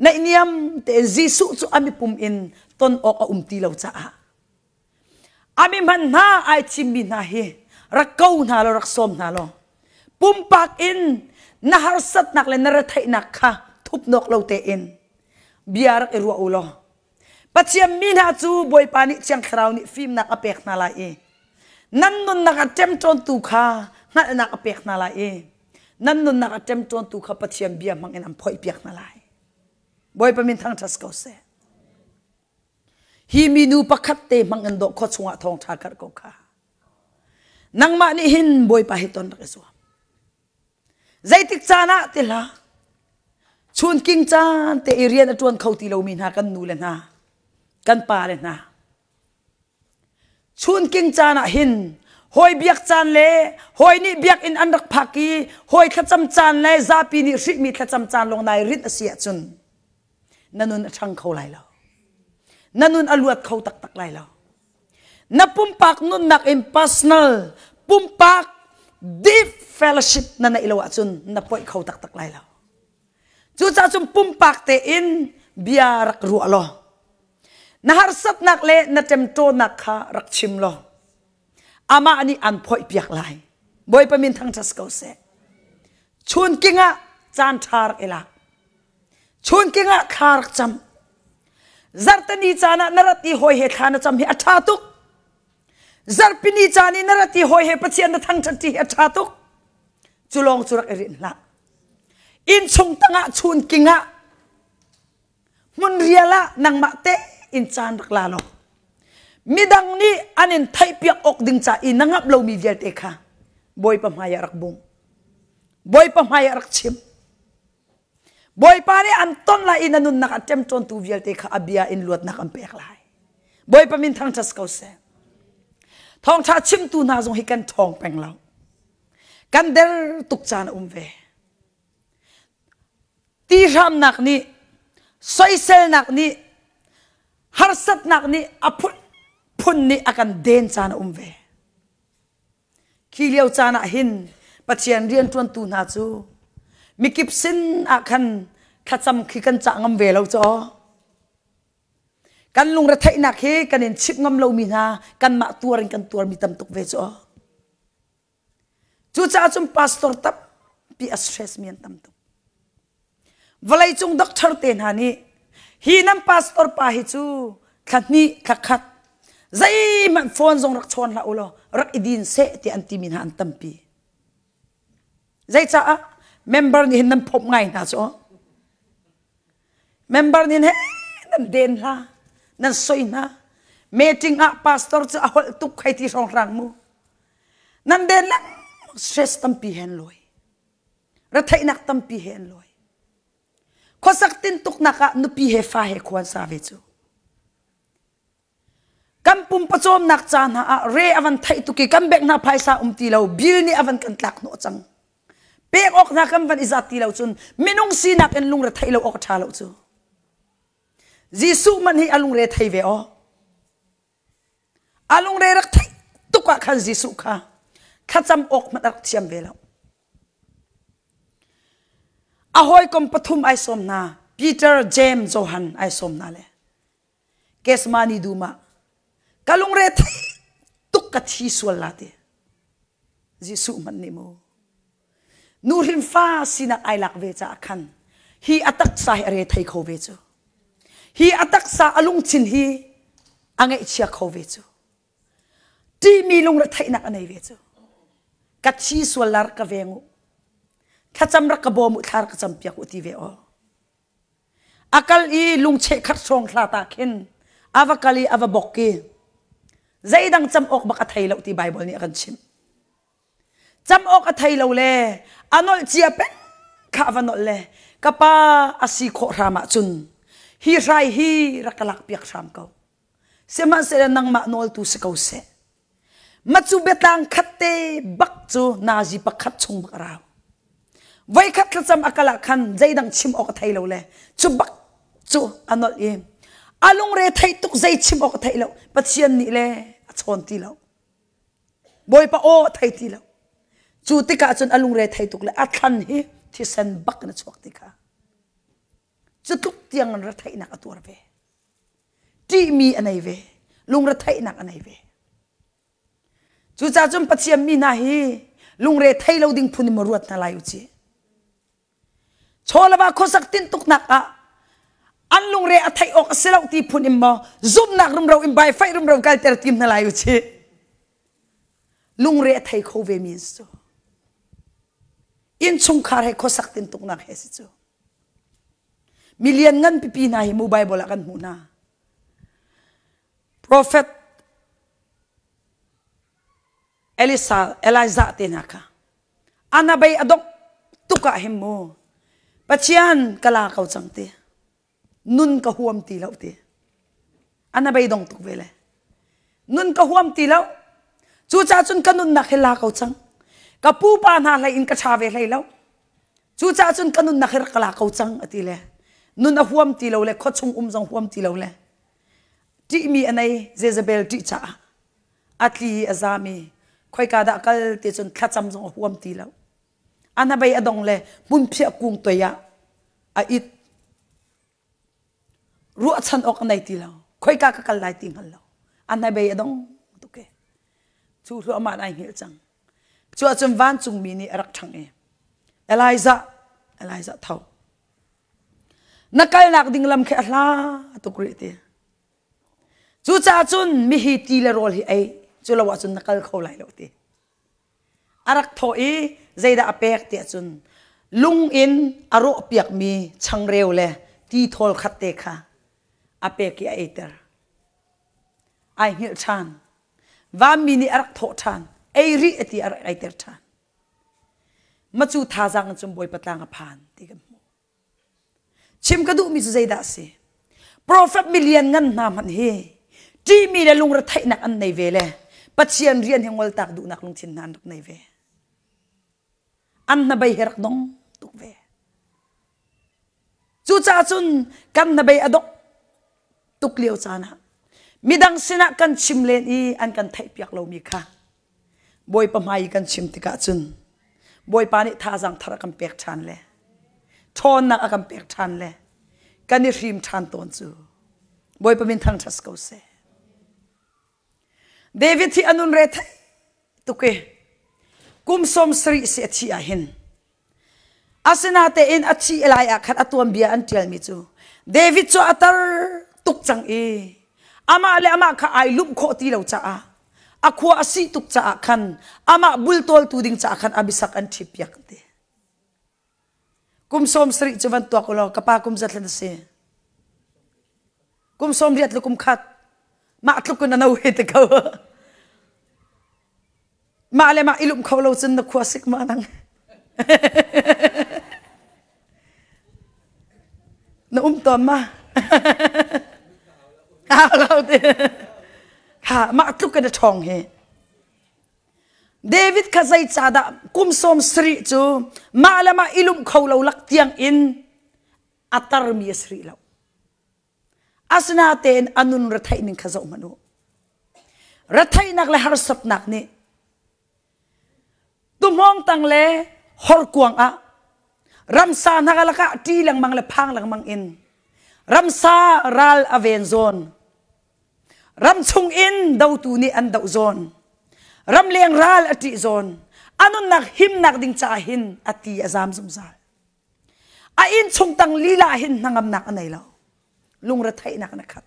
naihniam tein Jesuh cu a mipum in ton awk a um ti lo caah a mi hman hna ai thimmi hna hi rak ko hna law rak sawm hna law pumpak in na harsatnak le na retheihnak kha thupnawk lo tein bia rak i ruah u law Pathian mi hna cu Bawipa nih Thiang Thlarau nih fimnak a pek hna lai i nan nunnak a ṭemṭawntu kha hngalhnak a pek hna lai i nan nunnak a ṭemṭawntu kha Pathian bia hmang in an phoihpiak hna lai. Bawipa min thangṭhat ko seh. Hi minu pakhat te hmang in dawh khua chungah thawngṭha karh ko kha. Nangmah nih hin Bawipa hi ton rak i zuam. Zeitik caan ah ti hlah. Chunking caan te i rian a ṭuan kho ti lomi hna kan nu le hna, kan pa le hna. Chunking caan ah hin hawi biak caan le hawi nih biakinn an rak phak i hawi thlacam caan le zapi nih hrihmi thlacam caan lawng nai rinh a si ahcun na nun a ṭhang kho lai lo. Na nun a luat kho taktak lai lo. Na pumpak nunnak in personal pumpak deep fellowship na neih lo ahcun na poih kho taktak lai lo. Cucaah cun pumpak tein bia rak ruah law na harsatnak le na ṭemṭawnak kha rak chim law amah nih an phoihpiak lai. Bawipa min thangṭhat ko seh. Chunking ah caan ṭha rak i lak. Chunking ah thla rak cam. Zarhteni caan ah na rat i hawi he thla na cam hi a ṭha tuk. Zarhpini caan i na rat i hawi he Pathian na thangṭhat hi a ṭha tuk. Cu lawng cu rak i rinh hlah. Innchung tangah chunking ah hmun rial ah nangmah te in caan rak la law midang nih an in theihpiak awk ding ca i na ngamh lomi vialte kha Bawipa hmai ah rak bung. Bawipa hmai ah rak chim. Bawipa nih an ton lai i na nunnak a ṭemṭawntu vialte kha a bia in luatnak an pek lai. Bawipa min thangṭhat ko seh. Thawngṭha chimtu hna zong hi kan ṭhawng peng lo. Kan der tuk caan a um ve. Tihramnak nih, soiselnak nih, harsatnak nih a phunphun nih a kan den caan a um ve. Khi lio caan ah hin Pathian rianṭuantu hna cu mikip sin ah khan thlacam khi kan cah ngam ve lo caw. Kan lungretheihnak hi kan in chimh ngam lomi hna kanmah tuar in kan tuarmi tam tuk ve cu. Cucaah cun pastor tampi a stress mi an tam tuk. Vawleicung doctor te hna nih hi nan pastor pa hi cu thla hnih thla khat zeihmanh phone zong rak chawn hlah u law rak i din seh tiah an timi hna an tampi. Zeicaah member nih hin nan phomh ngai hna cu. Member nih he nan den hla nan soi hna meeting ah pastor cu a holh tuk khai ti hrawnghrang mu. Nan den lengmang stress tampi he an lawi. Retheihnak tampi he an lawi. Khuasak tintuknak ah nupi he fa he khuan sa ve cu. Kan pum pawcawmnak ca hna ah re a van theih tuk i kan bek hna phaisa um ti lo, bil nih a van kan tlak hnawh cang. Pek awk hna kan van i zat ti lo cun minung sinak in lungre theih lo awk a ṭha lo cu. Jesuh man hi a lungre thei ve aw. A lungre rak theih tuk ah khan Jesuh kha thlacam awk hmanh a rak thiam ve lo. A hawikom pathum ai sawm hna, Peter, James, Johan ai sawm hna le Kesmani dum ah ka lungre theih tuk ka thi sual la ti. Jesuh hmanh nih mu nuhrin fa sinak ai lak ve caah khan hi a taksa hi a re thei kho ve cu. Hi a taksa a lungthin hi a ngaihchia kho ve cu. Ṭihmi lungretheihnak a nei ve cu. Ka thi sual la rak ka veng u. Thlacam rak ka bawm u, thla rak ka cam piak u ti ve aw. A kal i lungcheh khat hrawng hla ta khin a va kal i a va bok i zeidang cam awk bak a thei lo ti Bible nih a kan chimh. Cam awk a thei lo le a nolh cia peng kha a va nolh le ka pa a si khawh hram ahcun hi hrai hi rak ka lak piak hram ko. Sihmanhsehlaw nangmah nawltu si ko seh. Macu biatlang khat te bak cu nazi pakhat chung bak a rau. Voikhat thlacam a kal ah khan zeidang chim awk a thei lo le cu bak cu a nolh i a lungre theih tuk zei chim awk a theih lo Pathian nih le a chawn ti lo. Bawipa aw a thei ti lo. Cu tikah cun a lungre thei tuk le a thlan hi thisen bak in a chuak ti kha. Cu tluk tiang in retheihnak a tuar ve. Ṭihmi a nei ve. Lungretheihnak a nei ve. Cucaah cun Pathian mi hna hi lungre thei lo ding phun in maw ruat hna lai u ci. Chawlava khuasak tintuknak ah an lungre a theih awk a si lo ti phun in maw zumhnak rumro in baifaih rumro kalter tim hna lai u ci. Lungre a thei kho ve mi cu. Innchungkhar he khuasak tintuknak he si cu. Milian ngan pipi hna hi mu Bible ah kan hmuh hna. Prophet Elisa, Elijah te hna kha ana bei a dongh tuk ah hin mu Pathian ka la ko cang ti nun ka huam ti lo ti ana bei dong tuk ve le nun ka huam ti lo cucaah cun ka nunnak hi la ko cang ka pupa hna hlei in ka ṭha ve hlei lo cucaah cun ka nunnak hi rak ka la ko cang a ti le nun a huam ti lo le khuachung um zong huam ti lo le ṭihmi a nei Jezebel ṭih caah a tli i a zam i khoika dah kal ti cun thlacam zong a huam ti lo a hnabei a dong le hmunphiah kung toi ah a it ruahchan awk a nei ti lo khoika ka kal lai ti hngal lo a hnabei a dong tuk e cu hluahmah ai hngilh cang cu ahcun vancungmi nih a rak ṭhangh i Elijah Elijah tho na kalnak ding lam khi a hla tuk rih ti cucaah cun mihi ti le rawl hi ei cu lo ahcun na kal kho lai lo ti a rak thawh i zeidah a pek tiah cun lung in a rawh piakmi changreu le ti thawl khat te kha a pek i a eiter ai hngilh ṭhan vanmi nih a rak thawh ṭhan ei rih a ti a rak eiter ṭhan Macu thazaang in cun Bawipa tlang a phan ti kan hmuh. Chim ka duhmi cu zeidah a si? Profet milian ngan hna hmanh hi ṭihmi le lungretheihnak an nei ve le Pathian rian hi ngoltak duhnak lungthin hna an rak nei ve. An hnabei hi rak dong tuk ve. Cucaah cun kan hnabei a dong tuk lio caan ah midang sinah kan chim len i an kan theihpiak lomi kha Bawipa hmai i kan chim tikah cun Bawipa nih thazaang thar a kan pek ṭhan le ṭhawnnak a kan pek ṭhan le kan i hrim ṭhan tawn cu Bawipa min thangṭhat ko seh. David hi a nun re thei tuk i kum 70 si a thih ah hin Asinatein a thih lai ah khan a tuanbia an ṭialmi cu David cu a tar tuk cang i amah le amah kha ai lumh khawh ti lo caah a khua a sih tuk caah khan amah bultawltu ding caah khan Abisak an ṭhitpiak an ti. Kum 70 cu van tuak u law ka pa kum zathlan a si. Kum 80 le kum khat mah tluk in a no he te ko. Mah le mah i lumh kho lo cun na khua sik ma nang. Na um tawn ma? Hau lo ti. Ha mah tluk in a ṭhawng hi. David kha zeicahdah kum 70 cu mah le mah i lumh kho lo lak tiang in a tarmi a si rih lo. Asinatein a nun retheih ning kha zoh hmanh u. Retheihnak le harsatnak nih tuhmawng tang le horkuang ah ramsa hna lakah ṭi lengmang le phang lengmang in ramsa ral a ven zawn ram chung in dotu nih an doh zawn ramleng ral a ṭih zawn a nunnak himnak ding caah hin a ti a zam zungzal A innchung tang lila hin hnangamnak a nei lo. Lungretheihnak in a khat.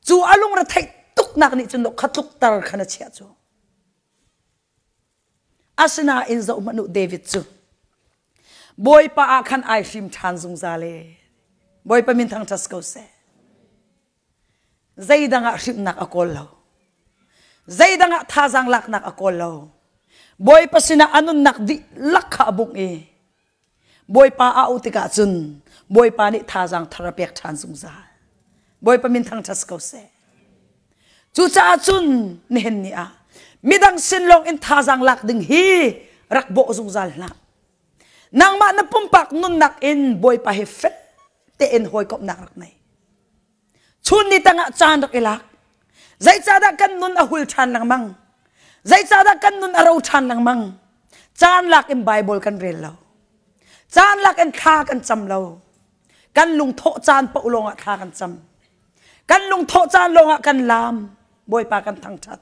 Cu a lungretheih tuknak nih cun kha tluk tar khan a chiah cu. Asinain zoh hmanh u David cu Bawipa ah khan ai hrim ṭhan zungzal e. Bawipa min thangṭhat ko seh. Zeidang ah hrimhnak a kawl lo. Zeidang ah thazaang laknak a kawl lo. Bawipa sinah a nunnak dihlak kha a bungh i Bawipa a auh tikah cun Bawipa nih thazaang thar a pek ṭhan zungzal. Bawipa min thangṭhat ko seh. Cucaah cun nihin ni ah midang sin lawng in thazaang lak ding hi rak bawh zungzal hlah. Nangmah na pumpak nunnak in Bawipa he fel tein hawikomhnak rak nei. Chun ni tangah caan rak i lak. Zeicahdah kan nun a hul ṭhan lengmang? Zeicahdah kan nun a ro ṭhan lengmang? Caan lak in Bible kan rel lo. Caan lak in thla kan cam lo. Kan lungthawh caan paoh lawngah thla kan cam. Kan lungthawh caan lawngah kan laam. Bawipa kan thangṭhat.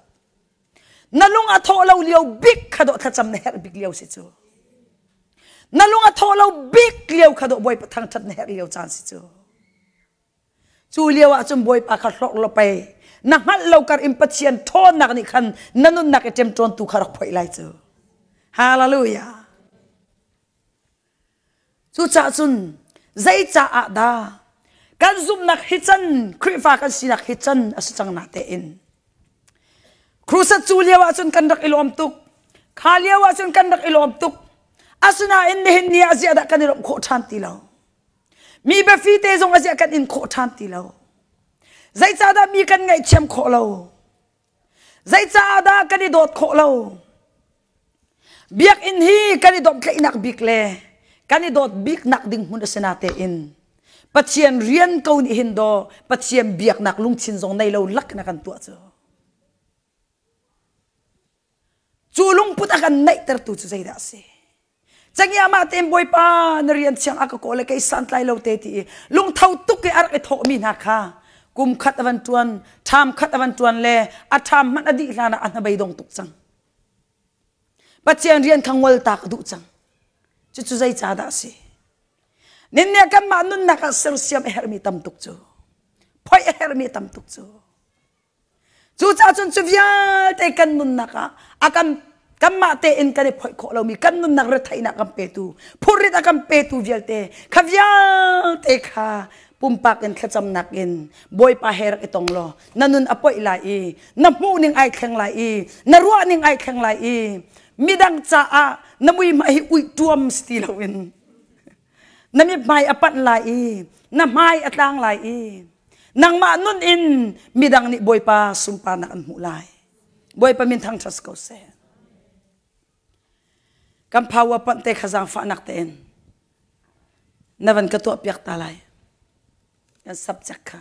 Na lung a thawh lo lio bik kha dawh thlacam na herh bik lio si cu. Na lung a thawh lo bik lio kha dawh Bawipa thangṭhat na herh lio caan si cu. Cu lio ah cun Bawipa kha hlorh law pei na hngalh lo kar in Pathian ṭhawnnak nih khan na nunnak i ṭemṭawntu kha rak phoih lai cu. Hallelujah. Cucaah cun zeicaah dah kan zumhnak hi can Khrihfa kan sinak hi can a si cang na tein Crusade cu lio ah cun kan rak i lawm tuk. Kha lio ah cun kan rak i lawm tuk. Asinain nihin ni ah ziah dah kan i lawmh khawh ṭhan ti lo. Mi biafi te zong a ziah kan in khawh ṭhan ti lo. Zeicahdah mi kan ngaihthiam khawh lo? Zeicah dah kan i dawt khawh lo? Biakinn hi kan i dawthlaihnak bik le kan i dawt biknak ding hmun a si natein Pathian rian ko nih hin daw Pathian biaknak lungthin zong nei lo lak in a kan tuah cu. Cu lungput a kan neihtertu cu zeidah a si? Cangiah mah tein Bawipa na rian thiang a ka kawl le kei santlai lo te ti i lungtho tuk i a rak i thawhmi hna kha kum khat a van ṭuan, ṭham khat a van ṭuan le a ṭham hmanh a dih hlan ah a hnabei dong tuk cang. Pathian rian kha ngol ta ka duh cang. Cucu zeicah dah a si? Ninnia kanmah nunnak ah sersiam a herhmi tam tuk cu. Phoih a herhmi tam tuk cu. Cucaah cun cu vialte kan nunnak ah a kan kanmah tein kan i phoih khawh lomi kan nunnak retheihnak kan petu phurrit a kan petu vialte kha vialte kha pumpak in thlacamnak in Bawipa he rak i tong law na nun a poih lai i na hmuh ning ai thleng lai i na ruah ning ai thleng lai i midang caah na muihmai hi uih tuam si ti loin na mithmai a panh lai i na hmai a tlang lai i Nangmah nun in midang nih Bawipa sunparnak an hmuh lai. Bawipa min thangṭhat ko seh. Kan power panh te kha zaangfahnak tein na van ka tuah piak ta lai. Kan subject kha.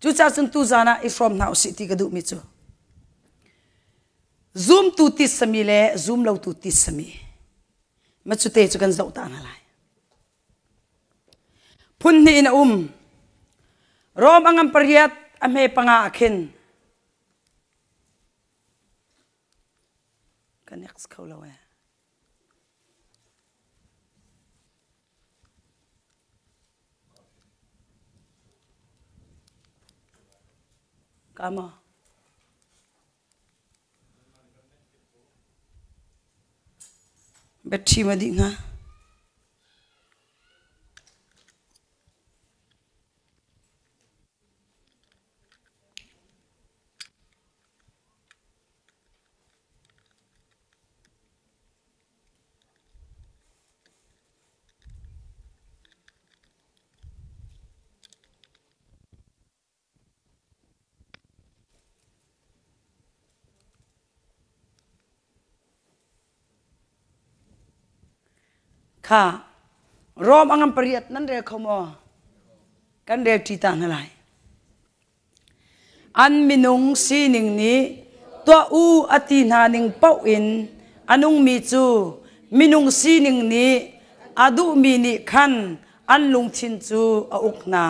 Cucaah cun tuzaan ah i hrawm hna usih ti ka duhmi cu zumtu titsami le zumlotu titsami ma cu te cu kan zoh ta hna lai. Phun hnih in a um. Rom a ngam pariat a hme panga ah khin ka next kho lo eh. Ka maw? Battery ma dih hnga? Kha Rom a ngam pariat nan rel kho maw? Kan rel ṭi ta hna lai. An minung sining nih tuah u a ti hna ning paoh in a nungmi cu minung sining nih a duhmi nih khan an lungthin cu a uk hna.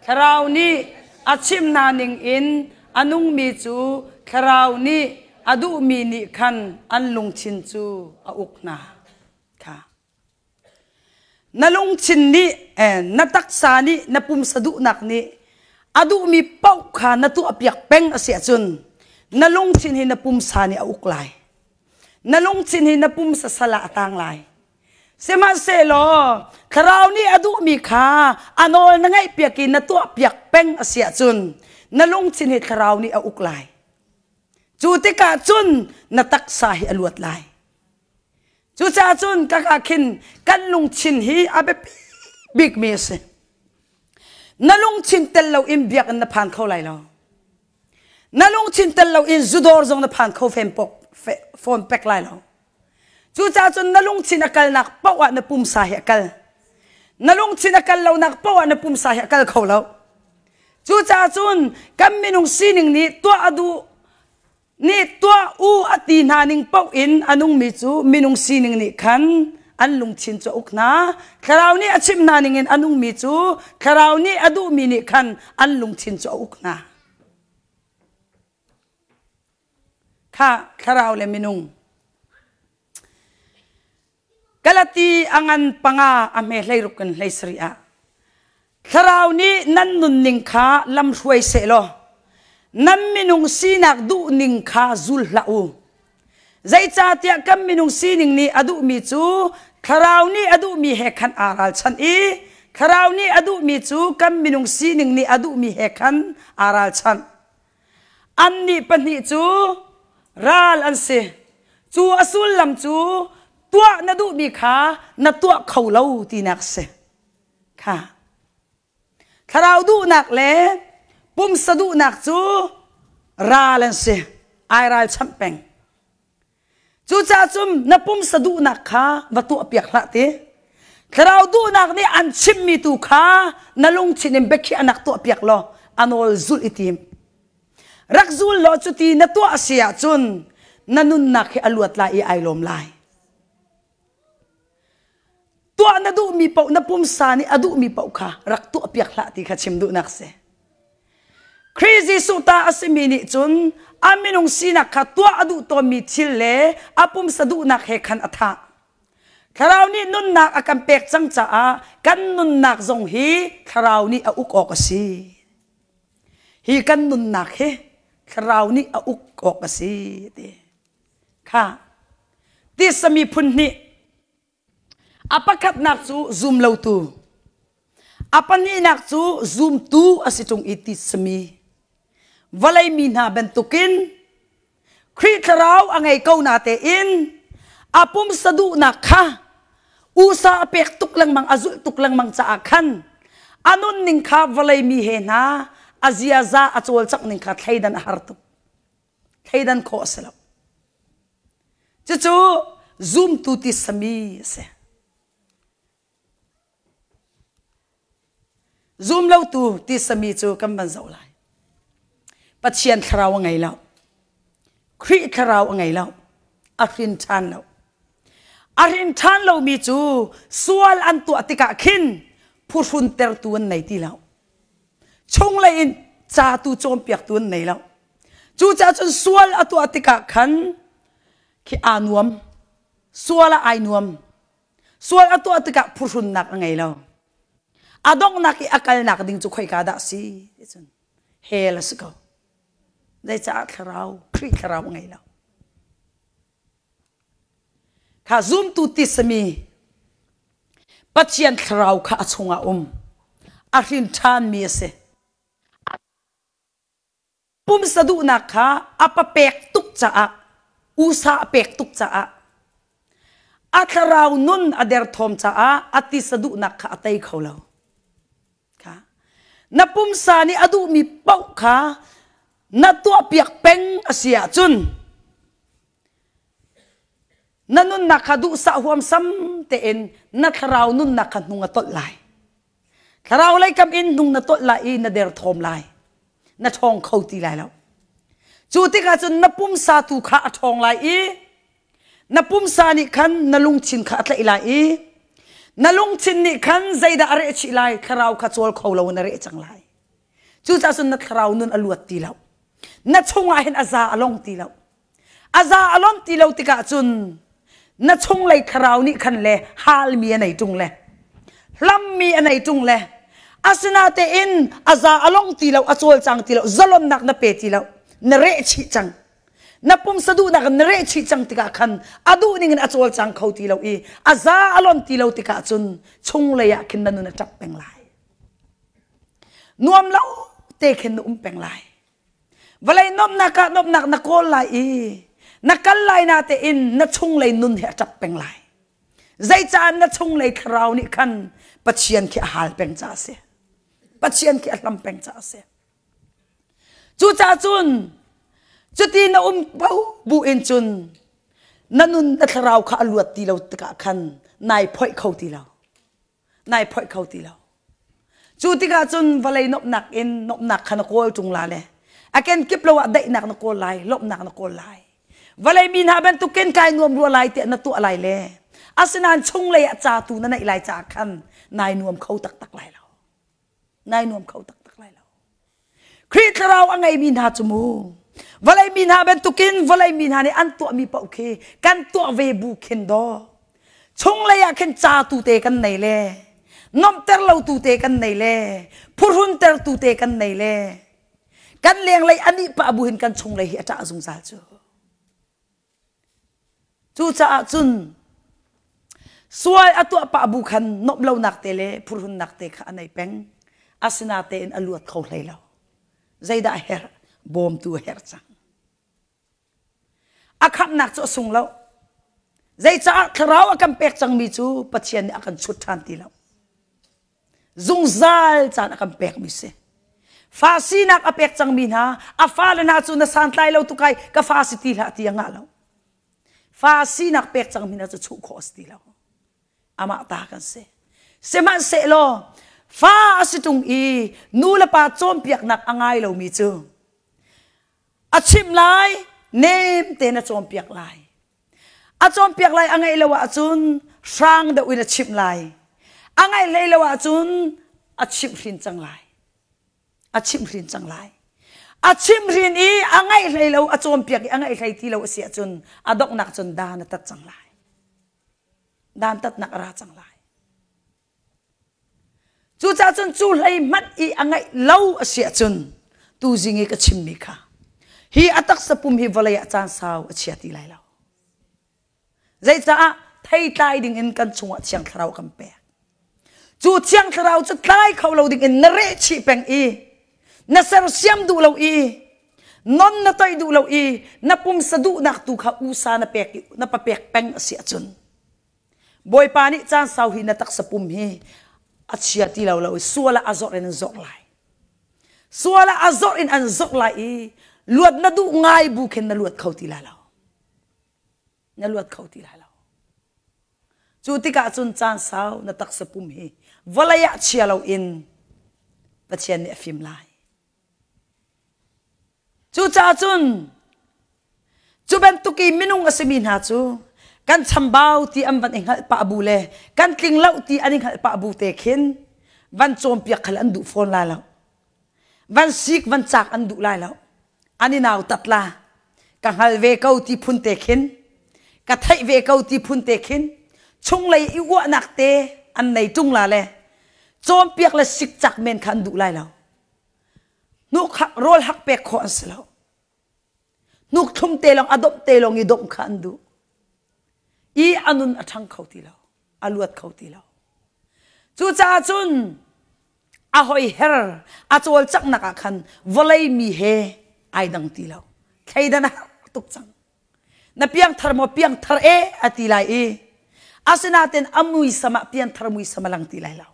Thlarau nih a chimh hna ning in a nungmi cu Thlarau nih a duhmi nih khan an lungthin cu a uk hna. Kha. Na lungthin nih na taksa nih na pumsa duhnak nih a duhmi paoh kha na tuahpiak peng a si ahcun na lungthin hi na pumsa nih a uk lai. Na lungthin hi na pumsa sal ah a tang lai. Sihmanhsehlaw thlarau nih a duhmi kha a nawl na ngaihpiak i na tuahpiak peng a si ahcun na lungthin hi thlarau nih a uk lai. Cu tikah cun na taksa hi a luat lai. Cucaah cun kaka khin kan lungthin hi a biapi bikmi a si. Na lungthin tel loin biakinn na phan kho lai lo. Na lungthin tel loin zudawr zong na phan kho fem pok phone pek lai lo. Cucaah cun na lungthin a kalnak paoh ah na pumsa hi a kal. Na lungthin a kal lonak paoh ah na pumsa hi a kal kho lo. Cucaah cun kan minung sining nih tuah a duh nih tuah u a ti hna ning paoh in a nungmi cu minung sining nih khan an lungthin cu a uk hna. Thlarau nih a chimh hna ning in a nungmi cu thlarau nih a duhmi nih khan an lungthin cu a uk hna. Kha thlarau le minung. Galati a ngan panga a hme hleiruk in hlei sarih ah Thlarau nih nan nunning kha lamhruai seh law nan minung sinak duhning kha zul hlah u. Zeicahtiah kan minung sining nih a duhmi cu Thlarau nih a duhmi he khan aa ralchanh i Thlarau nih a duhmi cu kan minung sining nih a duhmi he khan aa ralchanh. Annih pahnih cu ral an si. Cu a sullam cu tuah na duhmi kha na tuah kho lo tinak a si. Kha. Thlarau duhnak le pumsa duhnak cu ral an si. Ai ralchamh peng. Cucaah cun na pumsa duhnak kha va tuahpiak hlah ti. Thlarau duhnak nih an chimmi tu kha na lungthin in biakhiahnak tuahpiak law a nawl zulh i tim. Rak zul law cuti na tuah a si ahcun na nunnak hi a luat lai i ai lawm lai. Tuah na duhmi paoh na pumsa nih a duhmi paoh kha rak tuahpiak hlah ti kha chim duhnak si. Khrih Jesuh ta a simi nih cun a minung sinak kha tuah a duh tawnmi thil le a pumsa duhnak he khan a thah. Thlarau nih nunnak a kan pek cang caah kan nunnak zong hi Thlarau nih a uk awk a si. Hi kan nunnak hi Thlarau nih a uk awk a si ti. Kha tisa miphun hnih A pakhatnak cu zumlotu. A pahnihnak cu zumtu a si ṭung i titsami. Vawlei mi hna bantukin Khrih thlarau a ngei ko na tein a pumsa duhnak kha usa a pek tuk lengmang a zulh tuk lengmang caah khan a nunning kha vawlei mi he hna a ziaza a cawlcangh ning kha thleidan a har tuk. Thleidan khawh a si lo. Cucu zumtu ti sami a si. Zumlotu ti sami cu kan van zoh lai. Pathian thlarau a ngei lo. Khrih thlarau a ngei lo. A hrin ṭhan lo. A hrin ṭhan lomi cu sual an tuah tikah khin phuhrun tertu an nei ti lo. Chunglei in ca tu cawnpiaktu an nei lo. Cucaah cun sual a tuah tikah khan khi aa nuam. Sual ah ai nuam. Sual a tuah tikah phuhrunnak a ngei lo. A donghnak i a kalnak ding cu khoika dah a si? Ti cun hell a si ko. Zeicah thlarau, Khrih thlarau a ngei lo. Kha zumtu tisami Pathian thlarau kha a chungah um. A hrin ṭhanmi a si. Pumsa duhnak kha a papek tuk caah usa a pek tuk caah a thlarau nun a derthawm caah a tisa duhnak kha a tei kho lo. Kha na pumsa nih a duhmi paoh kha na tuahpiak peng a si ahcun na nunnak kha duhsah huamsam tein na thlarau nunnak kha hnung a tolh lai. Thlarau lei kam in hnung na tolh lai i na derthawm lai. Na ṭhawng kho ti lai lo. Cu tikah cun na pumsa tu kha a ṭhawng lai i na pumsa nih khan na lungthin kha a tlaih lai i na lungthin nih khan zeidah a reh chih lai thlarau kha cawl kho lo in a reh cang lai. Cucaah cun na thlarau nun a luat ti lo. Na chungah hin a za a long ti lo. A za a lon ti lo tikah cun na chunglei thlarau nih khan le halmi a nei ṭung le hlammi a nei ṭung le asinatein a za a long ti lo a cawlcang ti lo zalonnak na pe ti lo na reh chih cang na pumsa duhnak na reh chih cang tikah khan a duh ning in a cawlcang kho ti lo i a za a lon ti lo tikah cun chunglei ah khin na nun a ṭap peng lai nuam lo te khin na um peng lai Vawlei nuamhnak ah nuamhnak na kawl lai i na kal lai na tein na chunglei nun hi a ṭap peng lai. Zeicah na chunglei thlarau nih khan Pathian khi a hal peng caah a si. Pathian khi a hlam peng caah a si. Cucaah cun Cuti na um bo bu in cun na nun na thlarau kha a luat ti lo tikah khan nai phoih kho ti lo. Nai phoih kho ti lo. Cu tikah cun vawlei nomhnak in nomhnak kha na kawl ṭung la le a kenkip lo ah daihnak na kawl lai, lawmhnak na kawl lai. Vawlei mi hna bantukin kai nuam rua lai tiah na tuah lai le asinain chunglei ah ca tu na neih lai caah khan nai nuam kho taktak lai lo. Nai nuam kho taktak lai lo. Khrih thlarau a ngeimi hna cu mu vawlei mi hna bantukin vawlei mi hna nih an tuahmi paoh khi kan tuah ve bu khin daw chunglei ah khin ca tu te kan nei le nomhter lo tu te kan nei le phuhrunter tu te kan nei le kan lenglei anih pah bu hin kan chunglei hi a ṭah zungzal cu. Cucaah cun sual a tuah pah bu khan nomh lonak te le phurhunnak te kha a nei peng. Asinatein a luat kho hlei lo. Zeidah a herh? Bawmtu a herh cang. A khamhnak cu a sung lo. Zeicaah thlarau a kan pek cangmi cu Pathian nih a kan chut ṭhan ti lo. Zungzal caan a kan pekmi si. Fa sinak a pek cangmi hna, a fale hna cu na santlai lo tukai ka fa si ti hlah ti a ngah lo. Fa sinak pek cangmi hna cu chuh khawh a si ti lo. Amah ta kan si. Sihmanhsehlaw fa a si ṭung i nu le pa cawnpiaknak a ngai lomi cu a chimh lai, nem tein a cawnpiak lai. A cawnpiak lai a ngaih lo ahcun hrang deuh in a chimh lai. A ngaih hlei lo ahcun a chimhhrin cang lai. A chimhhrin cang lai. A chimhhrin i a ngaih hlei lo, a cawnpiak i a ngaih hlei ti lo a si ahcun a donghnak cun dan a tat cang lai. Dan tatnak a ra cang lai. Cucaah cun cu hlei hmanh i a ngaih lo a si ahcun tuzing i ka chimmi kha hi a taksa pum hi vawlei ah caan sau a chia ti lai lo. Zeicaah theitlai ding in kan chungah Thiang Thlarau kan pek. Cu Thiang Thlarau cu tlai kho lo ding in na reh chih peng i na sersiam duh lo i non na toih duh lo i na pumsa duhnak tu kha usa na pek i na papek peng a si ahcun Bawipa nih caan sau hi na taksa pum hi a chia ti lo lo i sual ah a zawrh in an zawrh lai. Sual ah a zawrh in an zawrh lai i luat na duh ngai bu khin na luat kho ti lai lo. Na luat kho ti lai lo. Cu tikah cun caan sau na taksa pum hi vawlei ah chia lo in Pathian nih a fim lai. Cucaah cun cu bantuk i minung a simi hna cu kan chambau ti an van i hngalh pah bu le kan tling lo ti an i hngalh pah bu te khin van cawnpiak khal an duh fawn lai lo. Van sik van cak an duh lai lo. An i nautat la. Ka hngal ve ko ti phun te khin ka theih ve ko ti phun te khin chunglei i uahnak te an nei ṭung la le cawnpiak le sikcak men kha an duh lai lo. Hnuk hak rawl hak pek khawh an si lo. Hnuk thlum te lawng a domh te lawng i domh kha an duh. I a nun a ṭhang kho ti lo. A luat kho ti lo. Cucaah cun a hoiher a cawlcanghnak ah khan vawlei mi he ai dang ti lo. Thleidan a har tuk cang. Na piangthar maw piangthar e a ti lai i asinain a muisam ah pianthar muisam a lang ti lai lo.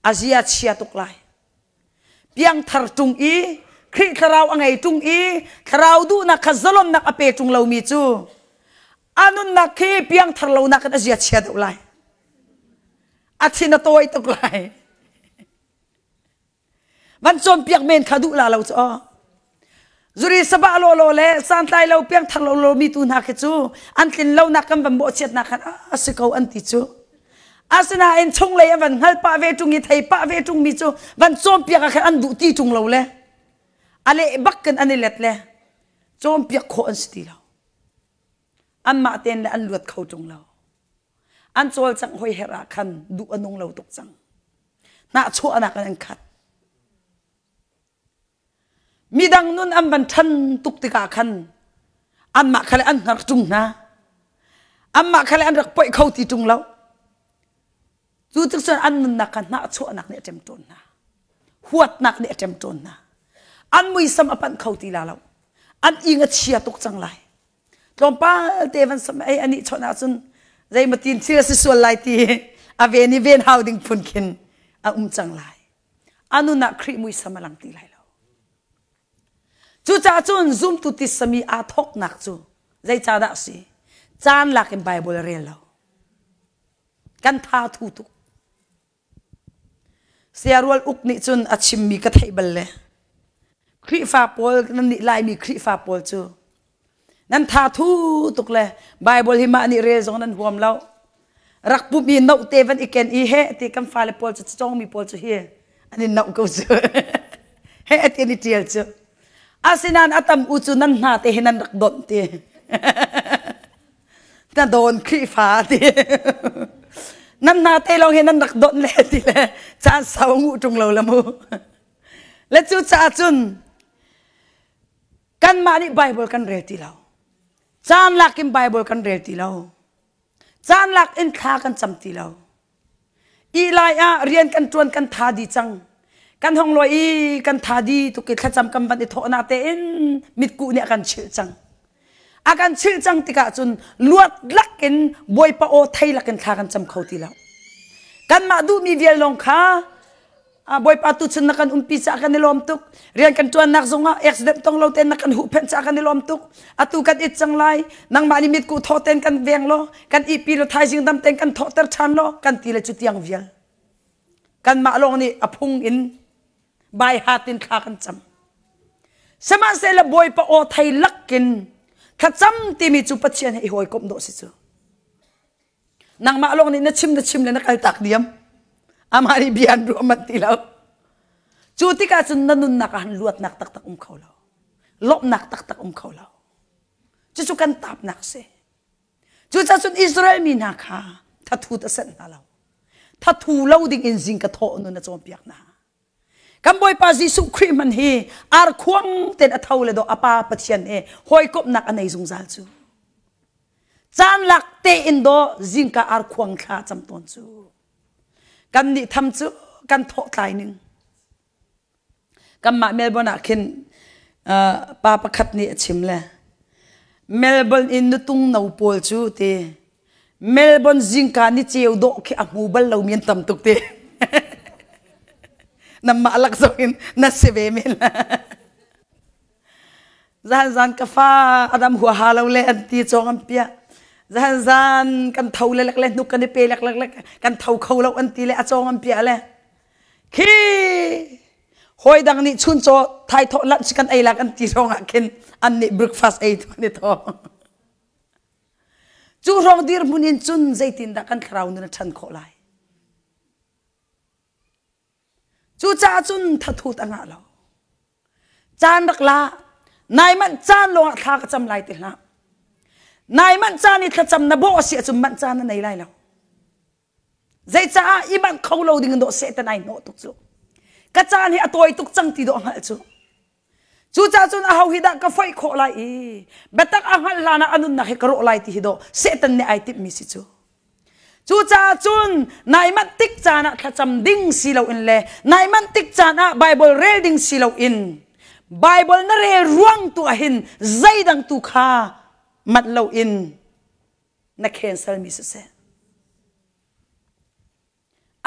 A zia chia tuk lai. Piangthar ṭung i Khrih thlarau a ngei ṭung i thlarau duhnak kha zalonnak a pe ṭung lomi cu a nunnak khi piangthar lonak in a zia chia deuh lai. A thin a tawi tuk lai. Van cawnpiak men kha duh la lo cu aw. Zuri sabah lawlaw le santlai lo piangthar lo lo mi tu hna khi cu an tlin lonak kan van mawhchiatnak khan a si ko an ti cu. Asinain chunglei a van hngal pah ve ṭung i thei pah ve ṭung mi cu van cawnpiak ah khan an duh ti ṭung lo le a leh bak kan an i let le cawnpiak khawh an si ti lo. Anmah tein le an luat kho ṭung lo. An cawlcangh hoi herh ah khan duh a nung lo tuk cang. Hnahchuahnak in an khat. Midang nun an van ṭhan tuk tikah khan anmah kha le an hngar ṭung hna. Anmah kha le an rak poih kho ti ṭung lo. Cu tuk cun an nunnak kha hnahchuahnak nih a ṭemṭawn hna. Huatnak nih a ṭemṭawn hna. An muisam a panh kho ti la lo. An ing a chia tuk cang lai. Tlawmpal te van sam ei anih chawnh ahcun zeimatin thil a si sual lai ti a ven i ven hau ding phun khin a um cang lai. A nun ah Khrih muisam a lang ti lai lo. Cucaah cun zumtu tissami aa thawknak cu zeicahdah a si? Caan lak in Bible a rel lo. Kan tha thu tuk. Siarual uk nih cun a chimmi ka theih bal le Khrihfa pawl nan nih Laimi Khrihfa pawl cu nan tha thu tuk le Bible hi mah nih rel zong nan huam lo. Rak pumh i note te van i ken i he ti kan fale pawl cu cawngmi pawl cu hi an in noh ko cu. He ti an i ṭial cu. Asinain a tam u cu nan hna te hi nan rak donh ti. Na dawn Khrihfa ti. Nan hna te lawng hi nan rak donh le ti le caan sau nguh ṭung lo la mu. Le cu caah cun kanmah nih Bible kan rel ti lo. Caan lak in Bible kan rel ti lo. Caan lak in thla kan cam ti lo. Ih lai ah rian kan ṭuan kan tha di cang. Kan hong lawi i kan tha di tuk i thlacam kan van i thawh na tein mitkuh nih a kan chilh cang. A kan chilh cang tikah cun luat lak in Bawipa aw thei lak in thla kan cam kho ti lo. Kanmah duhmi vial lawng kha Bawipa tuchun na kan umpi caah kan i lawm tuk. Rian kan ṭuannak zongah accident tong lo tein na kan huhphenh caah kan i lawm tuk. Atu kan it cang lai. Nangmah nih mitkuh thaw tein kan veng law, kan ihpi law thaizing dam tein kan thawhter ṭhan law, kan ti le cu tiang vial. Kanmah lawng nih a phung in bai hat in thla kan cam. Sihmanhsehlaw Bawipa aw thei lakin thlacam timi cu Pathian he i hawikomh dawh si cu. Nangmah lawng nih na chim na chim le na kal tak diam. Amah nih bia an ruah manh ti lo. Cu tikah cun na nunnak ah han luatnak taktak um kho lo. Lawmhnak taktak um kho lo. Cucu kan tapnak si. Cucaah cun Israel mi hna kha thathut a senh hna lo. Thathu lo ding in zing ka thawh nun a cawnpiak hna. Kan Bawipa Jesuh Khrih hmanh hi arkhuang ten a tho le dawh a Pa Pathian he hawikomhnak a nei zungzal cu. Caan lak tein dawh zingka arkhuang thla cam tawn cu. Kan nih tham cu kan thawh tlai ning. Kanmah Melbourne ah khin pa pakhat nih a chim le Melbourne in nutung no pawl cu ti Melbourne zingka ni ceu dawh khi a hmu bal lomi an tam tuk ti. Namah lak zong in na si ve men. Zan zan ka fa adam huaha lo le an ti cawng an piah. Zan zan kan tho le lek le hnuk kan i pe lek lek lek kan tho kho lo an ti le a cawng an piah le. Khi hawi dang nih chun caw thai thawh lunch kan ei lak an ti rong ah khin an nih breakfast ei tu an i thaw. Cu hrawng dirhmun in cun zeitindah kan thlarau nun a ṭhan khawh lai? Cucaah cun thathut a ngah lo. Caan rak la, nai manh caan lawngah thla ka cam lai ti hlah. Nai manh caan i thlacam na bawh a si ahcun manh caan na nei lai lo. Zeicaah i manh kho lo ding in dawh Satan ai hnawh tuk cu. Ka caan hi a tawi tuk cang ti dawh hngalh cu. Cucaah cun aho hi dah ka foih khawh lai i biatak a hngalh hlan ah a nunnak hi ka rawh lai ti hi dawh Satan nih ai timhmi si cu. Cucaah cun nai manh tik caan ah thlacam ding si loin le nai manh tik caan ah Bible rel ding si loin Bible na rel ruang tu ah hin zeidang tu kha manh loin na cancel mi siseh.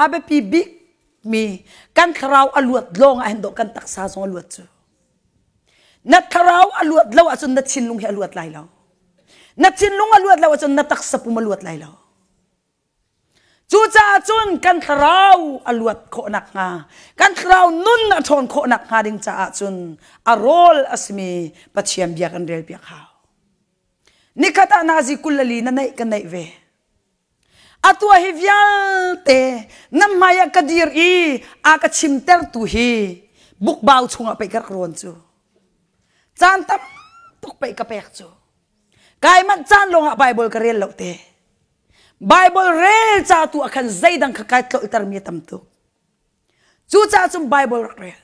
A biapi bikmi kan thlarau a luat lawng ah hin dawh kan taksa zong a luat cu. Na thlarau a luat lo ahcun na thinlung hi a luat lai lo. Na thinlung a luat lo ahcun na taksa pum a luat lai lo. Cucaah cun kan thlarau a luat khawh nakhnga, kan thlarau nun a ṭhawn khawh nakhnga ding caah cun a rawl a simi Pathian bia kan rel piak hau. Nikhat ah nazi 24 na neih ka neih ve. Atu hi vialte na hmai ah ka dir i a ka chimtertu hi bukbau chungah pei ka rak rawn cu. Caan tam tuk pei ka pek cu. Kai manh caan lawngah Bible ka rel lo te. Bible rel ca tu ah khan zeidang kha kai tlolhtermi a tam tuk. Cucaah cun Bible rak rel.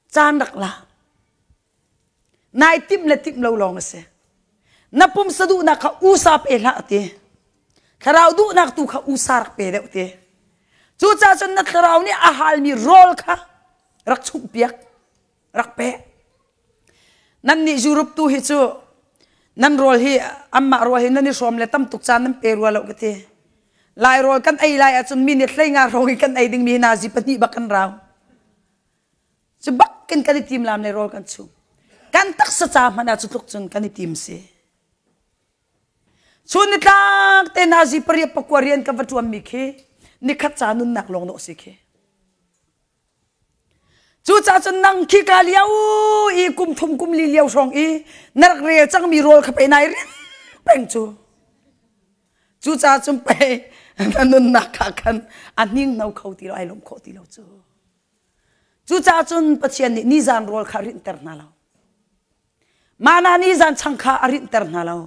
Caan rak la. Nai timh le timh lo lawng a si. Na pumsa duhnak kha usa pe hlah ti. Thlarau duhnak tu kha usa rak pe deuh ti. Cucaah cun na thlarau nih a halmi rawl kha rak chumhpiak, rak pe. Nan nih Europe tu hi cu nan rawl hi anmah rawl hi nan i hrawm le tam tuk caan nan pe rua lo ka ti. Lai rawl kan ei lai ahcun minute 15 hrawng i kan ei dingmi hi nazi pahnih bak kan rau. Cu bak in kan i timlam le rawl kan chum. Kan taksa ca hmanh ah cu tluk cun kan i tim si. Chun nitlak te nazi pariat pakua rian kan va ṭuanmi khi nikhat ca nunnak lawng dawh si khi. Cucaah cun nang khi ka lio i kum thum kum li lio hrawng i na rak rel cangmi rawl kha pe nai rin peng cu. Cucaah cun pei na nunnak kha khan a hninghno kho ti lo ai lawm khawh ti lo cu. Cucaah cun Pathian nih nizan rawl kha a rinhter hna lo. Mana nizan chang kha a rinhter hna lo.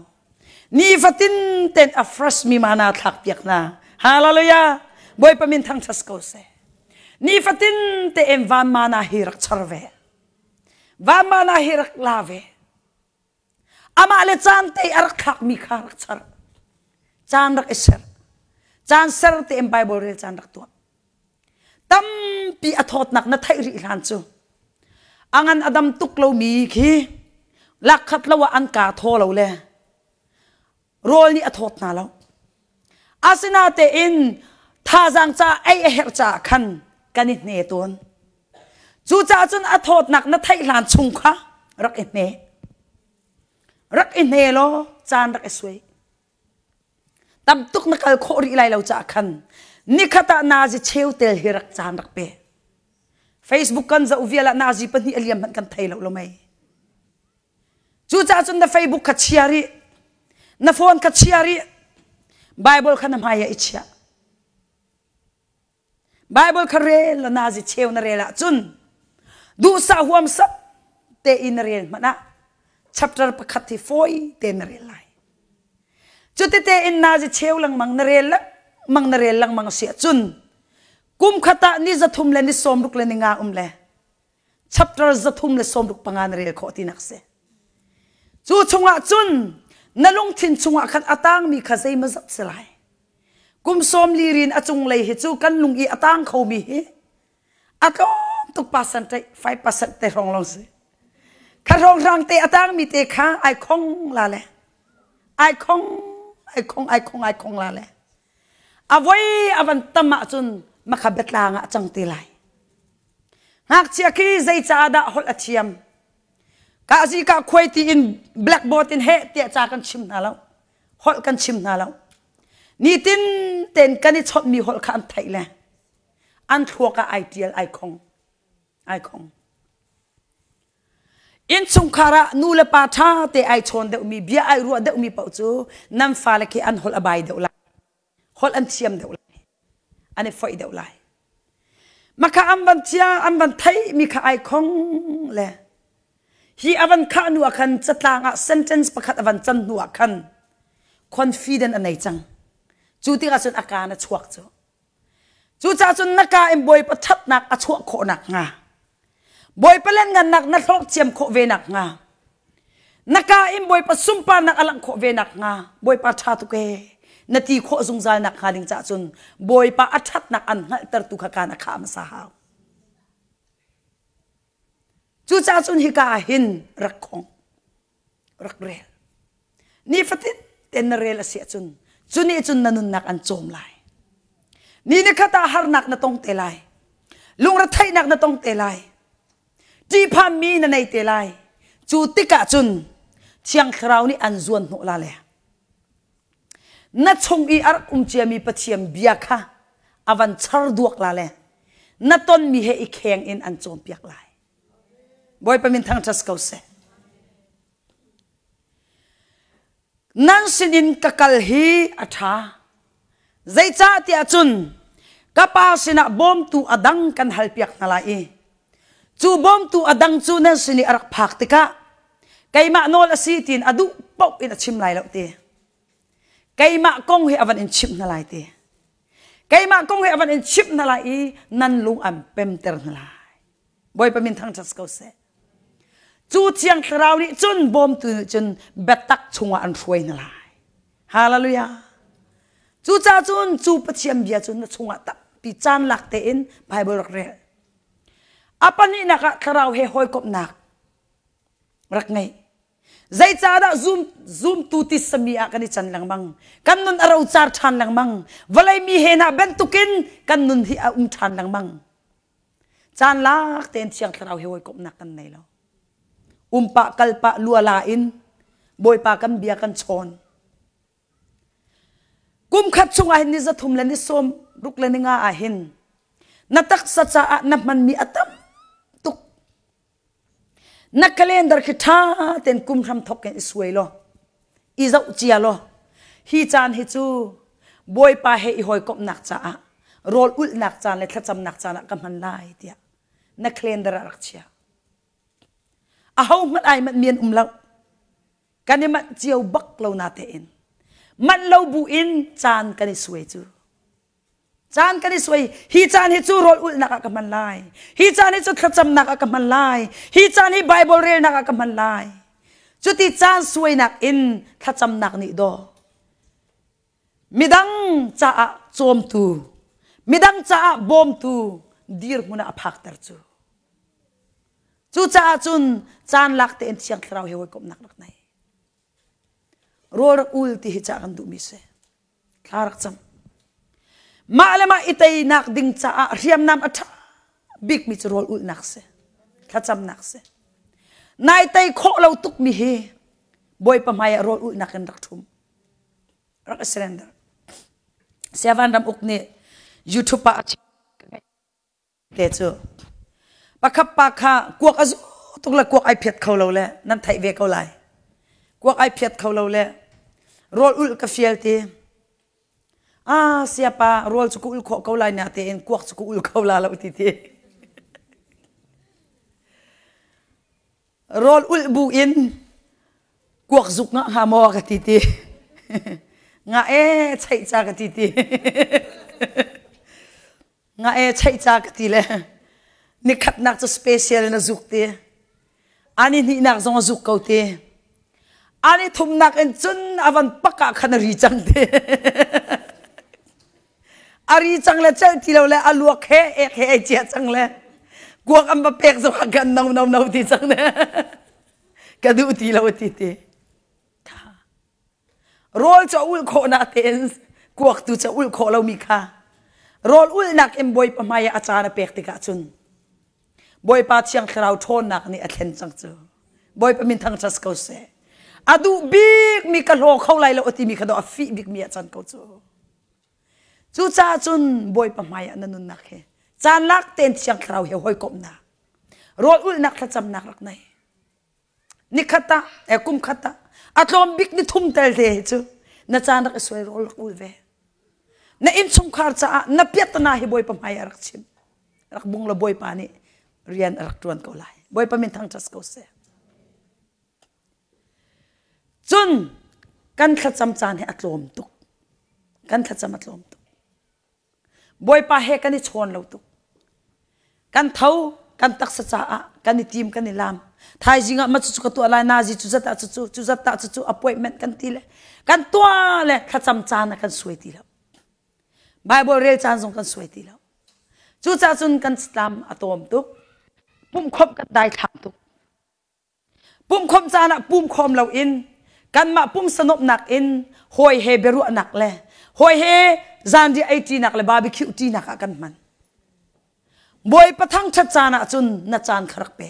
Nifatin ten a fresh mi mana thlak piak hna. Hallelujah. Bawipa min thangṭhat ko seh. Nifatin tein van mana hi rak char ve. Van mana hi rak la ve. Amah le caan te a rak thlakmi kha rak char. Caan rak i ser. Caan ser tein Bible rel caan rak tuah. Tampi a thawtnak na theih rih hlan cu a ngan a dam tuk lomi khi lakkhat lo ah an kaa thaw lo le rawl nih a thawt hna lo. Asinatein thazaang ca ei a herh caah khan kan i hne tawn. Cucaah cun a thawtnak na theih hlan chung kha rak i hne. Rak i hne law caan rak i suai. Tam tuk na kal khawh rih lai lo caah khan nikhat ah nazi cheu tel hi rak caan rak pe. Facebook kan zoh vial ah nazi pahnih a liam hmanh kan thei lo lo mei. Cucaah cun na Facebook kha chia rih. Na phone kha chia rih. Bible kha na hmai ah i chiah. Bible kha rel la nazi cheu na rel ahcun duhsah huamsam te in na rel hmanh ah chapter pakhat hi fawi te na rel lai. Cutite in nazi cheu lengmang na rel lengmang na rel lengmang si ahcun kum khat ah ni 300 le ni 60 le ni nga um le chapter 365 na rel khawh tinak si. Cu chungah cun na lungthin chungah khan a tangmi kha zeimawzat si lai. Kum 40 rin a cunglei hi cu kan lung i a tang khomi hi a tlawm tuk percent 5% te hrawng lawng si. Kha hrawnghrang te a tangmi te kha ai khong la le ai khong ai khong ai khong ai khong la le a voi a van tam ahcun makha biatlang ah cang te lai. Ngakchia khi zeicaah dah holh a thiam? Ka zi ka khuai ti in blackboard in heh tiah ca kan chim hna lo. Holh kan chim hna lo. Nitin ten kan i chawnhmi holh kha an theih le an thluak ah ai tial ai khong. Ai khong. Innchungkhar ah nu le pa ṭha te ai chawn deuhmi, bia ai ruah deuhmi paoh cu nan fale khi an holh a bai deuh lai. Holh an thiam deuh lai. An i foih deuh lai. Makha an van cia an van theih mi kha ai khong le hi a van khah hnu ah khan catlang ah sentence pakhat a van can hnu ah khan confident a nei cang. Cu tikah cun a kaan a chuak cu. Cucaah cun na ka in Bawipa ṭhatnak a chuah khawh nakhnga, Bawipa lianngannak na hlawk thiam khawh ve nakhnga, na ka in Bawipa sunparnak a langh khawh ve nakhnga, Bawipa ṭha tuk ee na ti khawh zungzal nakhnga ding caah cun Bawipa a ṭhatnak an hngalhtertu kha kaan a khah hmasa hau. Cucaah cun hika ah hin rak khong. Rak rel. Nifatin ten na rel a si ahcun cu nih cun na nunnak an cawm lai. Ni ni khat ah harnak na tong te lai. Lungretheihnak na tong te lai. Ṭihphanmi na nei te lai. Cu tikah cun Thiang Thlarau nih an zuan hnawh la le na chung i a rak um ciami Pathian bia kha a van char duak la le na tonmi he i kheng in an cawnpiak lai. Bawipa min thangṭhat ko seh. Nan sinin ka kal hi a ṭha. Zeicah tiah cun ka pa sinah bawmtu a dang kan halpiak hna lai i cu bawmtu a dang cu nan sin i a rak phak tikah keimah nawl a si tiin a duh paoh in a chim lai lo ti. Keimah kong hi a van in chimh hna lai ti. Keimah kong hi a van in chimh hna lai i nan lung an pemter hna lai. Bawipa min thangṭhat ko seh. Cu Thiang Thlarau nih cun bawmtu nih cun biatak chungah an hruai hna lai. Hallelujah. Cucaah cun cu Pathian bia cu na chungah tampi caan lak tein Bible rak rel. A pahnihnak ah Thlarau he hawikomhnak rak ngei. Zeicahdah zum, zumtu tisami ah kan i can lengmang. Kan nun a rocar ṭhan lengmang. Vawlei mi he hna bantukin kan nun hi a um ṭhan lengmang. Caan lak tein Thiang Thlarau he hawikomhnak kan nei lo. Umpah kalpah luala in Bawipa kan bia kan chawn. Kum khat chungah hin ni 300 le ni 65 ah hin na taksa caah na hmanmi a tam tuk. Na calendar khi ṭha tein kum hram thawk in i suai law, i zoh cia law, hi caan hi cu Bawipa he i hawikomhnak caah rawl ulhnak caan le thlacamnak caan ah ka hman lai tiah na calendar ah rak chia. Aho hmanh ai manh mi an um lo. Kan i manh cio bak lo na tein. Manh lo bu in caan kan i suai cu. Caan kan i suai. Hi caan hi cu rawl ulhnak ah ka hman lai. Hi caan hi cu thlacamnak ah ka hman lai. Hi caan hi Bible relnak ah ka hman lai. Cuti caan suainak in thlacamnak nih daw. Midang caah cawmtu, midang caah bawmtu dirhmun ah a phakter cu. Cucaah cun caan lak tein Thiang Thlarau he hawikomhnak rak nei. Rawl rak ul ti hi cah kan duhmi si. Thla rak cam. Mah le mah i teinak ding caah hriamnam a ṭha bikmi cu rawl ulhnak si. Thlacamnak si. Nai tei khawh lo tukmi hi Bawipa hmai ah rawl ulhnak in rak ṭhum. Rak i surrender. Siavan ram uk nih YouTube ah a te cu pakhat pa kha kuak a zu tuk le kuak ai phiat kho lo le nan theih ve ko lai kuak ai phiat kho lo le rawl ulh ka fial ti ah siapa rawl cu ka ul khawh ko lai na tein kuak cu ka ul kho la lo ti ti Rawl ulh bu in kuak zuk ngah hnga maw ka ti ti. Nga e cheih ca ka ti ti. Nga e cheih ca ka ti le nikhatnak cu special na zuk ti. Ani hnihnak zong a zuk ko ti. Ani thumnak in cun a van pak ah khan a ri cang ti. A ri cang le celh ti lo le a luak he ek he ai cia cang le kuak an va pek zong ah kan no no no ti cang ne ka duh ti lo ti ti rawl cu ulh khawh na tein kuak tu cu ulh khawh lomi kha rawl ulhnak in Bawipa hmai ah a caan a pek tikah cun Bawipa Thiang Thlarau ṭhawnnak nih a thlen cang cu Bawipa min thangṭhat ko seh a duh bik mi ka hlaw kho lai lo a timi kha do a fih bik mi a can ko cu Cucaah cun Bawipa hmaiah na nunnak hi caan lak tein Thiang Thlarau he hawikomhnak, rawl ulhnak thlacamnak rak nei. Nikhat ah, eh, kum khat ah, a tlawm bik ni thum tel te hi cu na caan rak i suai rawl rak ul ve. Na innchungkhar caah na piatana hi Bawipa hmaiah rak chim. Rak bung la Bawipa nih rian a rak ṭuan ko lai. Bawipa min thangṭhat ko seh. Cun kan thlacam caan hi a tlawm tuk. Kan thlacam a tlawm tuk. Bawipa he kan i chawn lo tuk. Kan tho, kan taksa caah kan i tim, kan i lam. Thaizing ah ma cucu ka tuah lai, nazi cu zat ah cucu, cu zat ah cucu appointment kan ti le kan tuah le thlacam caan ah kan suai ti lo. Bible rel caan zong kan suai ti lo. Cucaah cun kan tlam a tawm tuk. Pumhkhawmh kan daithlang tuk. Pumkhawmh caan ah pumkhawm loin kanmah pumsa nuamhnak in hawi he biaruahnak le hawi he zanriah ei ṭinak le barbecue ṭinak ah kan hman. Bawipa thangṭhat caan ah cun na caan kha rak pe.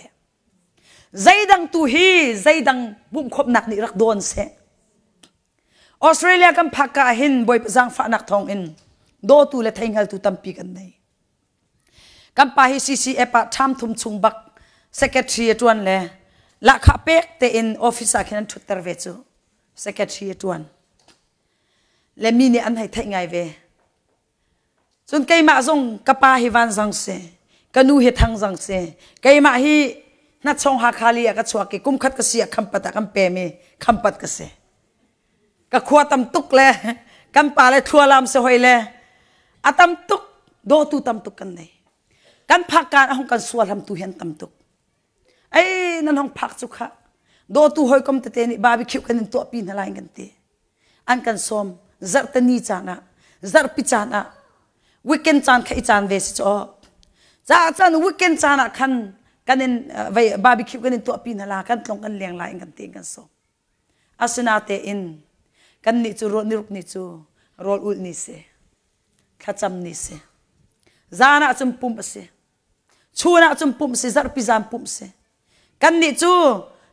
Zeidang tu hi zeidang pumkhawmhnak nih rak dawn seh. Australia kan phak ka ah hin Bawipa zaangfahnak thawng in dawtu le theihngaltu tampi kan nei. Kan pa hi CCF ah ṭham thum chung bak secretary a ṭuan le lahkhah pek tein office ah khin an ṭhutter ve cu secretary a ṭuan. Le mi nih an hei theih ngai ve. Cun keimah zong ka pa hi vanzang si, ka nu hi thangzang si, keimah hi hnachong Hakha li ah ka chuak i kum khat ka si ah khampat ah kan pem i khampat ka si. Ka khua tam tuk le kan pa le thlualam si hoi le a tam tuk dawtu tam tuk kan nei. Kan phak kaan a hong kan sual ham tu hian tam tuk. Ei nan hong phak cu kha dawtu hawikom tete nih barbecue kan in tuahpi hna lai kan ti. An kan sawm zarhteni caan ah zarhpi caan ah weekend caan kha i caan ve si cu. Ca caan weekend caan ah khan kan in vei barbecue kan in tuahpi hna la kan tlong kan leng lai kan ti kan sawm. Asinatein kannih cu niruk ni cu rawl ulh ni si, thlacam ni si. Zan ah cun pumh a si. Chun ah cun pumh si, zarhpi zan pumh si. Kannih cu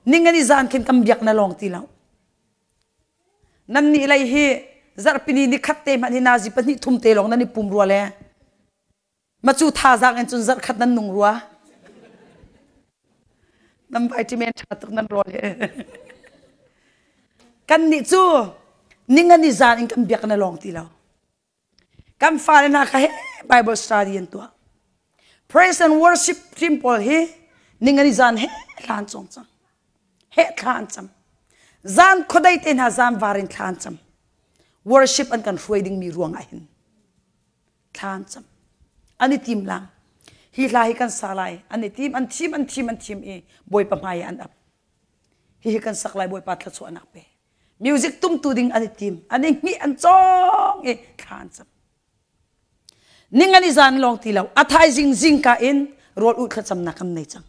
Ningani zan khin kan biak na lawng ti lo. Nan nih lei hi zarhpini ni khat te hmanh hi nazi pahnih thum te lawng nan i pum rua le ma cu thazaang in cun zarh khat nan nung rua. Nan vitamin ṭha tuk nan rawl he. Kan nih cu ningani zan in kan biak na lawng ti lo. Kan fale hna kha he Bible study an tuah. Praise and worship team pawl hi ningani zan he thla an cawng cang. He thla an cam. Zan khuadei te hna zan var in thla an cam. Worship an kan hruai dingmi ruang ah hin thla an cam. An i tim lang. Hi hla hi kan sa lai. An i tim, an thim, an thim, an thim i Bawipa hmai ah an ap. Hihi kan sak lai Bawipa thluachuahnak pe. Music tumtu ding an i tim. An i hngih an cawng i thla an cam. Ningani zan lawng ti lo. A thaizing zingka in rawl ulh thlacamnak kan nei cang.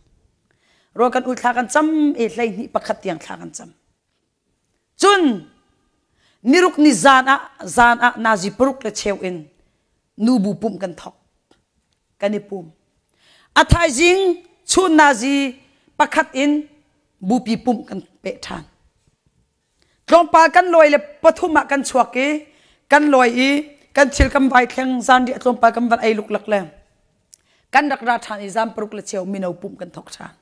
Rawl kan ulh thla kan cam i 12 pakhat tiang thla kan cam. Cun niruk ni zan ah zan ah nazi paruk le cheu in nubu pumh kan thok. Kan i pum. A thaizing chun nazi pakhat in bupi pumh kan peh ṭhan. Tlawmpal kan lawi le pathum ah kan chuak i kan lawi i kan thil kan vai thleng zanriah tlawmpal kan van ei luklak le kan rak ra ṭhan i zan paruk le cheu mino pumh kan thok ṭhan.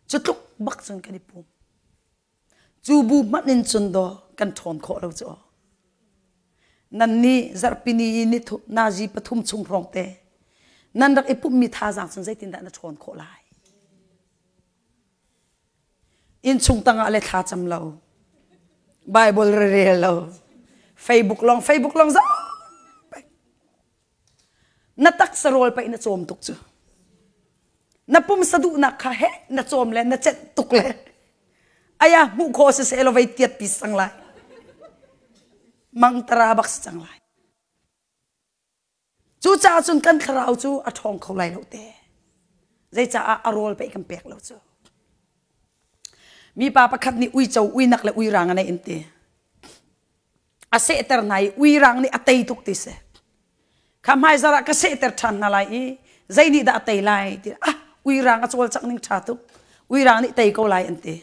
Cu tluk bak cun kan i pum. Cu bu hmanh in cun daw kan ṭhawn khawh lo cu. Nan nih zarhpini i ni nazi pathum chung hrawng te nan rak i pumhmi thazaang cun zeitindah na ṭhawn khawh lai? Innchung tangah le thla cam lo. Bible rel lo. Facebook long Facebook long zoh. Na taksa rawl paih na cawm tuk cu. Na pumsa duhnak kha he na cawm le na cenh tuk le aya hmuh khawh si seh law vei tiat pi sang lai. Mangtara bak si cang lai. Cucaah cun kan thlarau cu a ṭhawng kho lai lo te. Zeicaah a rawl pei kan pek lo cu. Mipa pakhat nih uico uinak le uirang a neih an ti. A sehter hna i uirang nih a tei tuk ti si. Kha hmaizarh ah ka sehter ṭhan hna lai i zei nih dah a tei lai ti ah uirang a cawlcangh ning ṭha tuk. Uirang nih tei ko lai an ti.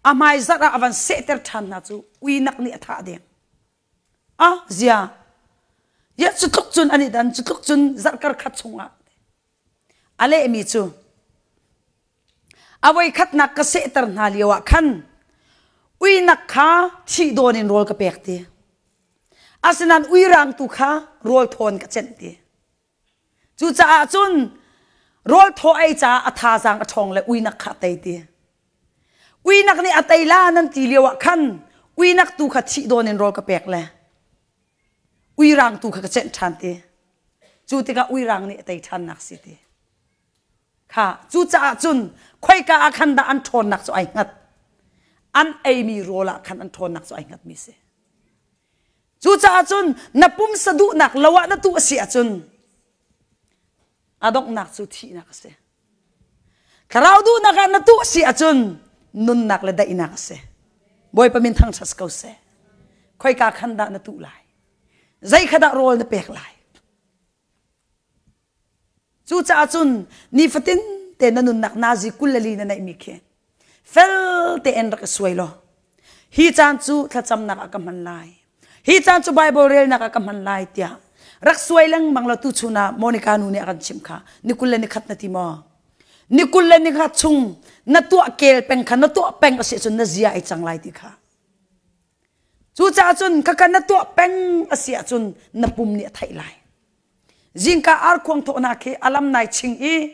A hmaizarh ah a van sehter ṭhan hna cu uinak nih a thah deng. Ah zia ya cu tluk cun an i dan cu tluk cun zarhkar khat chungah a lehmi cu a voi khatnak ka sehter hna lio ah khan uinak kha thih dawn in rawl ka pek ti asinain uirang tu kha rawl thawn ka cenh ti Cucaah cun rawl thaw ei caah a thazaang a ṭhawng le uinak kha a tei ti. Uinak nih a tei la nan ti lio ah khan uinak tu kha thih dawn in rawl ka pek le uirang tu kha ka cenh ṭhan ti. Cu tikah uirang nih a tei ṭhannak si ti. Kha cucaah cun khoika ah khan dah an ṭhawnnak cu ai hngat. An eimi rawl ah khan an ṭhawnnak cu ai hngatmi si. Cucaah cun na pumsa duhnak lo ah na tuh a si ahcun a donghnak cu thihnak a si. Thlarau duhnak ah na tuh a si ahcun nunnak le daihnak a si. Bawipa min thangṭhat ko seh. Khoika khan dah na tuh lai? Zei kha dah rawl na pek lai? Cucaah cun nifatin te na nunnak nazi 24 na neihmi khi fel tein rak i suai law hi caan cu thlacamnak ah ka hman lai hi caan cu Bible relnak ah ka hman lai tiah rak suai lengmang law tuchun ah Monica nu nih a kan chimh kha ni 21 na ti maw ni 21 chung na tuah kel peng kha na tuah peng a si cun na zia ai cang lai ti kha cucaah cun khakha na tuah peng a si ahcun na pum nih a theih lai Zingka arkhuang thawhnak hi alam nai ching i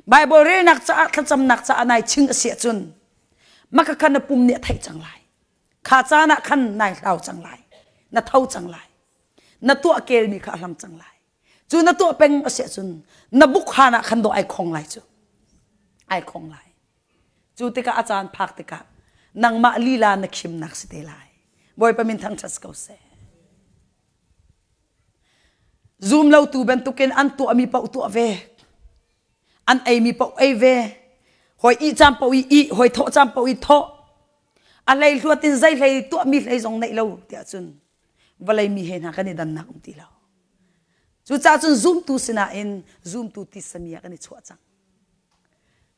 Bible relnak caah thlacamnak caah nai ching a si ahcun maka kha na pum nih a theih cang lai. Kha caan ah khan nai hlau cang lai. Na tho cang lai. Na tuah kelmi kha a hlam cang lai. Cu na tuah peng a si ahcun na bukhan ah khan dawh ai khong lai cu. Ai khong lai. Cu tikah a caan phak tikah nangmah lila na khimnak si te lai. Bawipa min thangṭhat ko seh. Zum lotu bantukin an tuahmi paoh tuah ve. An eimi paoh ei ve. Hawi ih caan paoh i ih, hawi thawh caan paoh i thawh. A hlei hluat in zei hlei tuahmi hlei zong neih lo tiah cun vawlei mi he hna kan i dannak um ti lo. Cucaah cun zumtu sinain zumtu tisami ah kan i chuah cang.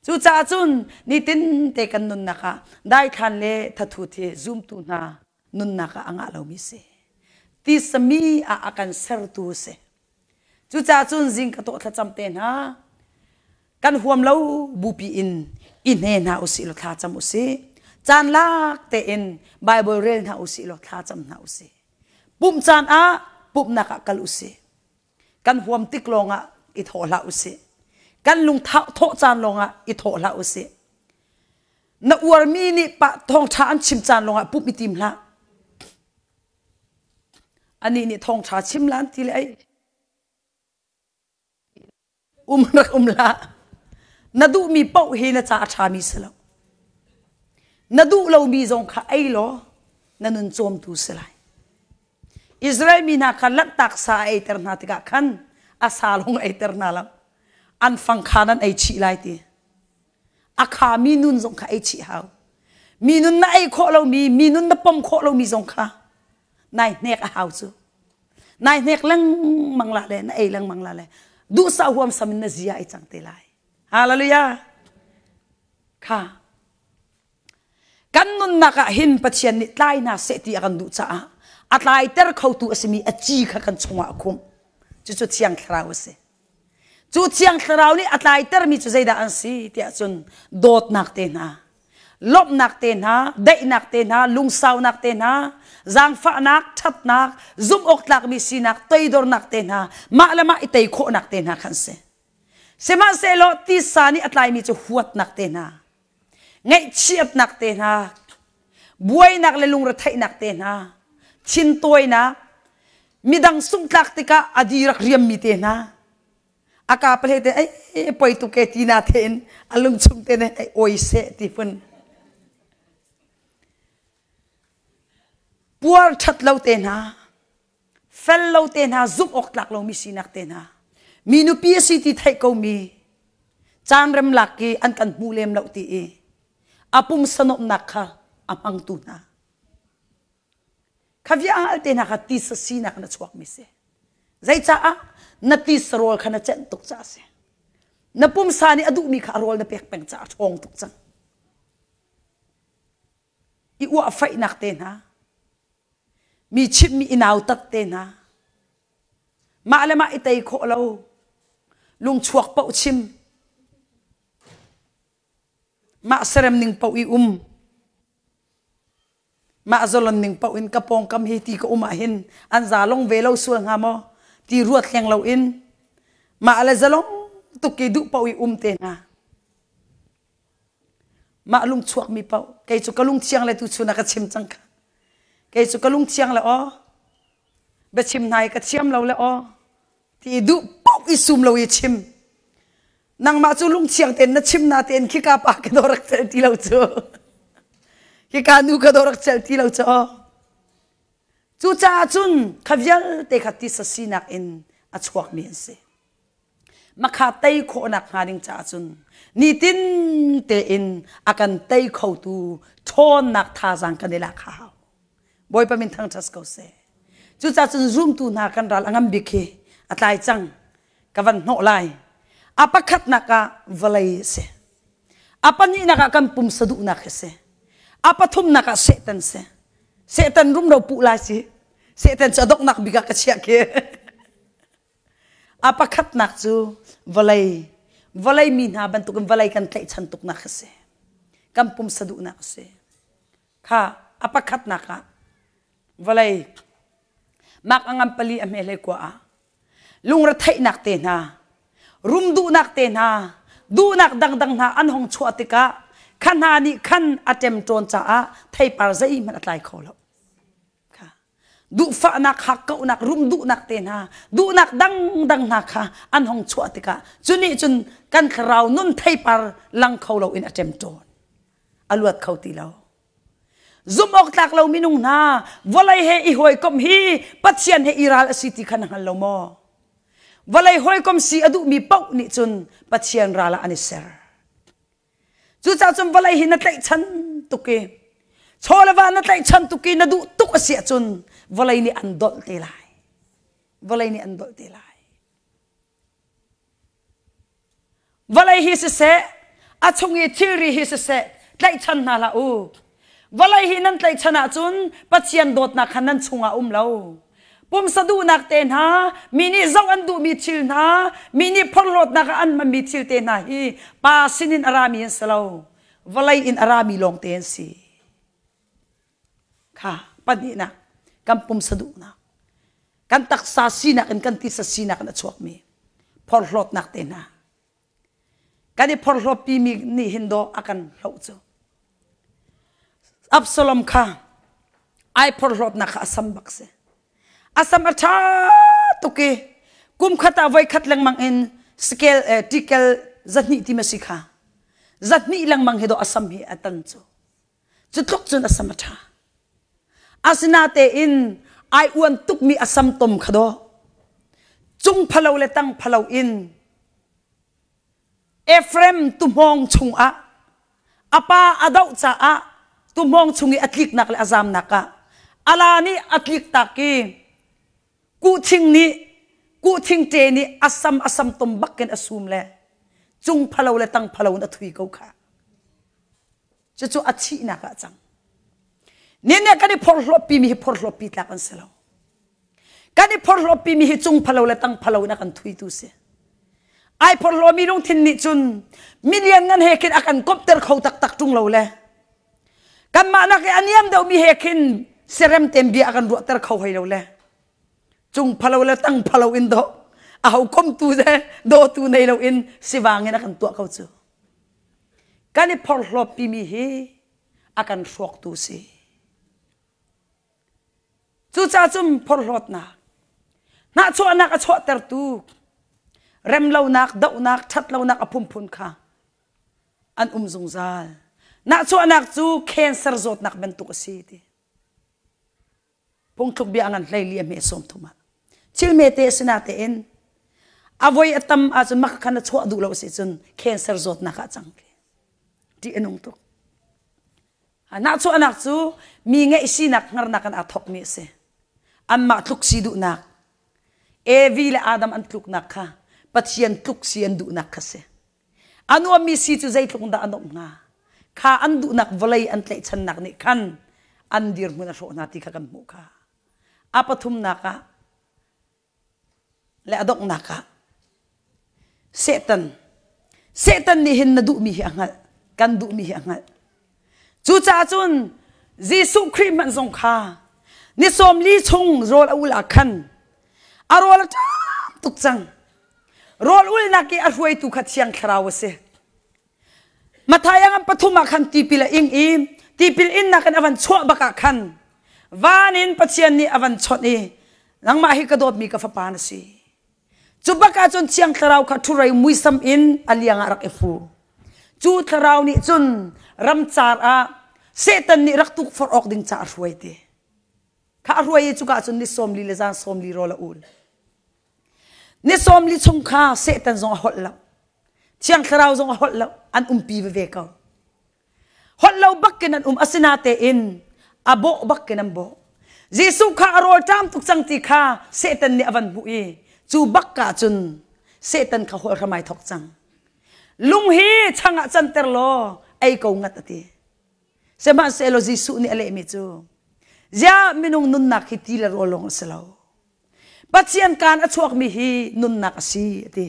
Cucaah cun nitin te kan nunnak ah daithlan le thathut hi zumtu hna nunnak ah a ngah lomi si. Tisami ah a kan sertu a si. Cucaah cun zing ka tawh thlacam te hna kan huam lo bupi in i hne hna usih law thla cam usih. Caan lak tein Bible rel hna usih law thla cam hna usih. Pumh caan ah pumhnak ah kal usih. Kan huam tik lawngah i thawh hlah usih. Kan lung thawh caan lawngah i thawh hlah usih. Na uarmi nih pa thawngṭha an chim caan lawngah pumh i tim hlah. Anih nih thawngṭha chim lan ti le ei um rak um hlah. Na duhmi paoh hi na ca a ṭhami si lo. Na duh lomi zong kha ei law na nun cawmtu si lai. Israel mi hna kha lanhtak sa a eiter hna tikah khan a sa lawng eiter hna lo. An fang kha nan ei chih lai ti. A kha mi nun zong kha ei chih hau. Mi nun na ei khawh lomi, mi nun na pom khawh lomi zong kha nai hnek a hau cu. Nai hnek lengmang la le na ei lengmang la le duhsah huamsam in na zia ai cang te lai. Hallelujah. Kha Kan nunnak ah hin Pathian nih tlai hna seh ti a kan duh caah a tlaiter khotu a simi a ci kha kan chungah a khumh. Cucu Thiang Thlarau a si. Cu Thiang Thlarau nih a tlaitermi cu zeidah an si tiah cun dawtnak te hna, lawmhnak te hna, daihnak te hna, lungsaunak te hna, zaangfahnak, ṭhatnak, zumh awk tlakmi sinak, toidornak te hna, mah le mah i tei khawhnak te hna kha an si. Sihmanhsehlaw tisa nih a tlaimi cu huatnak te hna, ngaihchiatnak te hna, buainak le lungretheihnak te hna, thintawinak, midang sungtlak tikah a dirak riammi te hna, a ka pale te ai poi tuk e ti na te in a lungchung te ne ai oi seh ti phun. Puar ṭhat lo te hna, fel lo te hna zumh awk tlak lomi sinak te hna mi nupi a si ti theih ko mi caan rem lak i an kan hmu lem lo ti i a pumsa nuamhnak kha a hmangtu hna kha vialte hna kha tisa sinak na chuak mi si zeicaah na tisa rawl kha na cenh tuk caah si na pumsa nih a duhmi kha a rawl na pek peng caah a ṭhawng tuk cang i uah faihnak te hna mi chimhmi i nautat te hna mah le mah i tei khawh lo lungchuak paoh chim mah serem ning paoh i um mah zalon ning paoh in ka pawngkam hi ti ka um ah hin an za long ve lo sual hnga maw ti ruat hleng lo in mah le zalong tuk i duh paoh i um te hna Mah lungchuakmi paoh kei cu ka lungthiang le tuchun ah ka chim cang kha. Kei cu ka lungthiang le aw biachim hna hi ka thiam lo le aw ti duh paoh i sum lo i chim. Nangmah cu lungthiang tein na chim na tein khika pa ka dawh rak celh ti lo cu. Khika nu ka dawh rak celh ti lo cu aw. Cucaah cun kha vialte kha tisa sinak in a chuakmi an si. Makha tei khawhnak hnga ding caah cun nitin tein a kan tei khotu ṭhawnnak thazaang kan i lak hau. Bawipa min thangṭhat ko seh. Cucaah cun zumtu hna kan ral a ngam bik hi a tlai cang. Ka van hnawh lai. A pakhatnak ah vawlei a si. A pahnihnak ah kan pumsa duhnak hi si. A pathumnak ah Satan si. Satan rumro puh lai si. Satan cu a donghnak bik ah ka chiah khi. A pakhatnak cu vawlei, vawlei mi hna bantukin vawlei kan tlaihchan tuknak a si. Kan pumsa duhnak a si. Kha a pakhatnak ah vawlei mak a ngam pali a hme hlei kua ah lungretheihnak te hna, rum duhnak te hna, duhnak dangdang hna an hong chuah tikah kha hna nih khan a ṭemṭawn caah theipar zeihmanh a tlai kho lo. Duhfahnak, hakkauhnak, rum duhnak te hna, duhnak dangdang hna kha an hong chuah tikah cu nih cun kan thlarau nun theipar lang kho loin a ṭemṭawn. A luat kho ti lo. Zumh awk tlak lo minung hna, vawlei he i hawikomh hi Pathian he i ral a si ti kha na hngal lo maw? Vawlei hawikom si a duhmi paoh nih cun Pathian ral ah an i ser. Cucaah cun vawlei hi na tlaihchan tuk i chaw le va na tlaihchan tuk i na duh tuk a si ahcun vawlei nih an dolh te lai. Vawlei nih an dolh te lai. Vawlei hi siseh, A chung i thilri hi siseh tlaihchan hna hlah u. Vawlei hi nan tlaihchan ahcun Pathian dawtnak kha nan chungah um lo. Pumsa duhnak te hna, mi nih zoh an duhmi thil hna, mi nih phorhlawtnak ah an hmanmi thil te hna hi Pa sinin a rami an si lo. Vawlei in a rami lawngte an si. Kha pahnihnak kan pumsa duhnak, kan taksa sinak in kan tisa sinak in a chuakmi phorhlawtnak te hna. Kan i phorhlawtpimi nih hin dawh a kan hloh cu. Absalom kha ai phorhlawtnak kha a sam bak si. A sam a ṭha tuk i kum khat ah voi khat lengmang in scale eh, tikel zahnih ti ma si kha zahnih lengmang hi dawh a sam hi a tan cu. Cu tluk cun a sam a ṭha. Asinatein ai uan tukmi a sam tom kha dawh cung phalo le tang phalo in Ephraim tuhmawng chungah a pa a doh caah tuhmawng chung i a tliknak le a zamnak ah ala nih a tliktak i kuhthing nih kuhthing ṭe nih a sam a sam tom bakin a sum le cung phalo le tang phalo in a thui ko kha. Cucu a thihnak ah cang. Nin kan i phorhlawpmi hi phorhlawppi tlak an si lo. Kan i phorhlawpmi hi cung phalo le tang phalo in a kan thuitu si. Ai phorhlawmi lungthin nih cun milian ngan he khin a kan komhter kho taktak ṭung lo le kanmah nak i a niam deuhmi he khin serem tem bia a kan ruahter kho hoi lo le cung phalo le tang phalo in do a ho komtu le dawtu nei lo in sivang in a kan tuah ko cu. Kan i phorhlawpimi hi a kan hrawktu si. Cucaah cun phorhlawtnak, hnahchuahnak a chuahtertu, remlonak, dohnak, ṭhatlonak a phunphun kha an um zungzal. Nahchuahnak cu cancer zawtnak bantuk a si ti. Phungthluk bia a ngan 14 a hme 30 ah. Thil hmete a si natein a voi a tam ahcun maka khan a chuah duh lo si cun cancer zawtnak ah cang khi. Ṭih a nung tuk. Nahchuahnak cu mi ngeih sinak hngarnak in aa thawkmi a si. Anmah tluk si duhnak. Evi le Adam an tluknak kha Pathian tluk si an duhnak kha si. A nuammi si cu zeitluk dah a nuamh hnga? Kha an duhnak vawlei an tlaihchannak nih khan an dirhmun a hrawh hna ti kha kan hmuh kha. A pathumnak ah le a donghnak ah Satan Satan nih hin na duhmi hi a hngalh kan duhmi hi a hngalh cucaah cun Jesuh Khrih hmanh zong kha ni 40 chung rawl a ul ah khan a rawl a ṭam tuk cang Rawl ulnak i a hruaitu kha Thiang Thlarau a si. Matthai a ngan pathum ah khan tipil a ing i tipil innak in a van chuah bak ah khan van in Pathian nih a van chawnh i nangmah hi ka dawtmi ka fapa na si. Cu bak ah cun Thiang Thlarau kha ṭhurei muisam in a liang ah rak i fu. Cu thlarau nih cun ramcar ah Satan nih rak tukforh awk ding ca a hruai ti. Kha a hruai i cuka cun ni 40 le zan 40 rawl a ul. Ni 40 chung kha Satan zong a holh lo. Thiang Thlarau zong a holh lo. An umpi veve ko. Holh lo bakin an um asinatein a bawh bakin an bawh. Jesuh kha a rawl ṭam tuk cang ti kha Satan nih a van hmuh i cu bak ka cun Satan kha holh hram ai thawk cang. Lung hi chang ah canter law ei ko ngat a ti. Sihmanhsehlaw Jesuh nih a lehmi cu ziah minung nunnak hi ti le rawl lawng a si lo. Pathian kaan a chuakmi hi nunnak a si a ti.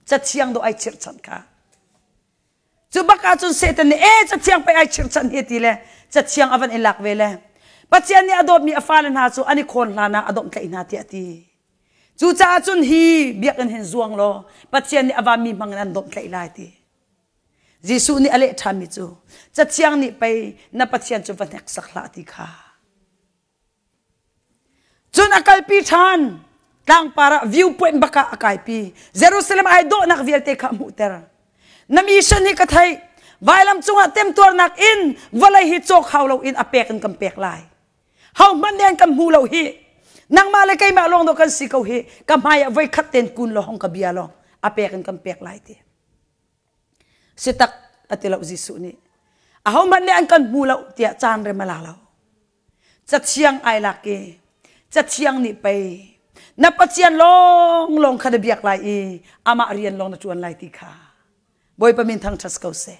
Cathiang dawh ai chirhchanh kha. Cu bak ahcun Satan nih ee cathiang pei ai chirhchanh hi ti le cathiang a van i lak ve le Pathian nih a dawtmi a fale hna cu an i khawn hlan ah a domhtlaih hna tiah a ti. Cucaah cun hi biakinn hin zuang law Pathian nih a vanmi hmang in an domhtlaih lai ti. Jesuh nih a leh ṭhanmi cu cathiang nih pei na Pathian cu va hneksak hlah ti kha. Cun a kalpi ṭhan. Tlangpar ah viewpoint bak ah a kaipi. Jerusalem ai dawhnak vialte kha a hmuhter. Na mission hi ka theih. Vailam cungah temtuarnak in vawlei hi cawk hau loin a pek in kan pek lai. Ho hmanh nih an kan hmu lo hi. Nangmah le keimah lawng dawh kan si ko hi. Ka hmai ah voikhat ten kun law hong ka bia law a pek in kan pek lai ti. Sitak a ti lo Jesuh nih. Ahohmanh nih an kan hmu lo tiah caan rem a la lo. Cathiang ai lak i Cathiang nih pei na Pathian lawnglawng kha na biak lai i amah rian lawng na ṭuan lai ti kha. Bawipa min thangṭhat ko seh.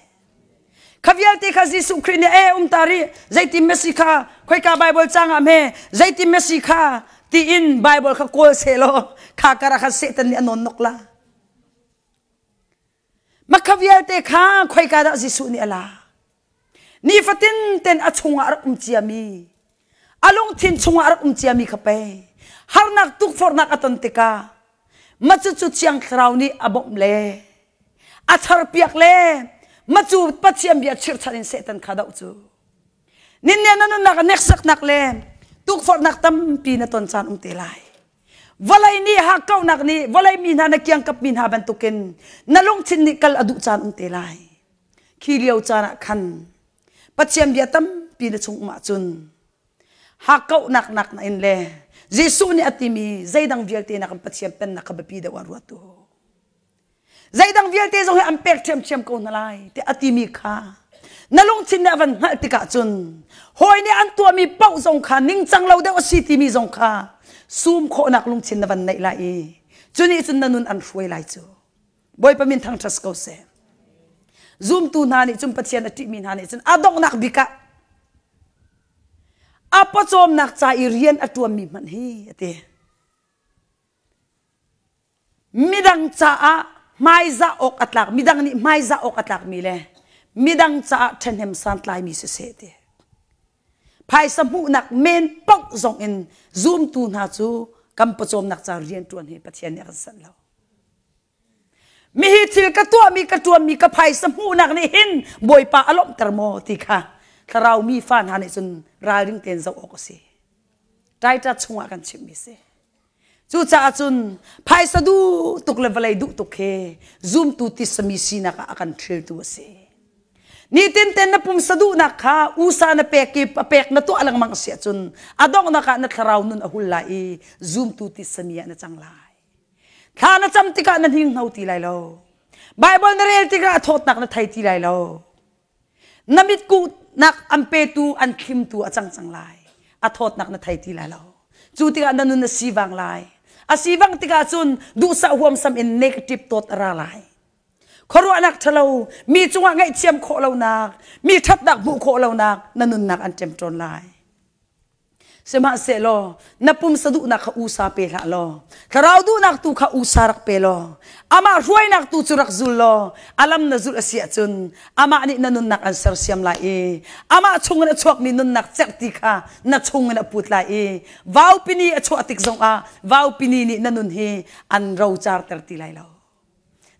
Kha vialte kha Jesuh Khrih nih e um ta rih zeitin Messi kha khoika Bible cang ah hme zeitin Messi kha tiin Bible kha kawl seh law kha kara kha Satan nih a nawn nok la. Makha vialte kha khoika dah Jesuh nih a la. Nifatin ten a chungah a rak um ciami a lungthin chungah a rak um ciami kha pei harnak tukforhnak a ton tikah ma cucu Thiang Thlarau nih a bawmh le a charpiak le ma cu Pathian bia chirhchan in Satan kha doh cu ninne na nunnak a hneksaknak le tukforhnak tampi na ton caan um te lai vawlei nih hakkauhnak nih vawlei mi hna na kiangkap mi hna bantukin na lungthin nih kal a duh caan um te lai Khi lio caan ah khan Pathian bia tampi na chung um ahcun hakkauhnak nak na in le Jesuh nih a timi zeidang vialte nakin Pathian pennak kha biapi deuh ah ruat u. Zeidang vialte zong hi an pek ṭhiamṭhiam ko hna lai tiah a timi kha na lungthin nih a van hngalh tikah cun hawi nih an tuahmi paoh zong kha ningcang lo deuh a si timi zong kha sum khawhnak lungthin na van neih lai i cu nih cun na nun an hruai lai cu. Bawipa min thangṭhat ko seh. Zumtu hna nih cun Pathian a ṭihmi hna nih cun a donghnak bik ah a pawcawmnak ca i rian a ṭuanmi hmanh hi a ti. Midang caah hmaizah awk a tlak, midang nih hmaizah awk a tlakmi le midang caah ṭhahnem santlaimi siseh ti. Phaisa hmuhnak men paoh zong in zumtu hna cu kan pawcawmnak ca rian ṭuan hi Pathian nih a kan sanh lo. Mihi thil ka tuahmi ka ṭuanmi ka phaisa hmuhnak nih hin Bawipa a lawmhter maw ti kha thlarau mi fa hna nih cun ralring tein zoh awk a si. Titus chungah kan chimmi si. Cucaah cun phaisa duh tuk le vawlei duh tuk hi zumtu tisami sinak ah a kan ṭhiltu a si. Nitin ten na pumsa duhnak kha usa na pek i pek na tuah lengmang si ahcun a donghnak ah na thlarau nun a hul lai i zumtu tisami ah na cang lai. Thla na cam tikah na hninghno ti lai lo. Bible na rel tikah a thawtnak na thei ti lai lo. Na mitkuhnak an petu an thlimtu a cang cang lai. A thawtnak na thei ti lai lo. Cu tikah na nun a sivang lai. A sivang tikah cun duhsah huamsam in negative thought a ra lai. Khuaruahnak ṭhalo, mi cungah ngaihthiam khawh lonak, mi ṭhatnak hmuh khawh lonak na nunnak an ṭemṭawn lai. Sihmanhsehlaw na pumsa duhnak kha usa pe hlah law thlarau duhnak tu kha usa rak pe law amah hruainak tu cu rak zul law a lam na zulh a si ahcun amah nih na nunnak an sersiam lai i amah chungin a chuakmi nunnak cerhti kha na chungin a put lai i vaupini a chuah tik zongah vaupini nih na nun hi an rocarter ti lai lo.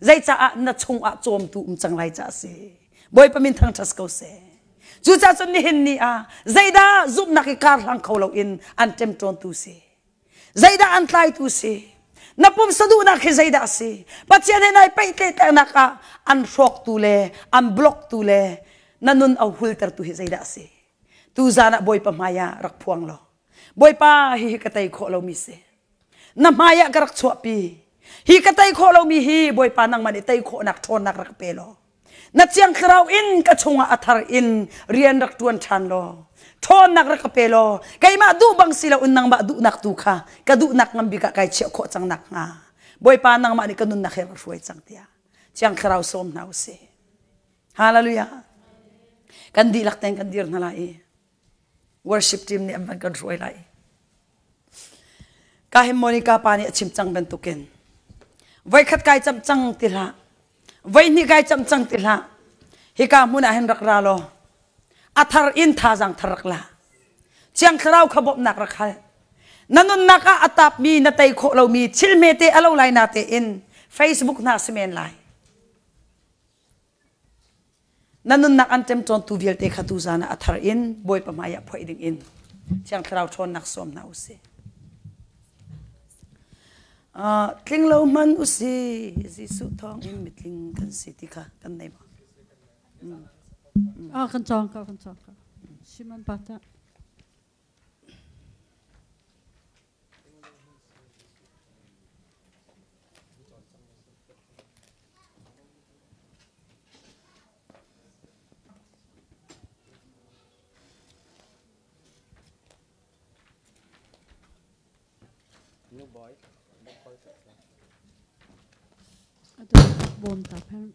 Zeicaah na chungah cawmtu um cang lai ca a si. Bawipa min thangṭhat ko seh. Cucaah cun nihin ni ah zeidah zumhnak i kar hlang kho loin an ṭemṭawntu si. Zeidah an tlaitu si. Na pumsa duhnak hi zeidah a si. Pathian he nai pehtlaihnak ah an hrawktu le an blocktu le na nun a hultertu hi zeidah a si. Tuzan ah Bawipa hmai ah rak phuang law Bawipa hihi ka tei khawh lomi si. Na hmai ah ka rak chuahpi. Hi ka tei khawh lomi hi Bawipa nangmah nih tei khawhnak ṭhawnnak rak pe law. Na Thiang Thlarau in ka chungah a thar in rian rak ṭuan ṭhan law. Ṭhawnnak rak ka pe law keimah duh bang si loin nangmah duhnak tu kha ka duhnak ngan bik ah kai chiah khawh cang nakhnga Bawipa nangmah nih ka nunnak he rak hruai cang tiah Thiang Thlarau sawm hna u sih. Hallelujah. Kan dihlak tein kan dir hna lai i worship team nih an van kan hruai lai. Ka hin Monica pa nih a chim cang bantukin voikhat kai camh cang ti hlah voihnih kai camh cang ti hlah hika hmun ah hin rak ra law a thar in thazaang thar rak la Thiang Thlarau kha bawmhnak rak hal na nunnak ah a tapmi na tei khawh lomi thil hmete a lo lai na tein Facebook hna si men lai Na nunnak an ṭemṭawntu vialte kha tuzan ah a thar in Bawipa hmaiah phoih ding in Thiang Thlarau ṭhawnnak sawm hna u sih. Tling lo hman u si, Jesuh thawng in mitling kan si ti kha kan nei maw? Ah, kan cawng ko, kan cawng ko. Simon Pata. Bawm ta phen.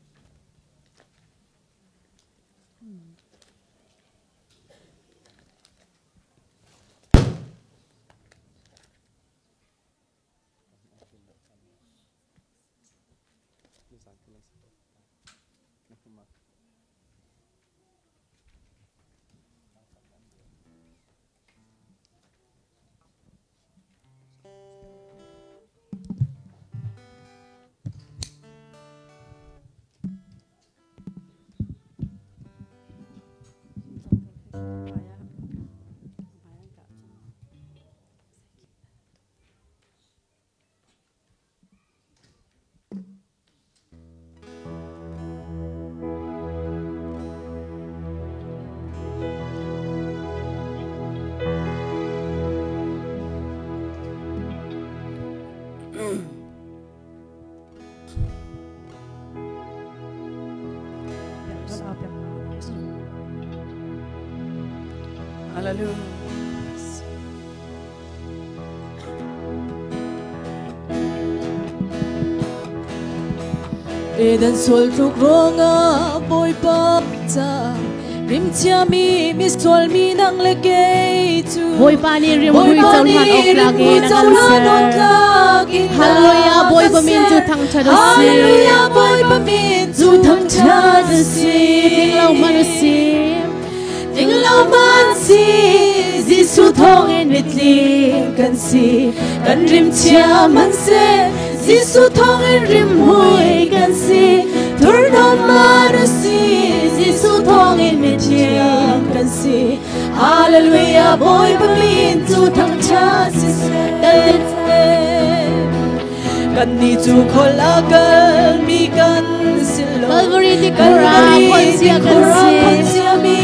Hallelujah. Eden sual tluk ruangah Bawipa ca rimchia mi misual mi nang le kei cu Bawipa nih rimhmui cohlan awk tlak in a kan ser. Hallelujah, Bawipa min cu thangṭhat a si. Hallelujah, Bawipa min cu thangṭhat a si. Tling lo hmanh u si. Tling lo hmanh si, Jesuh thawngin mitling kan si. Kan rimchia hmanhseh, Jesuh thawngin rimhmui kan si. Thurhnawm hmanh u si, Jesuh thawngin mithiang kan si. Hallelujah, Bawipa min cu thangṭhat siseh. Kannih cu khual a kalmi kan si lo. Calvary tikhur ah khualchia kan si. Khualchiami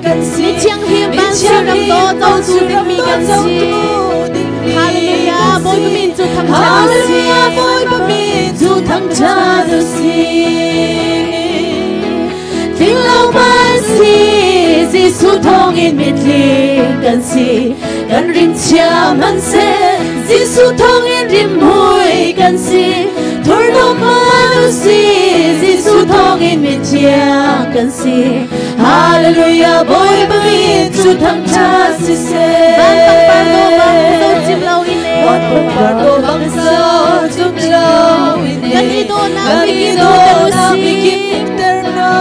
kan si. Mithianghlim vancung ram dawt cotu dingmi kan si. Hallelujah, Bawipa min cu thangṭhat u si. Hallelujah, Bawipa min cu thangṭhat u si. Tling lo man si, Jesuh thawngin mitling kan si. Kan rimchia hmanhseh, Jesuh thawngin rimhmui kan si. Thurhnawm man u si, Jesuh thawngin mithiang kan si. Hallelujah, Bawipa min cu thangṭhat siseh. Van pangpar dawh bang zo cim lo in e. Van pangpar dawh bang zo cim lo in e. Kan i dawhnak Kan i mikip dawhter u dawhnak si. mikip dawhter hna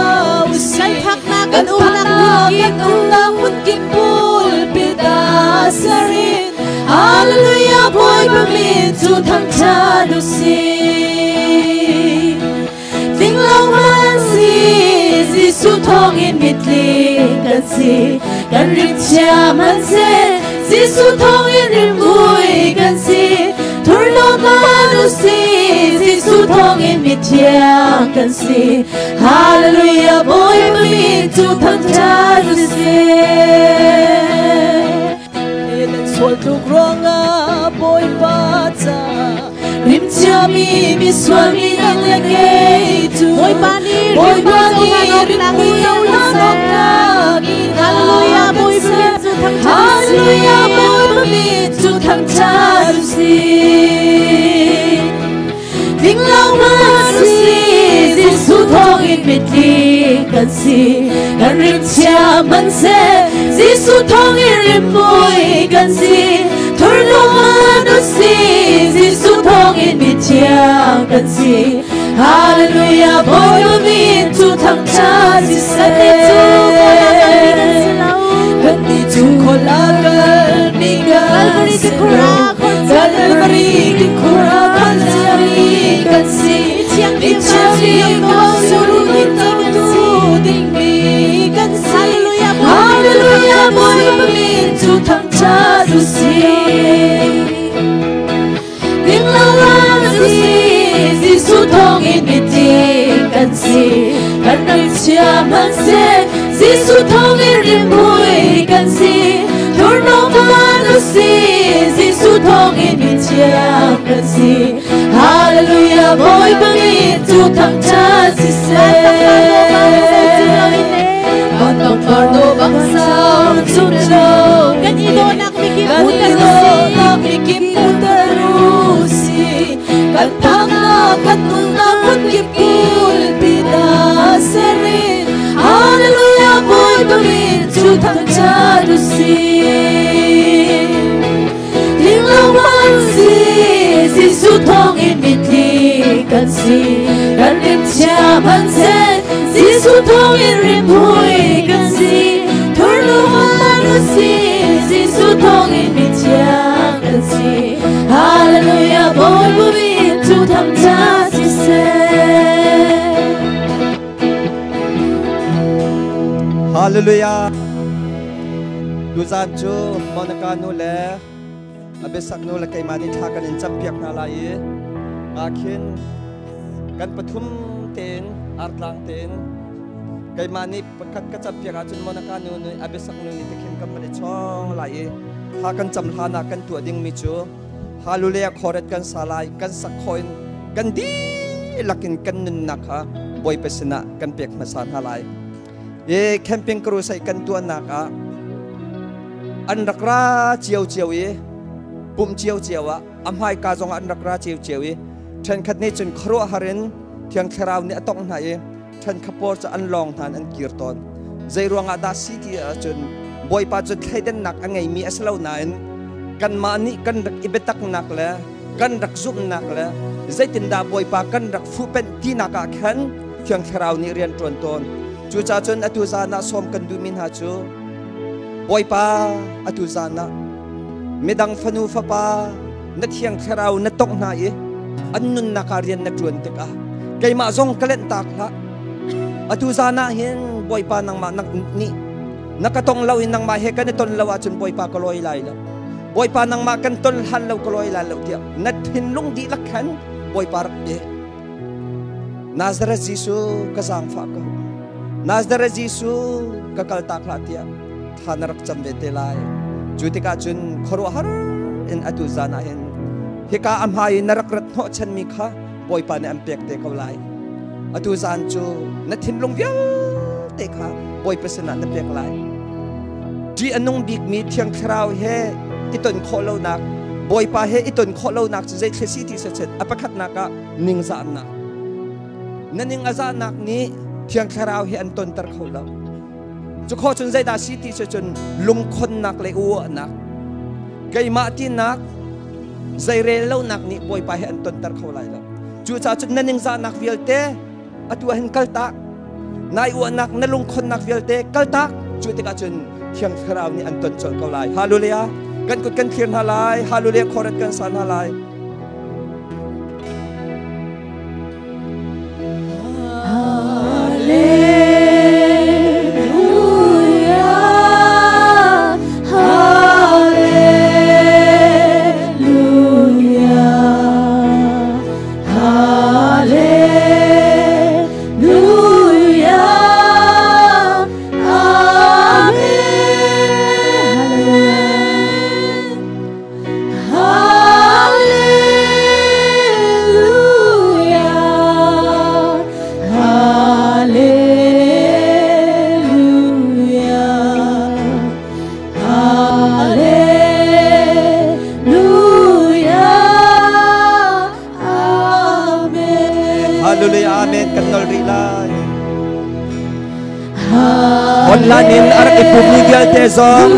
u si. Kan phaknak Kan kan umnak phaknak hmun kan kip. umnak hmun kip pulpit ah ser in. Hallelujah, Bawipa min cu thangṭhat u si. Tling lo man si, Jesuh thawngin mitling kan si. Kan rimchia hmanhseh, Jesuh thawngin rimhmui kan si. Thurhnawm man u si, Jesuh thawngin mithiang kan si. Hallelujah, Bawipa min cu thangṭhat u si. Eden sual tluk ruangah Bawipa ca rimchia mi misual mi nang le kei cu. Bawipa nih Bawipa rimhmui nih cohlan awk rimhmui tlak in cohlan a awk tlak in a Hallelujah, kan Bawipa ser. min cu thangṭhat u si. Hallelujah, Bawipa min cu thangṭhat u si. Tling lo man u si, Jesuh thawngin mitling kan si. Kan rimchia hmanhseh, Jesuh thawngin rimhmui kan si. Thurhnawm man u si, Jesuh thawngin mithiang kan si. Hallelujah, Bawipa min cu thangṭhat siseh. Kannih cu khual a kalmi kan si lo. Kannih cu khual a kalmi kan Calvary si tikhur lo. ah khualchia kan Calvary si. tikhur ah khualchiami kan si. Mithianghlim Mithianghlim vancung ram dawt vancung cotu ram dingmi kan dawtu si. dingmi kan si. Hallelujah, Bawipa min cu Hallelujah, thangṭhat u Bawipa si. min cu thangṭhat u si. Tling lo man u si, Jesuh thawngin mitling kan si. Kan rimchia hmanhseh, Jesuh thawngin rimhmui kan si. Thurhnawm man u si, Jesuh thawngin mithiang kan si. Hallelujah, Bawipa min cu thangṭhat Van pangpar dawh bang zo siseh. cim lo in e. Van pangpar dawh bang zo cim lo Kan in i e. dawhnak mikip Kan hmuhter i u si. dawhnak mikip hmuhter u si. Kan phaknak kan umnak hmun kip pulpit ah ser in. Hallelujah, cu thangṭhat u sih. Tlinglo kan si, Jesuh thawngin mitling kan si. Kan rimchia hmanhseh, Jesuh thawngin rimhmui kan si. Thurnu hman u sih, Jesuh thawngin mithiang kan si. Hallelujah, Bawipa min cu thangṭhat siseh. Hallelujah. Tuzan cu Monica nu le Abisak nu le keimah nih thla kan in campiak hna lai i ngakhin kan pathum tein artlang tein keimah nih pakhat ka campiak ahcun Monica nu nih Abisak nu nih tikhin kan van i chawng lai i thla kan cam hlan ah kan tuah dingmi cu Hallelujah khoret kan sa lai kan sak khawh in kan dihlak in kan nunnak kha Bawipa sinah kan pek hmasa hna lai. I camping crusade kan tuahnak ah an rak ra cio cio i pumh cio cio ah a hmaika zong ah an rak ra cio cio i ṭhenkhat nih cun khuaruahhar in Thiang Thlarau nih a tongh hna i ṭhenkhat pawl cu an lawng hna in an kir tawn. Zei ruangah dah si ti ahcun Bawipa cu thleidannak a ngeimi a si lo nain kanmah nih kan rak i biataknak le kan rak zumhnak le zeitindah Bawipa kan rak fuhpenh tinak ah khan Thiang Thlarau nih rian ṭuan tawn. Cucaah cun atu zan ah sawm kan duhmi hna cu Bawipa atu zan ah midang fanu fapa na Thiang Thlarau na tongh hna i an nunnak ah rian na ṭuan tikah keimah zong ka lenhtak hlah. Atu zan ah hin Bawipa nangmah nih na ka tong lo i nangmah he kan i ton lo ahcun Bawipa ka lawi lai lo. Bawipa nangmah kan ton hlan lo ka lawi lai lo tiah na thinlung dihlak khan Bawipa rak pe. Nazareth Jesuh ka zaangfah ko. Nazareth Jesuh ka kaltak hlah tiah thla na rak cam ve te lai. Cu tikah cun khuaruahhar in atu zan ah hin hika a hmai i na rak rat hnawhchanmi kha Bawipa nih an pek te ko lai. Atu zan cu na thinlung vialte kha Bawipa sinah na pek lai. Ṭih a nung bikmi Thiang Thlarau he i ton khawh lonak, Bawipa he i ton khawh lonak cu zei thil si ti sachet a pakhatnak ah ningzahnak. Na ning a zahnak nih Thiang Thlarau he an tonter kho lo. Cu khawh cun zeidah si ti cun lungkhonnak le uahnak, keimah tinak, zeirel lonak nih Bawipa he an tonter kho lai lo. Cucaah cun na ningzahnak vialte atu ah hin kaltak, nai uahnak na lungkhonnak vialte kaltak. Cu tikah cun Thiang Thlarau nih an ton colh ko lai. Hallelujah! Kan kut kan thlir hna lai. Hallelujah! Khorat kan sa hna lai. Hallelujah, Hallelujah, Hallelujah, Amen. Hallelujah, Hallelujah, Hallelujah, Amen. Hallelujah, Amen. Kan nol rih lai. Online in a rak i pummi vialte zong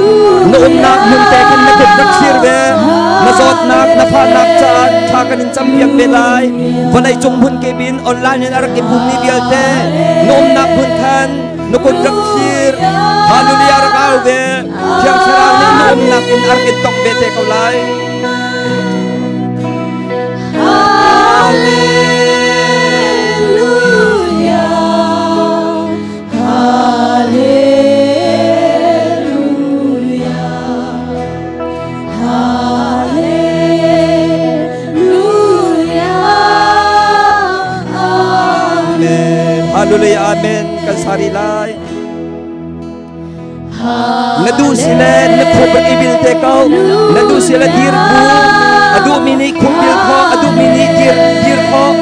na umnak hmun te khan na kut rak thlir ve. Na zawtnak, na fahnak caah thla kan in campiak ve lai. Vawlei cung hmun kip in online in a rak i pummi vialte na umnak hmun khan na kut rak thlir. Hallelujah rak au ve. Thiang Thlarau nih na umnak in a rak in tongh ve te ko lai. Hallelujah, Hallelujah, Hallelujah, Amen. Hallelujah, Amen. Kan sari lai. Na duh si le na khup rak i bil te ko. Na duh si le dir bu. A duhmi nih khup bil khawh, a duhmi nih dir dir khawh.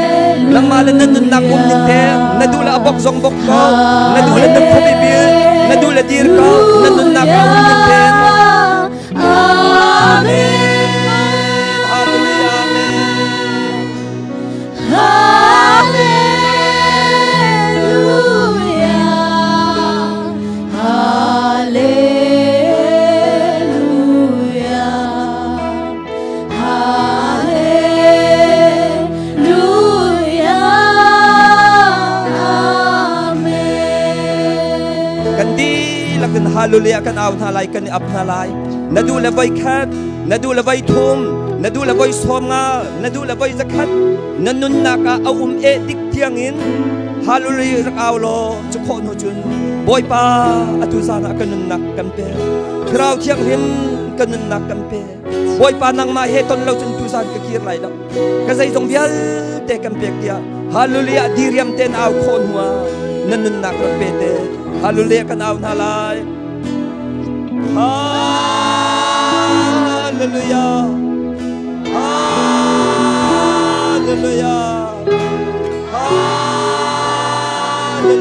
Nangmah le na nunnak um ning te, na duh le a bok zong bok ko. Na duh le na khup i bil, na duh le dir ko. Na nunnak a um ning te. Amen. Hallelujah, Amen. Hallelujah, Hallelujah. Hallelujah kan au hna lai kan i ap hna lai. Na duh le voi khat, na duh le voi thum, na duh le voi 50, na duh le voi 100, na nunnak ah a um eh dik tiang in Hallelujah rak au law cu khawh hnu cun Bawipa atu zan ah ka nunnak kan pe. Thlarau Thianghlim ka nunnak kan pe. Bawipa nangmah he ton lo cun tuzan ka kir lai lo. Ka zeizong vialte kan pek tiah Hallelujah diriam ten au khawh hnu ah na nunnak rak pe te. Hallelujah kan au hna lai. Hallelujah. Hallelujah.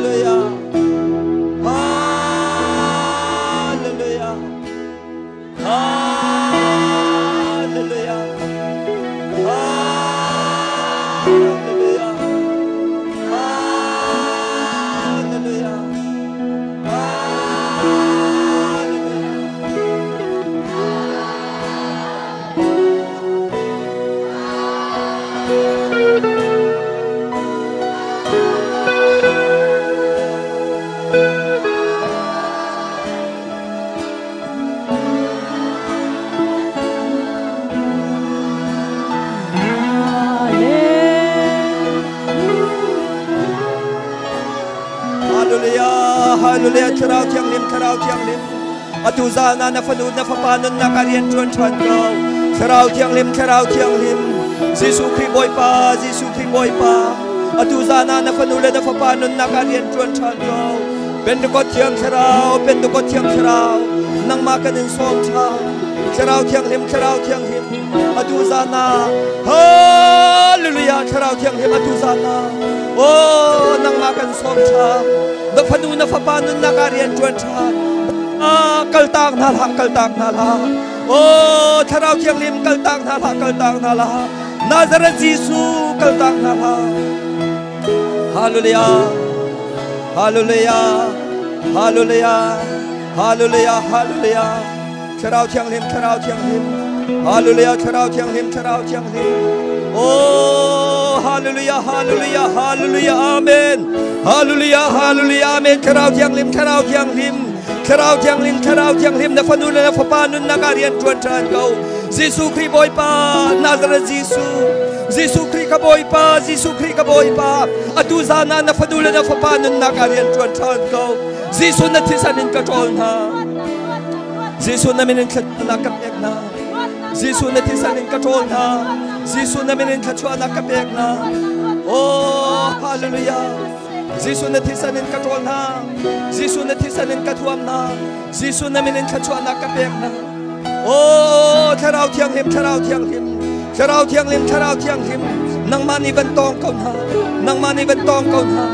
Hallelujah. Hallelujah. Hallelujah. Hallelujah. Hallelujah. Hallelujah. Hallelujah, hallelujah, Thlarau Thianghlim, Thlarau Thianghlim. Atu zan ah na fanu na fapa nunnak ah rian ṭuan ṭhan ko. Thlarau Thianghlim, Thlarau Thianghlim. Jesuh Khrih Bawipa, Jesuh Khrih Bawipa. Atu zan ah na fanu le na fapa nunnak ah rian ṭuan ṭhan ko. Pentecost Thiang Thlarau, Pentecost Thiang Thlarau, nangmah kan in sawm ṭhan. Thlarau Thianghlim, Thlarau Thianghlim, atu zan ah, Hallelujah, Thlarau Thianghlim, atu zan ah, oh, nangmah kan sawm ṭhan. Na fanu na fapa nunnak ah rian ṭuan ṭhan. Kaltak hna hlah, kaltak hna hlah. Oh, Thlarau Thianghlim, kaltak hna hlah, kaltak hna hlah. Nazareth Jesuh, kaltak hna hlah. Hallelujah. Hallelujah. Hallelujah. Hallelujah. Hallelujah. Thlarau Thianghlim, Thlarau Thianghlim. Hallelujah. Thlarau Thianghlim, Thlarau Thianghlim. Oh, hallelujah, hallelujah, hallelujah, amen. Hallelujah, hallelujah, amen. Thlarau Thianghlim, Thlarau Thianghlim. Thlarau Thianghlim, Thlarau Thianghlim, na fanu le na fapa nunnak ah rian ṭuan ṭhan ko. Jesuh Khrih Bawipa, Nazareth Jesuh. Jesuh Khrih ka Bawipa, Jesuh Khrih ka Bawipa. Atu zan ah na fanu le na fapa nunnak ah rian ṭuan ṭhan ko. Jesuh na thisen in ka ṭawl hna. Jesuh na min in thluachuahnak ka pek hna. Jesuh na thisen in ka ṭawl hna. Jesuh na min in thluachuahnak ka pek hna. Oh, hallelujah. Jesuh na thisen in ka ṭawl hna. Jesuh na thisen in ka thuam hna. Jesuh na min in thluachuahnak ka pek hna. Oh, Thlarau Thianghlim, Thlarau Thianghlim, Thlarau Thianghlim, Thlarau Thianghlim, nangmah nih van tawng ko hna. Nangmah nih van tawng ko hna.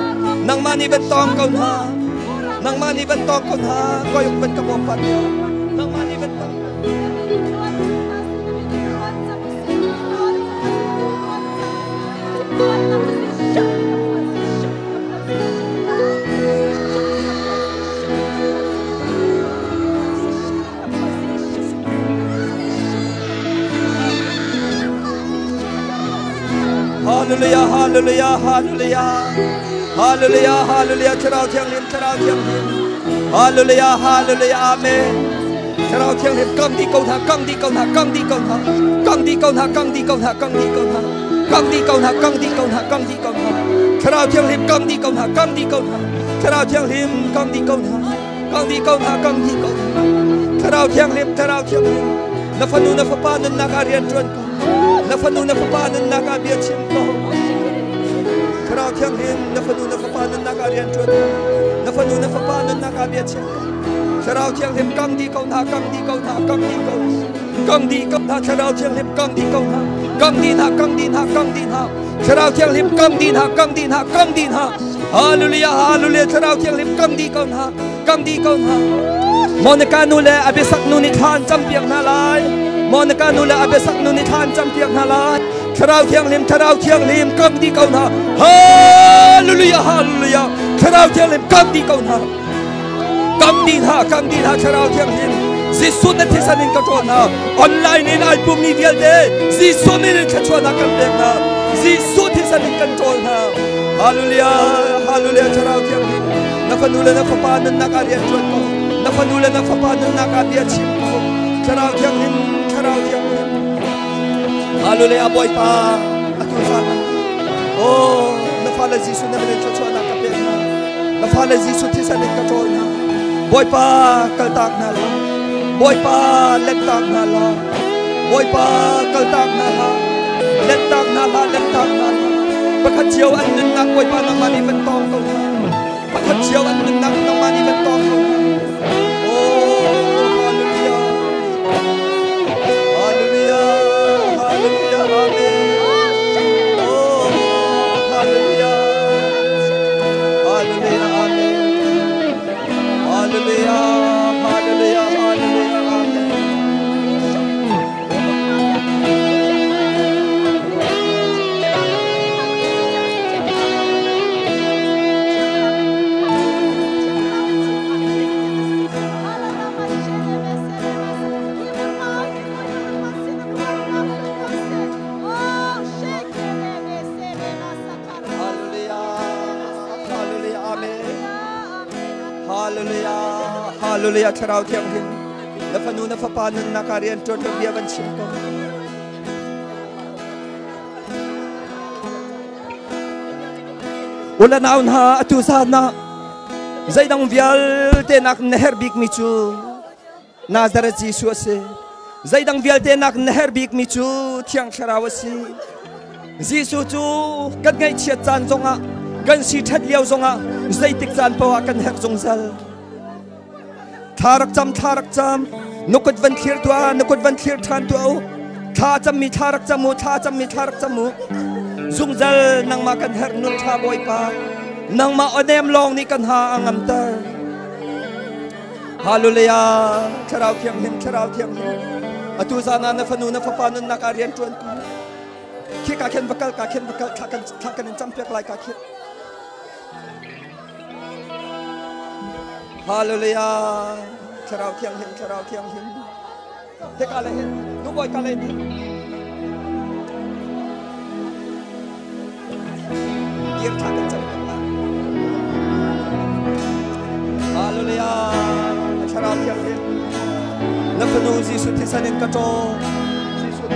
Nangmah nih van tawng ko hna. Nangmah nih van tawng ko hna. Koyuk van ka bawm pat. Nangmah nih van tawng. Hallelujah, hallelujah, hallelujah. Hallelujah, hallelujah. Thlarau Thianghlim, Thlarau Thianghlim. Hallelujah, hallelujah, amen. Thlarau Thianghlim, kang di ko hna, kang di ko hna, kang di ko hna. Kang di ko hna, kang di ko hna, kang di ko hna. Kang di ko hna, kang di ko hna, kang di ko hna. Thlarau Thianghlim, kang di ko hna, kang di ko hna. Thlarau Thianghlim, kang di ko hna. Kang di ko hna, kang di ko hna. Thlarau Thianghlim, Thlarau Thianghlim. Na fanu na fapa nunnak ah rian ṭuan ko. Na fanu na fapa nunnak ah bia chim ko. Thlarau Thianghlim, na fanu na fapa nunnak ah rian ṭuan ko. Na fanu na fapa nunnak ah bia chim ko. Thlarau Thianghlim, kang di ko hna, kang di ko hna, kang di ko. Kang di ko hna, Thlarau Thianghlim, kang di ko hna. Kang di hna, kang di hna, kang di hna. Thlarau Thianghlim, kang di hna, kang di hna, kang di hna. Hallelujah, hallelujah, Thlarau Thianghlim, kang di ko hna, kang di ko hna. Monica nu le Abisak nu nih thla an campiak hna lai. Monica nu le Abisak nu nih thla an campiak hna lai. Thlarau Thianghlim, Thlarau Thianghlim, kang di ko hna. Hallelujah, hallelujah. Thlarau Thianghlim, kang di ko hna. Kang di hna, kang di hna, Thlarau Thianghlim. Jesuh na thisen in ka ṭawl hna. Online in ai pummi vialte Jesuh min in thluachuahnak kan pek hna. Jesuh thisen in kan ṭawl hna. Hallelujah, hallelujah, Thlarau Thianghlim. Na fanu le na fapa nunnak ah rian ṭuan ko. Na fanu le na fapa nunnak ah bia chim ko. Thlarau Thianghlim, Thlarau Thianghlim. Hallelujah Bawipa, atu zan ah. Oh, na fale Jesuh na min in thluachuahnak ka pek hna. Na fale Jesuh thisen in ka ṭawl hna. Bawipa kaltak hna la. Bawipa lentak hna la. Bawipa kaltak hna la. Lentak hna la, lentak hna la. Pakhat cio an nunnak Bawipa nangmah nih van tawng ko hna. Pakhat cio an nunnak nangmah nih van tawng ko hna. Oh, hallelujah. Hallelujah. Hallelujah. Amen. Oh, hallelujah. Hallelujah. Amen. Hallelujah. Hallelujah. Hallelujah. Amen. Hallelujah. Hallelujah. Amen. Hallelujah. Hallelujah. Thlarau Thianghlim. Na fanu na fapa nunnak ah rian ṭuan bia van chim ko. Ula nau hna atu zan ah zeidang vialte nak na herh bikmi cu Nazareth Jesuh a si. Zeidang vialte nak na herh bikmi cu Thiang Thlarau a si. Jesuh cu kan ngaihchiat caan zongah kan si ṭhat lio zongah zeitik caan paoh ah kan herh zungzal. Thla rak cam, thla rak cam. Na kut van thlir tuah, na kut van thlir ṭhan tuah u. Thla cammi thla rak cam u, thla cammi thla rak cam u. Zungzal nangmah kan herh nun ṭha Bawipa. Nangmah aw lawng nih kan ha a ngamter. Hallelujah. Thlarau Thianghlim, Thlarau Thianghlim. Atu zan ah na fanu na fapa nunnak ah rian ṭuan ko. Khi ka khen va kal, ka khen va kal, thla kan in campiak lai ka khen. Hallelujah. Thlarau Thianghlim, Thlarau Thianghlim. Hika le hin, nu bawi ka le ni. Dir thla kan cam kan lai. Hallelujah. Thlarau Thianghlim. Na fanu Jesuh thisen in ka ṭaw. Jesuh.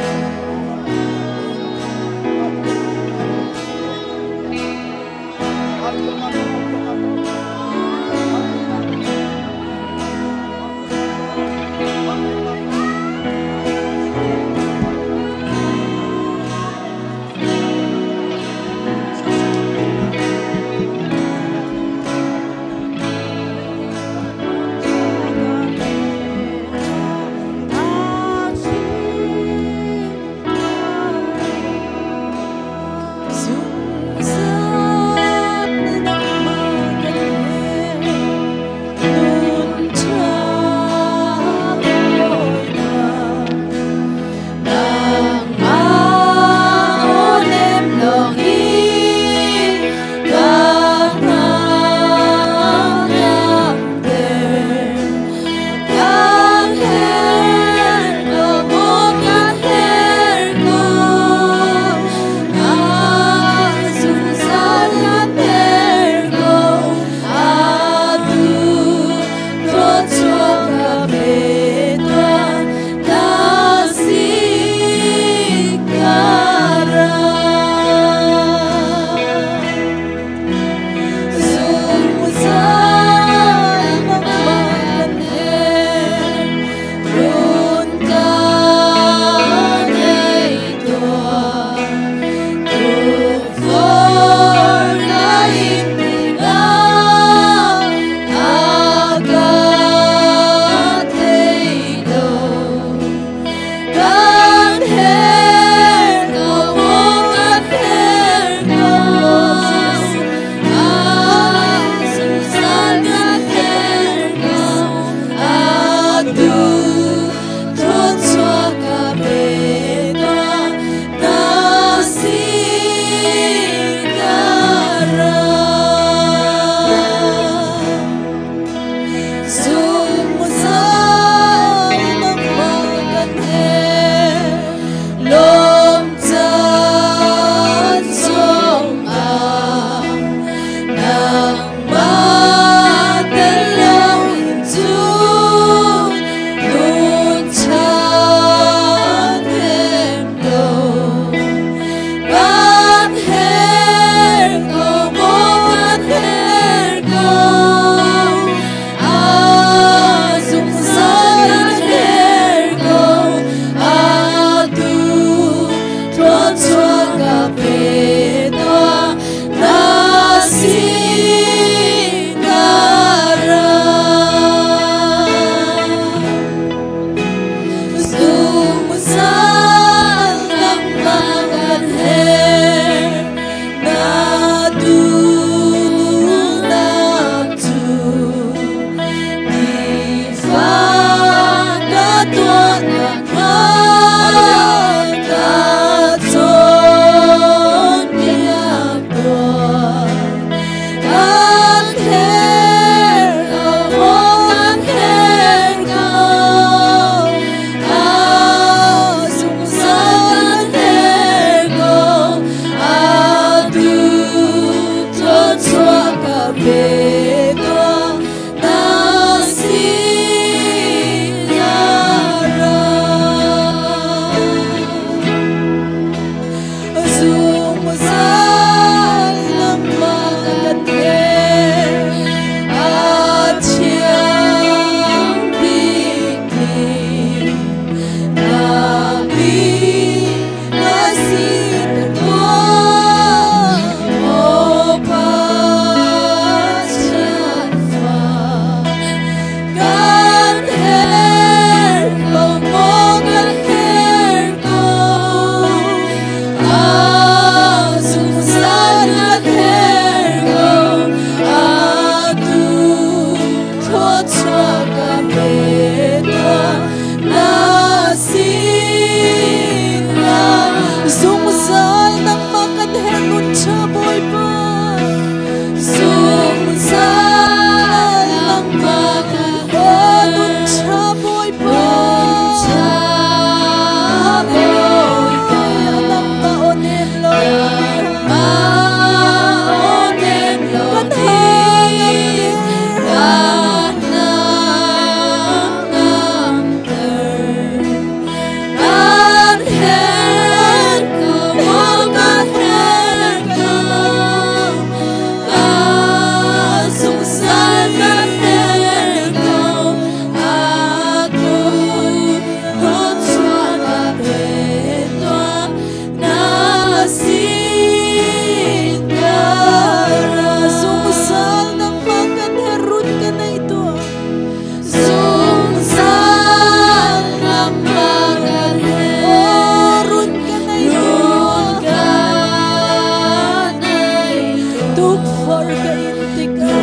Lungfor ka in tikah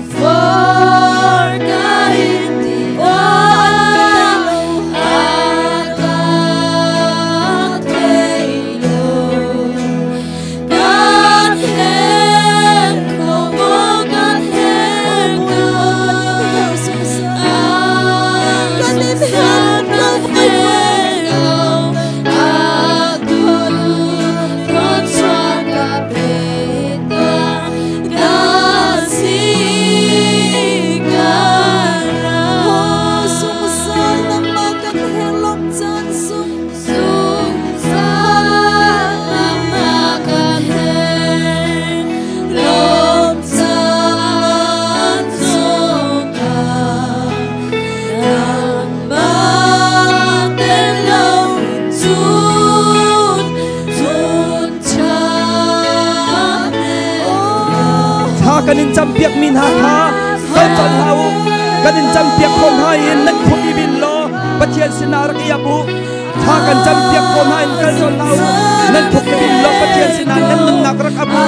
Lungfor ka in tikah A ka thei lo Kan herh ko maw kan herh ko Kan in herh ko Thla kan in campiak mi hna kha kal colh hlah u. Kan in campiak khawh hna in nan khuapi bin law Pathian sinah rak i ap u. Thla kan campiak khawh hna in kal colh hlah u. Nan khuapi bin law Pathian sinah nan nunnak rak ap u.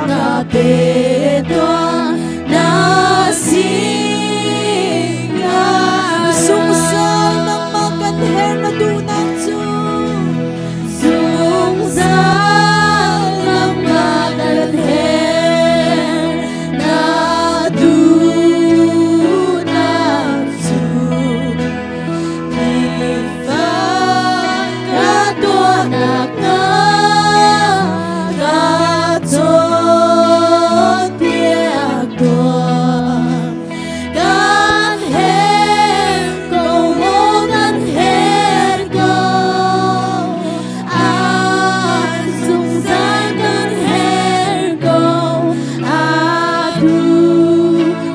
ka pe tuah na sin ka Zungzal nangmah kan her na duhnak cu Zungzal nangmah kan her na duhnak cu nifa ka tuahnak na ka cawnpiak tuah. Kan her ko maw kan her ko an zungzal kan her ko atu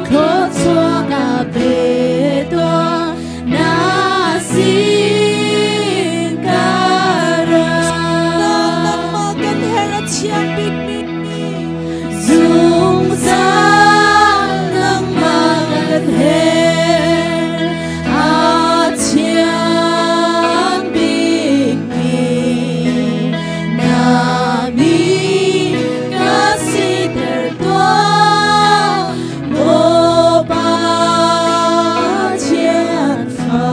thluachuah ka pe tuah na sin ka ra. Nangmah kan her a thiang bikmi Zungzal nangmah kan her a thiang bikmi na mi ka siter tuah maw Pathian fa.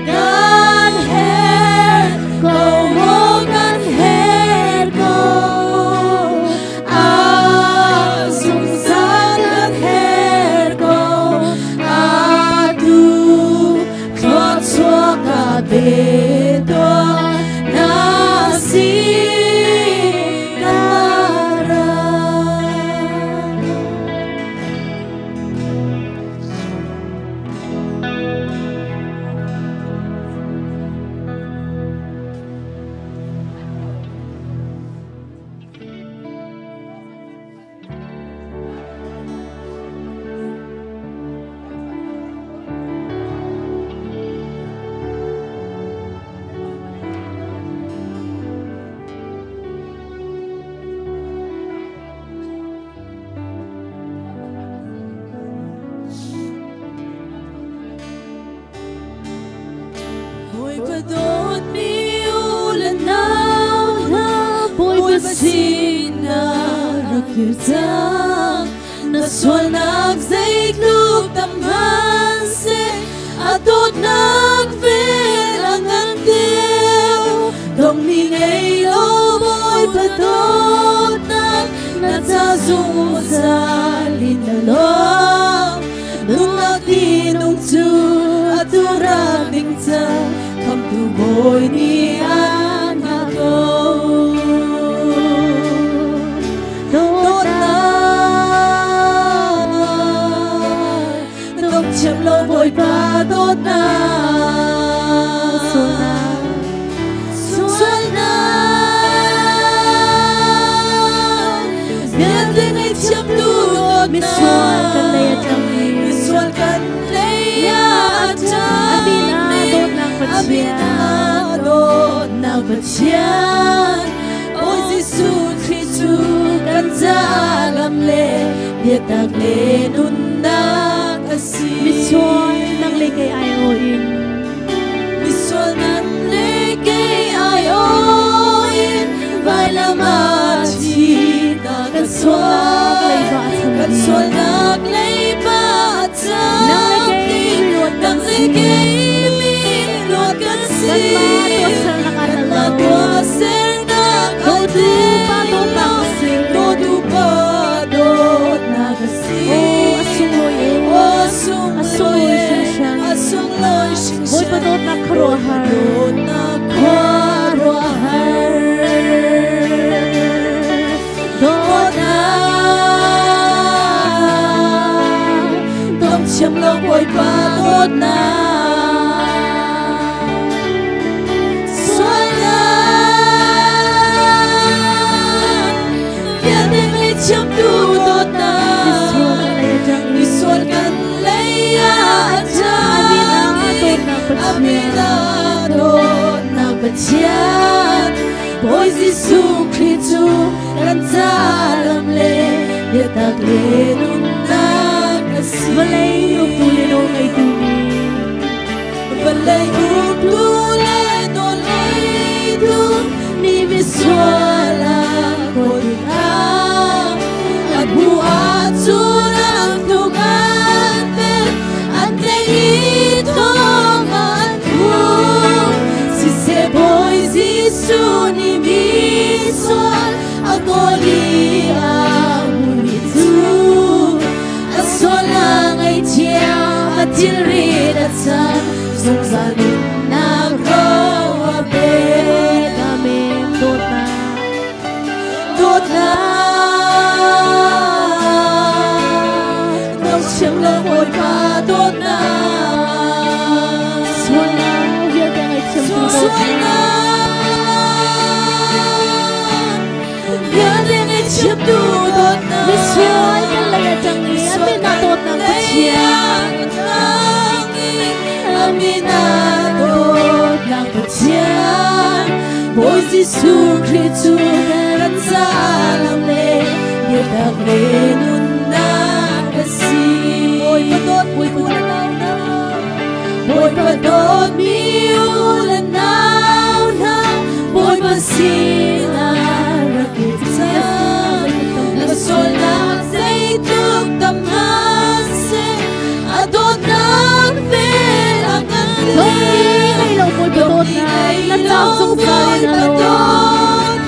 Kan her ko maw kan her ko a zungzal kan her ko atu thluachuah ka pe tuah na sin ka ra. Bawipa dawtmi u le nau hna, Bawipa sinah rak kir cang. Na sualnak zeitluk tam hmanhseh, a dawtnak vel a ngan deuh. Dongmi ngei lo Bawipa dawtnak, na ca zungzal in a lawm. Nunnak tinung cu atu rak ding cang, khamtu Bawi nih an hngah ko. Dawtnak, dong thiam lo Bawipa dawtnak. Sualnak, vialte ngaihthiamtu dawtnak. Misual kan lei a ṭangmi. Misual kan lei a A min ah ṭangmi. dawtnak A min Pathian. ah dawtnak Pathian. Bawi Jesuh Khrih cu kan caah lam le biatak le nunnak a si. Misual nang le kei ai o in. Misual nan le kei ai o in vailam ah thihnak kan sual. Kan sualnak leiba a Nang le cham kei dih. luat kan Nang le si. kei mi luat kan si. Kanmah tuahsernak ah tel Kanmah lo. tuahsernak ah Dawtu Pa tel dawtnak lo. a si. Dawtu Pa dawtnak a si. Oh, a sunglawi e. Oh, A sunglawi sunglawi e. hringhran. A sunglawi hringhran. Bawipa dawtnak khuaruahhar. Dawtnak khuaruahhar. Dawtnak, dong thiam lo Bawipa dawtnak. Sualnak, vialte ngaihthiamtu dawtnak. Misual kan lei a ṭangmi. Misual kan lei ah a A min ah ṭangmi. dawtnak A min Pathian. ah dawtnak Pathian. Bawi Jesuh Khrih cu kan caah lam le biatak le nunnak a si. Vawlei uktu le nawl ngeitu nih. Vawlei uktu le nawl ngeitu nih misual a kawl tikah. Jesuh nih misual a kawl i a hmuhmi cu a sual a ngaihthiam, a thilrit a chan, zungzal nunnak ro a pek. Amen. Dawtnak. Dawtnak, dong thiam lo Bawipa dawtnak. Sualnak vialte ngaihthiam tu dawtnak. Sualnak vialte ngaihthiam tu dawtnak. Misual kan lei ah ṭang i a min ah dawtnak Pathian. A min ah dawtnak Pathian. Bawi Jesuh Khrih cu kan caah lam le biatak le nunnak a si. Bawipa dawt mi u le nau hna, Bawipa dawt mi u le nau hna, Bawipa sinah rak i cang. Na sualnak zeitluk tam hmanhseh, a dawtnak vel a ngan Dawtmi ngei lo Bawipa dawtnak, na ca zungzal in a lawn.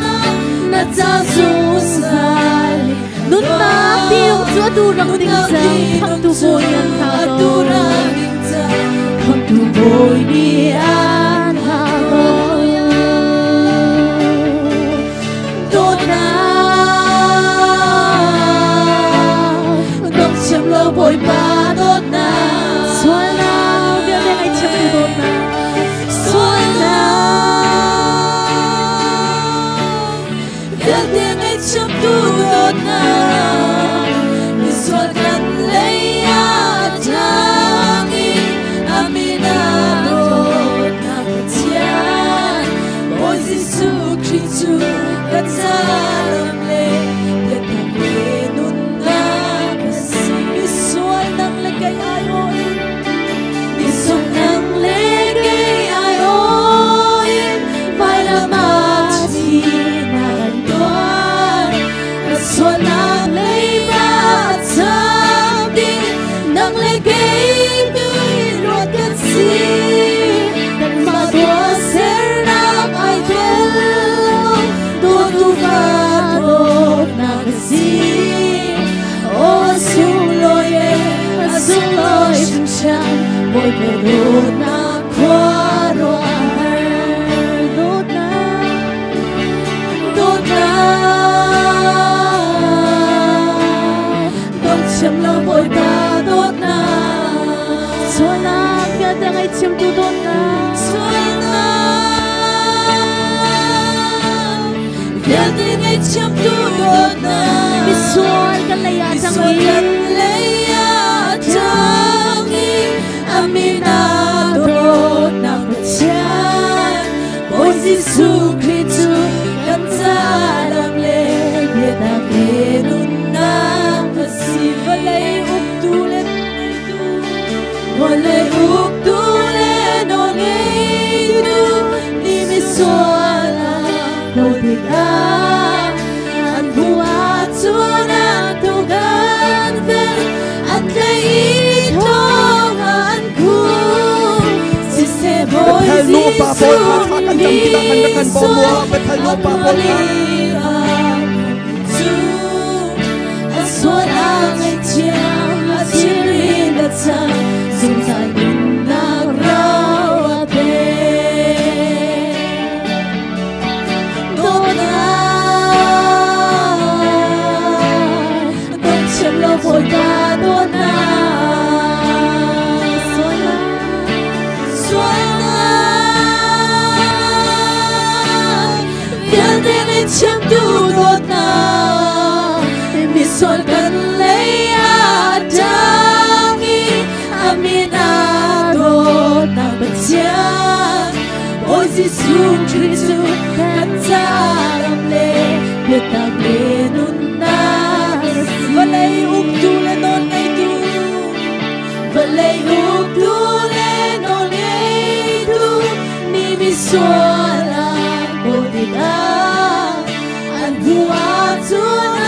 Na ca zungzal in Nunnak tilung cu atu rang ding cang, khamhtu Bawi an hna Atu rang ding cang, khamhtu Bawi nih an hna Dawtnak, dong thiam lo Bawipa dawtnak. Sualnak vialte ngaihthiam tu dawtnak. Sualnak vialte ngaihthiam tu dawtnak. Misual kan lei ah ṭang i a min ah dawtnak Pathian. Bawi Jesuh Khrih cu kan caah lam le biatak le nunnak a si. Misual nang le kei aiawh in, misual nang le kei aiawh in, vailam ah thihnak an tuar. Ka sualnak leiba a cham ding, nang le kei tuin ruat kan si. Kanmah tuahsernak ai tel lo, dawtu va dawtnak a si. Aw a sunglawi e, a sunglawi hringhran, Bawipa dawtnak khuaruahhar. Dawtnak, Dawtnak, dong thiam lo Bawipa dawtnak. Sualnak vialte ngaihthiam tu dawtnak. Sualnak vialte ngaihthiam tu dawtnak. Misual kan lei ah ṭang Misual i, kan lei ah ṭang i, a min ah dawtnak Pathian. Bawi Jesuh Khrih cu kan caah lam le biatak le nunnak a si. Vawlei uktu le ngeitu, vawlei uktu le nawlngeitu nih misual an kawl tikah, an hmuh ahcun an tuk an velh, an tlaih i thong ah an khumh. Siseh Bawi Bethel nupa pawl Jesuh kha thla kan cam tikah khan rak kan bawm u. Bethel nupa pawl kha. Zungzal nunnak ro a pek. Dawtnak, dong thiam lo Bawipa dawtnak. Sualnak, Sualnak vialte ngaihthiam tu dawtnak. Misual kan lei ah ṭang i a min ah dawtnak Pathian. Bawi Jesuh Khrih cu kan caah lam le biatak le nunnak a si. Vawlei uktu le nawlngeitu, vawlei uktu le nawlngeitu nih misual an kawl tikah, an hmuh ahcun